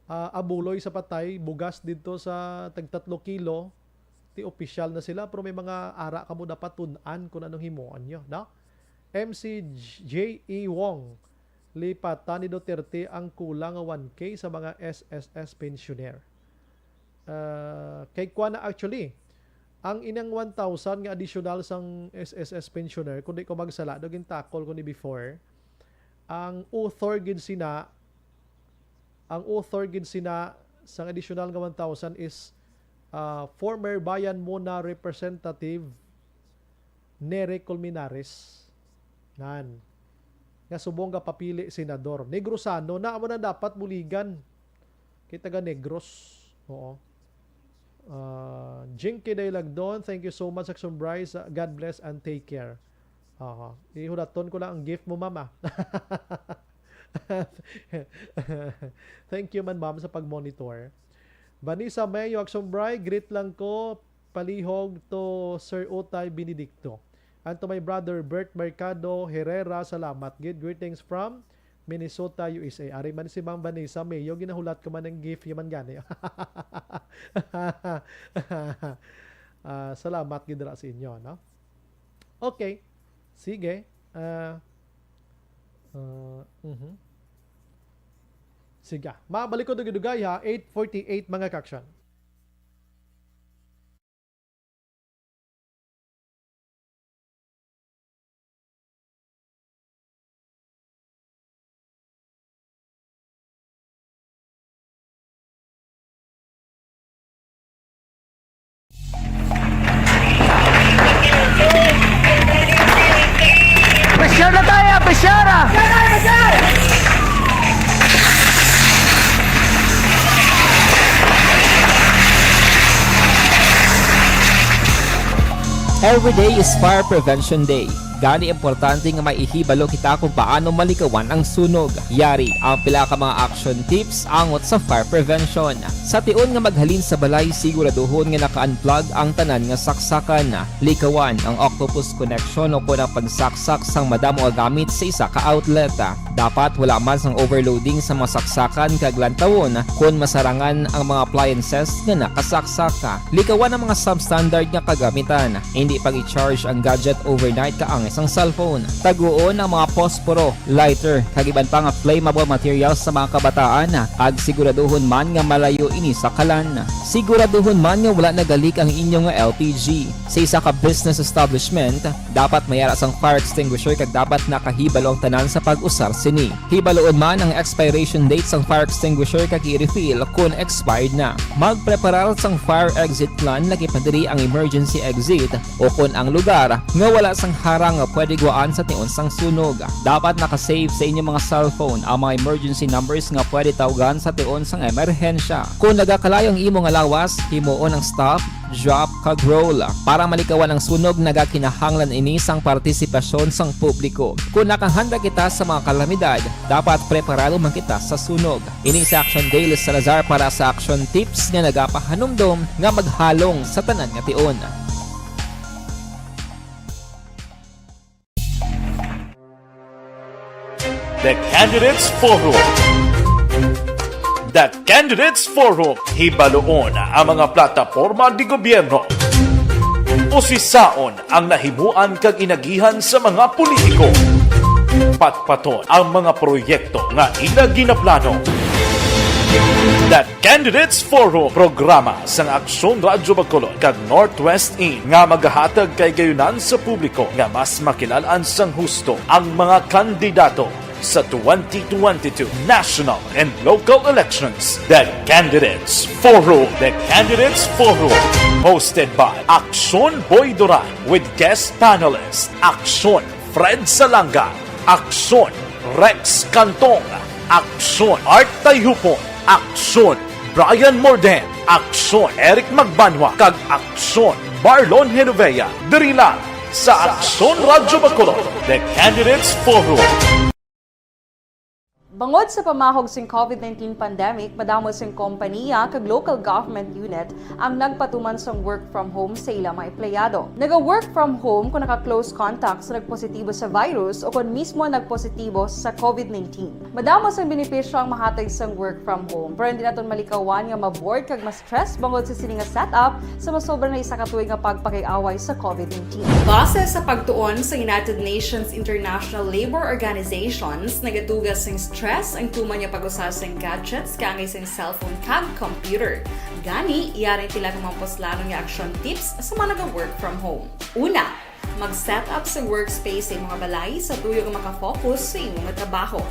ah, abuloy sa patay, bugas didto sa tag tatlo kilo, ti opisyal na sila, pero may mga ara kamo dapat tun-an kung anong himuon nyo, no? M C J E Wong, lipatan ni Duterte ang kulang nga one K sa mga S S S pensioner. Ah, kay kuan na actually, ang inang one thousand nga additional sang S S S pensioner, kung di ko magsala, daw gintakol ko ni before, ang author gid sina, ang author gid sina sang additional nga one thousand is, ah, former Bayan Muna Representative Nery Colmenares. Nan. Nga subong gapapili senador. Negrosano na, amo na dapat buligan. Kay taga Negros. Oo. Ah, Jinky Daylagdon, thank you so much, Action Bryce. God bless and take care. Aha. Ihulaton ko lang ang gift mo, mama. Thank you man, ma'am, sa pag-monitor. Vanessa Mayo, Action Bry, greet lang ko, palihog to Sir Utay Benedicto. And to my brother Bert Mercado Herrera, salamat gid. Greetings from Minnesota, U S A. Ari man si Ma'am Vanessa Mayo, ginahulat ko man ang gift, yaman gani. Ah, salamat gid ra sa inyo, no? Okay. Sige. Ah, ah, mhm. Sige. Mabalik ko dugay-dugay, ha. Eight forty-eight, mga kaksyan. Pressure na tayo, pressure na! Every day is Fire Prevention Day. Gani, importante nga may ihibalo kita kung paano malikawan ang sunog. Yari ang pila ka mga action tips angot sa fire prevention. Sa tion nga maghalin sa balay, siguraduhon nga naka-unplug ang tanan nga saksakan. Likawan ang octopus connection o kon ang pagsaksak sang madamo nga gamit sa isa ka outlet. Dapat wala man sang overloading sa mga saksakan kag lantawon kon masarangan ang mga appliances nga nakasaksak. Likawan ang mga substandard nga kagamitan. Hindi pag-i-charge ang gadget overnight kaangay sang cellphone. Taguon ang mga posporo, lighter, kag iban pa nga flammable materials sa mga kabataan, kag siguraduhon man nga malayo ini sa kalan. Siguraduhon man nga wala nagalik ang inyo nga L P G. Sa isa ka business establishment, dapat may ara sang fire extinguisher kag dapat nakahibalo ang tanan sa pag-usar sini. Hibaloon man ang expiration date sang fire extinguisher kag i-refill kon expired na. Magpreparar sang fire exit plan, lagi pa diri ang emergency exit o kon ang lugar nga wala sang harang nga pwede guwaan sa tion sang sunog. Dapat naka-save sa inyo mga cellphone ang mga emergency numbers nga pwede tawgan sa tion sang emerhensya. Kon nagakalayo ang imo nga lawas, himuon ang stop, drop, kag roll. Para malikawan ang sunog, nagakinahanglan ini sang partisipasyon sang publiko. Kon nakahanda kita sa mga kalamidad, dapat preparado man kita sa sunog. Ini si Action Dale Salazar para sa Action Tips nga nagapahanumdom nga maghalong sa tanan nga tion. The Candidates Forum. The Candidates Forum. Hibaloon ang mga plataporma de gobyerno. Usisaon ang nahimuan kag inagihan sa mga politiko. Patpaton ang mga proyekto nga ila ginaplano. The Candidates Forum, programa sang Aksyon Radyo Bacolod kag Northwest In nga magahatag kay gayunan sa publiko nga mas makilal-an sang husto ang mga kandidato sa twenty twenty-two national and local elections. The Candidates Forum. The Candidates Forum, hosted by Aksyon Boy Duran with guest panelist Aksyon Fred Salanga, Aksyon Rex Cantong, Aksyon Art Tayhupon, Aksyon Brian Morden, Aksyon Eric Magbanwa, kag Aksyon Marlon Genovea. Diri lang sa Aksyon Radyo Bacolod, The Candidates Forum. Bangod sa pamahog sing COVID nineteen pandemic, madamo sing kompaniya kag local government unit ang nagpatuman sang work from home sa ila mga empleyado. Naga-work from home kon naka-close contact sa nagpositibo sa virus o kon mismo nagpositibo sa COVID nineteen. Madamo sang benepisyo ang mahatag sang work from home, pero hindi naton malikawan nga ma-bored kag ma-stress bangod sa sini nga setup sa masobra na isa ka tuig nga pagpakig-away sa COVID nineteen. Base sa pagtuon sa United Nations International Labor Organizations, nagatuga sing stress ang tuman nga pag-usa sing gadgets kaangay sing cellphone kag computer. Gani, yari ang pila ka mga puslanon nga action tips sa mga naga-work from home. Una, mag-set up sa workspace sa imo nga balay sa tuyo nga makafocus sa imo nga trabaho.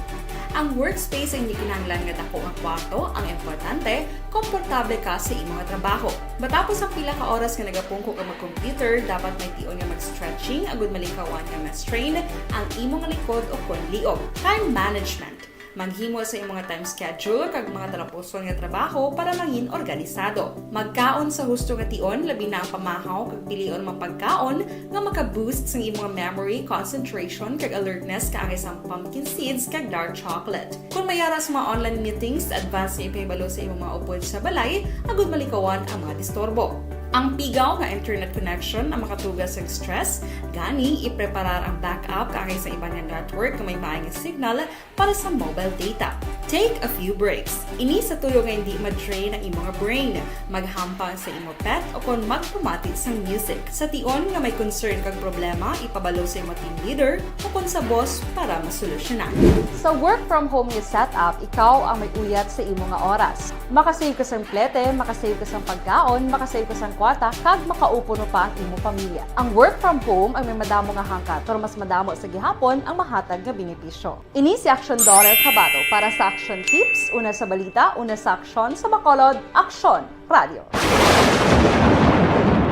Ang workspace ang hindi kinahanglan nga dako nga kwarto, ang importante, komportable ka sa imo nga trabaho. Matapos ang pila ka oras nga nagapungko ka mag-computer, dapat may tion nga mag-stretching agud malikawan nga ma-strain ang imo nga likod o kon liog. Time management. Maghimo sa imo nga time schedule kag mga talapuson nga trabaho para mangin organisado. Magkaon sa husto nga tion, labi na ang pamahaw, kag pilion ang mga pagkaon nga maka-boost sang imo nga memory, concentration, kag alertness, kaangay sang pumpkin seeds kag dark chocolate. Kon may ara sa mga online meetings, advance nga ipahibalo sa imo mga upod sa balay agud malikawan ang mga disturbo. Ang pigaw nga internet connection ang makatuga sang stress, gani ipreparar ang backup kaangay sa iban nga network nga may maay nga signal para sa mobile data. Take a few breaks. Ini sa tuyo nga hindi ma-drain ang imo nga brain. Maghampang sa imo pet o kon magpamati sang music. Sa tion nga may concern kag problema, ipabalo sa imo team leader o kon sa boss para masolusyonan. Sa work from home nga setup, ikaw ang may uyat sa imo nga oras. Makasave ka sang plete, makasave ka sang pagkaon, makasave ka sang kwarta, kag makaupo pa ang imo pamilya. Ang work from home ang may madamo nga hangkat, pero mas madamo sa gihapon ang mahatag nga benepisyo. Ini si Aksyon Dorer Cabato para sa Aksyon Tips, una sa balita, una sa aksyon, sa Bacolod, Aksyon Radio.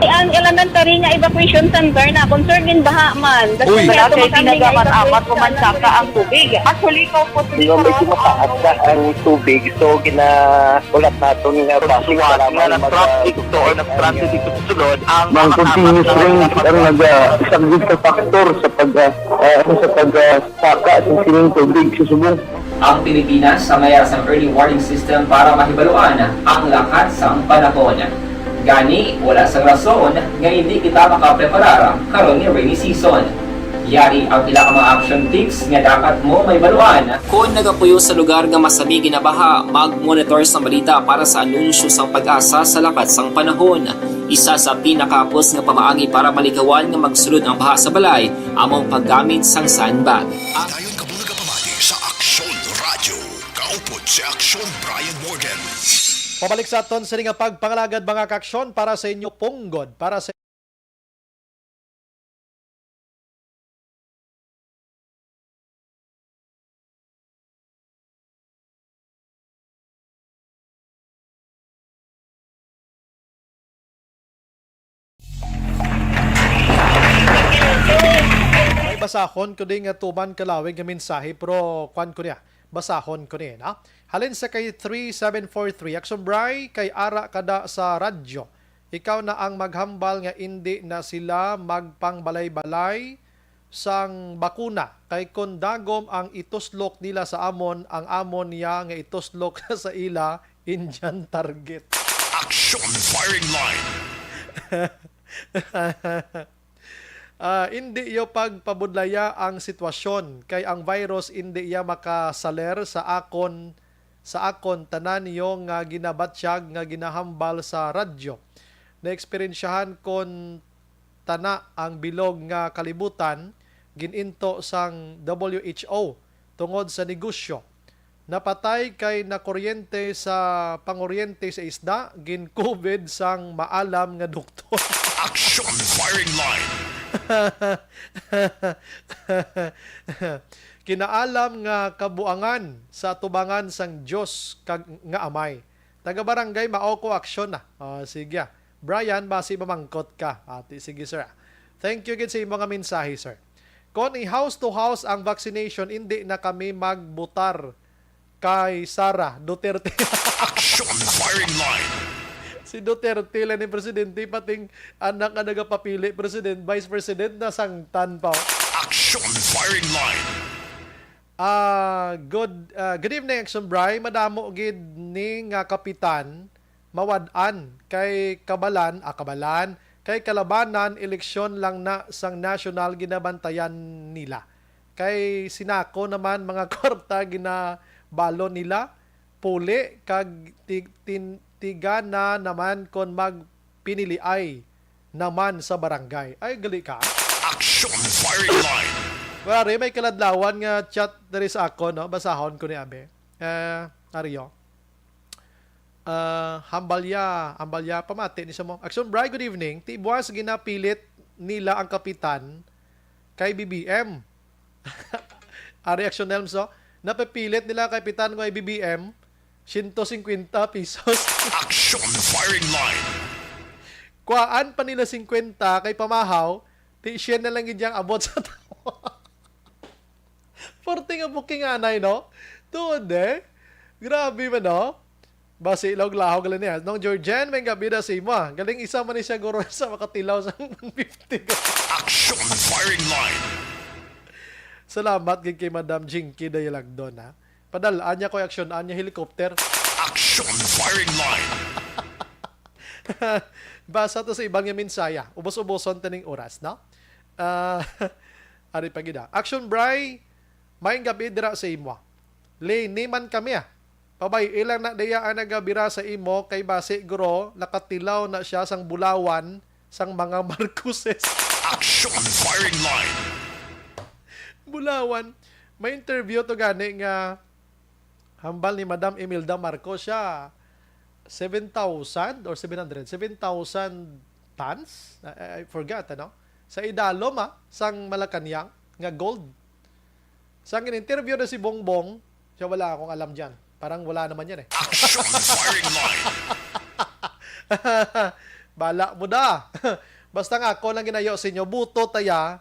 Ang elementary nga evacuation center na concern gid baha man. That's Uy. why Wala ato kay kami nga pinagaman-amat evacuation mo man saka ang tubig. Actually, ikaw po, Di ba, medyo mataas na ang tubig, so ginahulat naton nga Pagsuwat para nga may nag-traffic maga- to or nag-transit ito sa sulod, ang Ang mga continuous tama rain na ang naga-, isang big factor sa pag, ah, ah, ano, sa pag, ah, saka sa sining tubig sa subong. Ang Pilipinas sa mayara sang early warning system para mahibaluan ang lakat sang panahon. Gani, wala sang rason nga hindi kita makapreparar karon nga rainy season. Yari ang pila ka mga action tips nga dapat mo mahibaluan. Kon nagapuyo sa lugar nga masami ginabaha, mag-monitor sa balita para sa anunsyo sang PAGASA sa lakat sang panahon. Isa sa pinakahapos nga pamaagi para malikawan nga magsulod ang baha sa balay amo ang paggamit sang sandbag. Dayon ka bulag pamati sa Aksyon Radyo. Kaupod si Aksyon Brian Morden. Pabalik sa aton sini nga pagpangalagad, mga kaaksyon, para sa inyo punggod, para sa May basahon ko di nga tuman kalawig nga mensahe, pero kwan ko niya. Basahon ko ni, no? Halin sa kay three seven four three, Action Bry, kay ara kada sa radyo. Ikaw na ang maghambal nga indi na sila magpangbalay-balay sang bakuna, kay kon dagom ang ituslok nila sa amon, ang amon niya nga ituslok sa ila, Indian target. Action firing line. Ah, indi yo pagpabudlaya ang sitwasyon, kay ang virus indi iya makasaler sa akon, sa akon tanan yo nga ginabatyag nga ginahambal sa radyo. Naeksperyensyahan kon tana ang bilog nga kalibutan gin-into sang W H O tungod sa negosyo. Napatay kay nakuryente sa panguryente sa isda, gin-COVID sang maalam nga doktor. Action firing line. Kinaalam nga kabuangan sa atubangan sang Dios kag nga Amay. Taga barangay Maoko, aksyon na. O, sige, ah. Brian, basi mamangkot ka. Ati, sige, sir, ah. Thank you gid sa imo nga mensahe, sir. Kon i-house to house ang vaccination, indi na kami magbutar kay Sara Duterte. Action firing line. Si Duterte lang ni presidente, pating anak nga nagapapili president, vice president, nasangtan pa. Action firing line. Ah, good, ah, good evening, Action Bry. Madamo gid ni nga kapitan mawad-an kay kabalan, ah, kabalan, kay kalabanan, eleksyon lang na sang national ginabantayan nila. Kay sinako naman mga kwarta ginabalon nila, puli kag ti-, tin-, tigana naman kon magpiniliay naman sa barangay. Ay, gali ka. Action firing line. Wala rin, may kaladlawan nga chat diri sa ako, no? Basahon ko ni Abe. Eh, Ario. Ah, hambalya, hambalya, pamati ni sa mo. Action Bry, good evening. Tibuas ginapilit nila ang kapitan kay B B M. Ari Action Nelms, no? Napipilit nila kapitan kay B B M, siyento singkwenta pesos. Action firing line. Kuhaan pa nila singkwenta kay pamahaw, ti siya na lang gid yang abot sa tawo. Forte nga booking anay, no? Tuod, eh. Grabe man, no? Basi, lahog-lahog lang niya. Nong Georgian, may gabi na sa imo, ah. Galing isa man ni siya, guro, sa makatilaw sa one fifty. Action firing line. Salamat gid kay Madam Jinky Dayalagdon, ha. Padal-an niya ko action, anya helicopter. Action firing line. Basa to sa iban nga mensaya. Ubos-uboson tining oras, no? Ah, ari pa gid, ah. Action Bry, may gabi dira sa imo. Lini man kami, ah. Pabay-i lang na diya ang nagabira sa imo kay basi, guro, nakatilaw na siya sang bulawan sang mga Marcoses. Action firing line. Bulawan. May interview to gani nga hambal ni Madam Imelda Marcos siya, seven thousand or seven hundred? Seven thousand tons? I, I forgot, ano? Sa idalom, ah, sang Malacañang nga gold. Sang in-interview na si Bongbong, siya, "Wala akong alam dyan." Parang wala naman yan, eh. Action firing line. Bala mo da. Basta nga ako lang ginayo sa inyo, buto taya,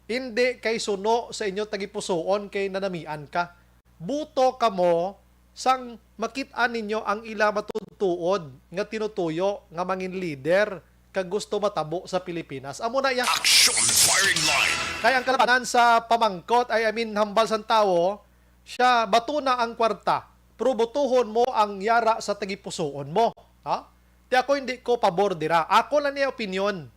hindi kay suno sa inyo tagipusoon kay nanamian ka. Buto kamo sang makit-an ninyo ang ila matuod-tuod nga tinutuyo nga mangin leader kag gusto matabo sa Pilipinas. Amo na iya. Action firing line. Kay ang kalabanan sa pamangkot ay, I mean, hambal sang tawo, siya, bato na ang kwarta, pero butuhon mo ang yara sa tagipusoon mo. Ha? Ti ako hindi ko pabor dira. Ako lang niya opinyon.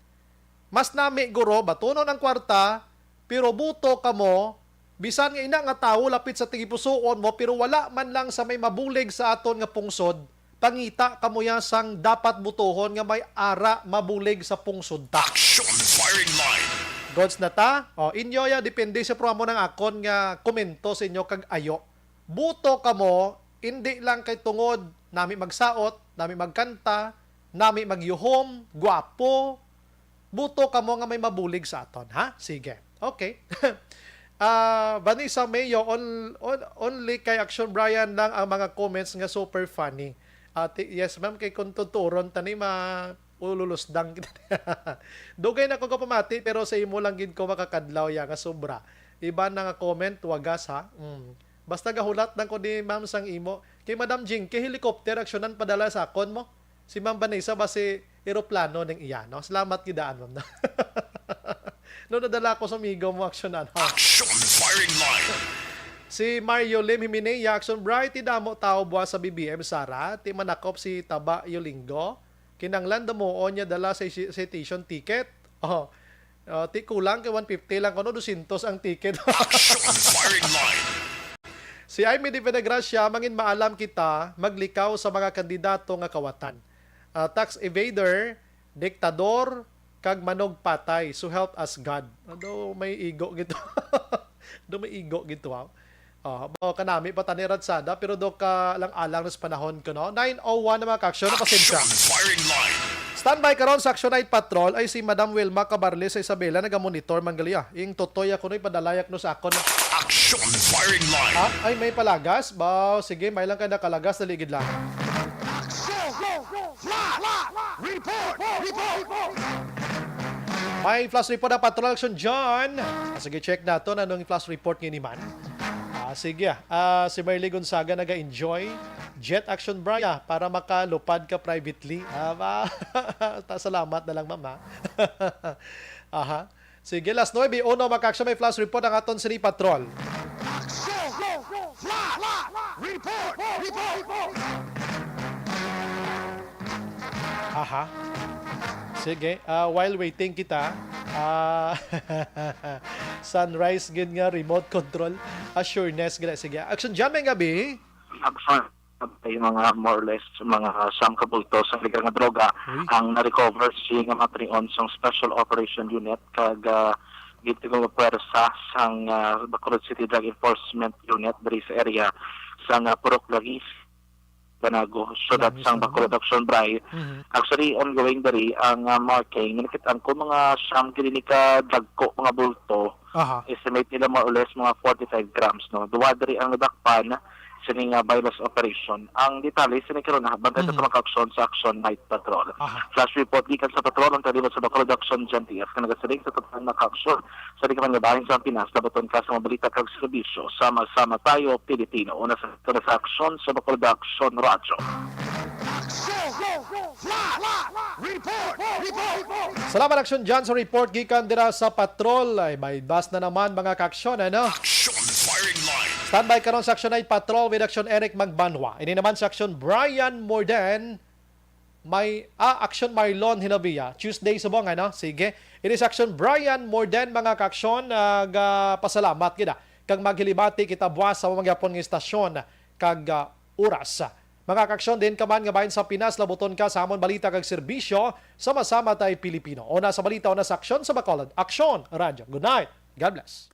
Mas nami guro, batunon ang kwarta, pero buto kamo, bisan nga ina nga tawo lapit sa tagipusoon mo, pero wala man lang sa may mabulig sa aton nga pungsod, pangita kamo ya sang dapat butuhon nga may ara mabulig sa pungsod ta. Action firing line. Gods na ta? O, inyo ya, depende sa programa ng akon nga komento sa inyo kag ayo. Buto kamo, hindi lang kay tungod nami magsaot, nami magkanta, nami magyuhom, gwapo. Buto kamo nga may mabulig sa aton, ha? Sige. Okay. Ah, Vanessa Mayo, on, on, only kay Action Brian lang ang mga comments nga super funny. Ate, yes, ma'am, kay kung tuturon tani ma ululusdang kita. Dugay na ko kapamati, pero sa imo lang gid ko makakadlaw ya nga sobra. Iban na nga comment, wagas ha. Mm. Basta gahulat lang ko ni ma'am sang imo. Kay Madam Jinky, helicopter aksyonan padala sa akon mo. Si Ma'am Vanessa, basi eroplano ning iya, no? Salamat gid daan, ma'am. No, nadala ko sa migo mo aksyonan, ha? Action firing line. Si Mario Lim Himinea, Action Bright, ti damo tao buwas sa B B M, Sara, ti manakop si Taba Yolingo. Kinanglan damuon niya dala sa isi-, citation ticket. Oh. Oh, ti kulang kay one fifty lang kuno, dosyentos ang ticket. Action firing line. Si Aimee de Venegracia, mangin maalam kita, maglikaw sa mga kandidato nga kawatan. Ah, tax evader, diktador, kag manugpatay. So help us God. Do may igo gito. Do may igo gito, ha? Oh, mao kanami pa tani ratsada, pero do ka lang alang sa panahon ko, no? Nine oh one na mga kaaksyon, pasensya. Action firing line. Standby karon sa Action Night Patrol ay si Madam Wilma Cabarles sa Isabela, nagamonitor man gali, ah. Ing tutoy ako, no, ipadalayak no sa akon. Action firing line. Ah, ay, may palagas? Ba, sige, may lang kayo nakalagas, dali gid lang. Action! Flash! Report! Report! May flash report ang Patrol Action John. Ah, sige, check nato na nung flash report nga ini man. Ah, sige, ah. Ah, si Merly Gonzaga naga-enjoy. Jet Action Brian, para makalupad ka privately. Ah, ba? Ta-, salamat na lang, ma'am, ha? Aha. Sige, last nuebe uno, mga kaaksyon, may flash report ang aton City Patrol. Action! Flash! Report! Report! Aha. Sige, ah, while waiting kita, ah, Sunrise gid nga remote control, assureness gid. Sige, action dyan, may gabi. Action. Ay mga more or less mga siyam ka bulto sa illegal nga droga Uy. Ang na-recover sa mga trion sang Special Operation Unit kag, ah, gid ko pwersa sang, ah, Bacolod City Drug Enforcement Unit diri sa area sang, ah, Purok Lagis, Banago, syudad Lagis, sang Banago. Bacolod Action Bray. Mhm. Actually, ongoing diri ang, ah, marking. Nakit-an ko mga siyam gid ni ka dagko mga bulto. Aha. Estimate nila more or less mga forty-five grams, no? Duwa diri ang nadakpan sini nga buy-bust operation. Ang detalye sini karon, ha, bantay Mhm. sa mga aksyon sa Action Night Patrol. Aha. Flash report gikan sa patrol ang talibot sa Bacolod Action G M T F nga nagasiling sa total nga aksyon sa di ka man nga bahin sa Pinas. Labaton ka sa mga balita kag serbisyo. Sama-sama tayo, Pilipino. Una sa, sa aksyon sa Bacolod Action Radyo. Action! Flash! Report! Report! Salamat, Action John, sa report gikan dira sa patrol. Ay, may bus na naman, mga kaaksyon, ano? Action firing line. Standby karon sa Action Night Patrol with Action Eric Magbanwa. Ini naman sa Action Brian Morden. May, ah, Action Marlon Hinabia. Tuesday subong, ano? Sige. Ini sa Action Brian Morden, mga kaaksyon, ah, ga-, pasalamat gid, ah. Kag maghilibati kita buwas sa mga gyapon nga istasyon kag, ah, oras. Mga kaaksyon, din ka man nga bahin sa Pinas, labuton ka sa amon balita kag serbisyo, sama-sama tay Pilipino. Una sa balita, una sa aksyon sa Bacolod. Aksyon, Radyo. Good night. God bless.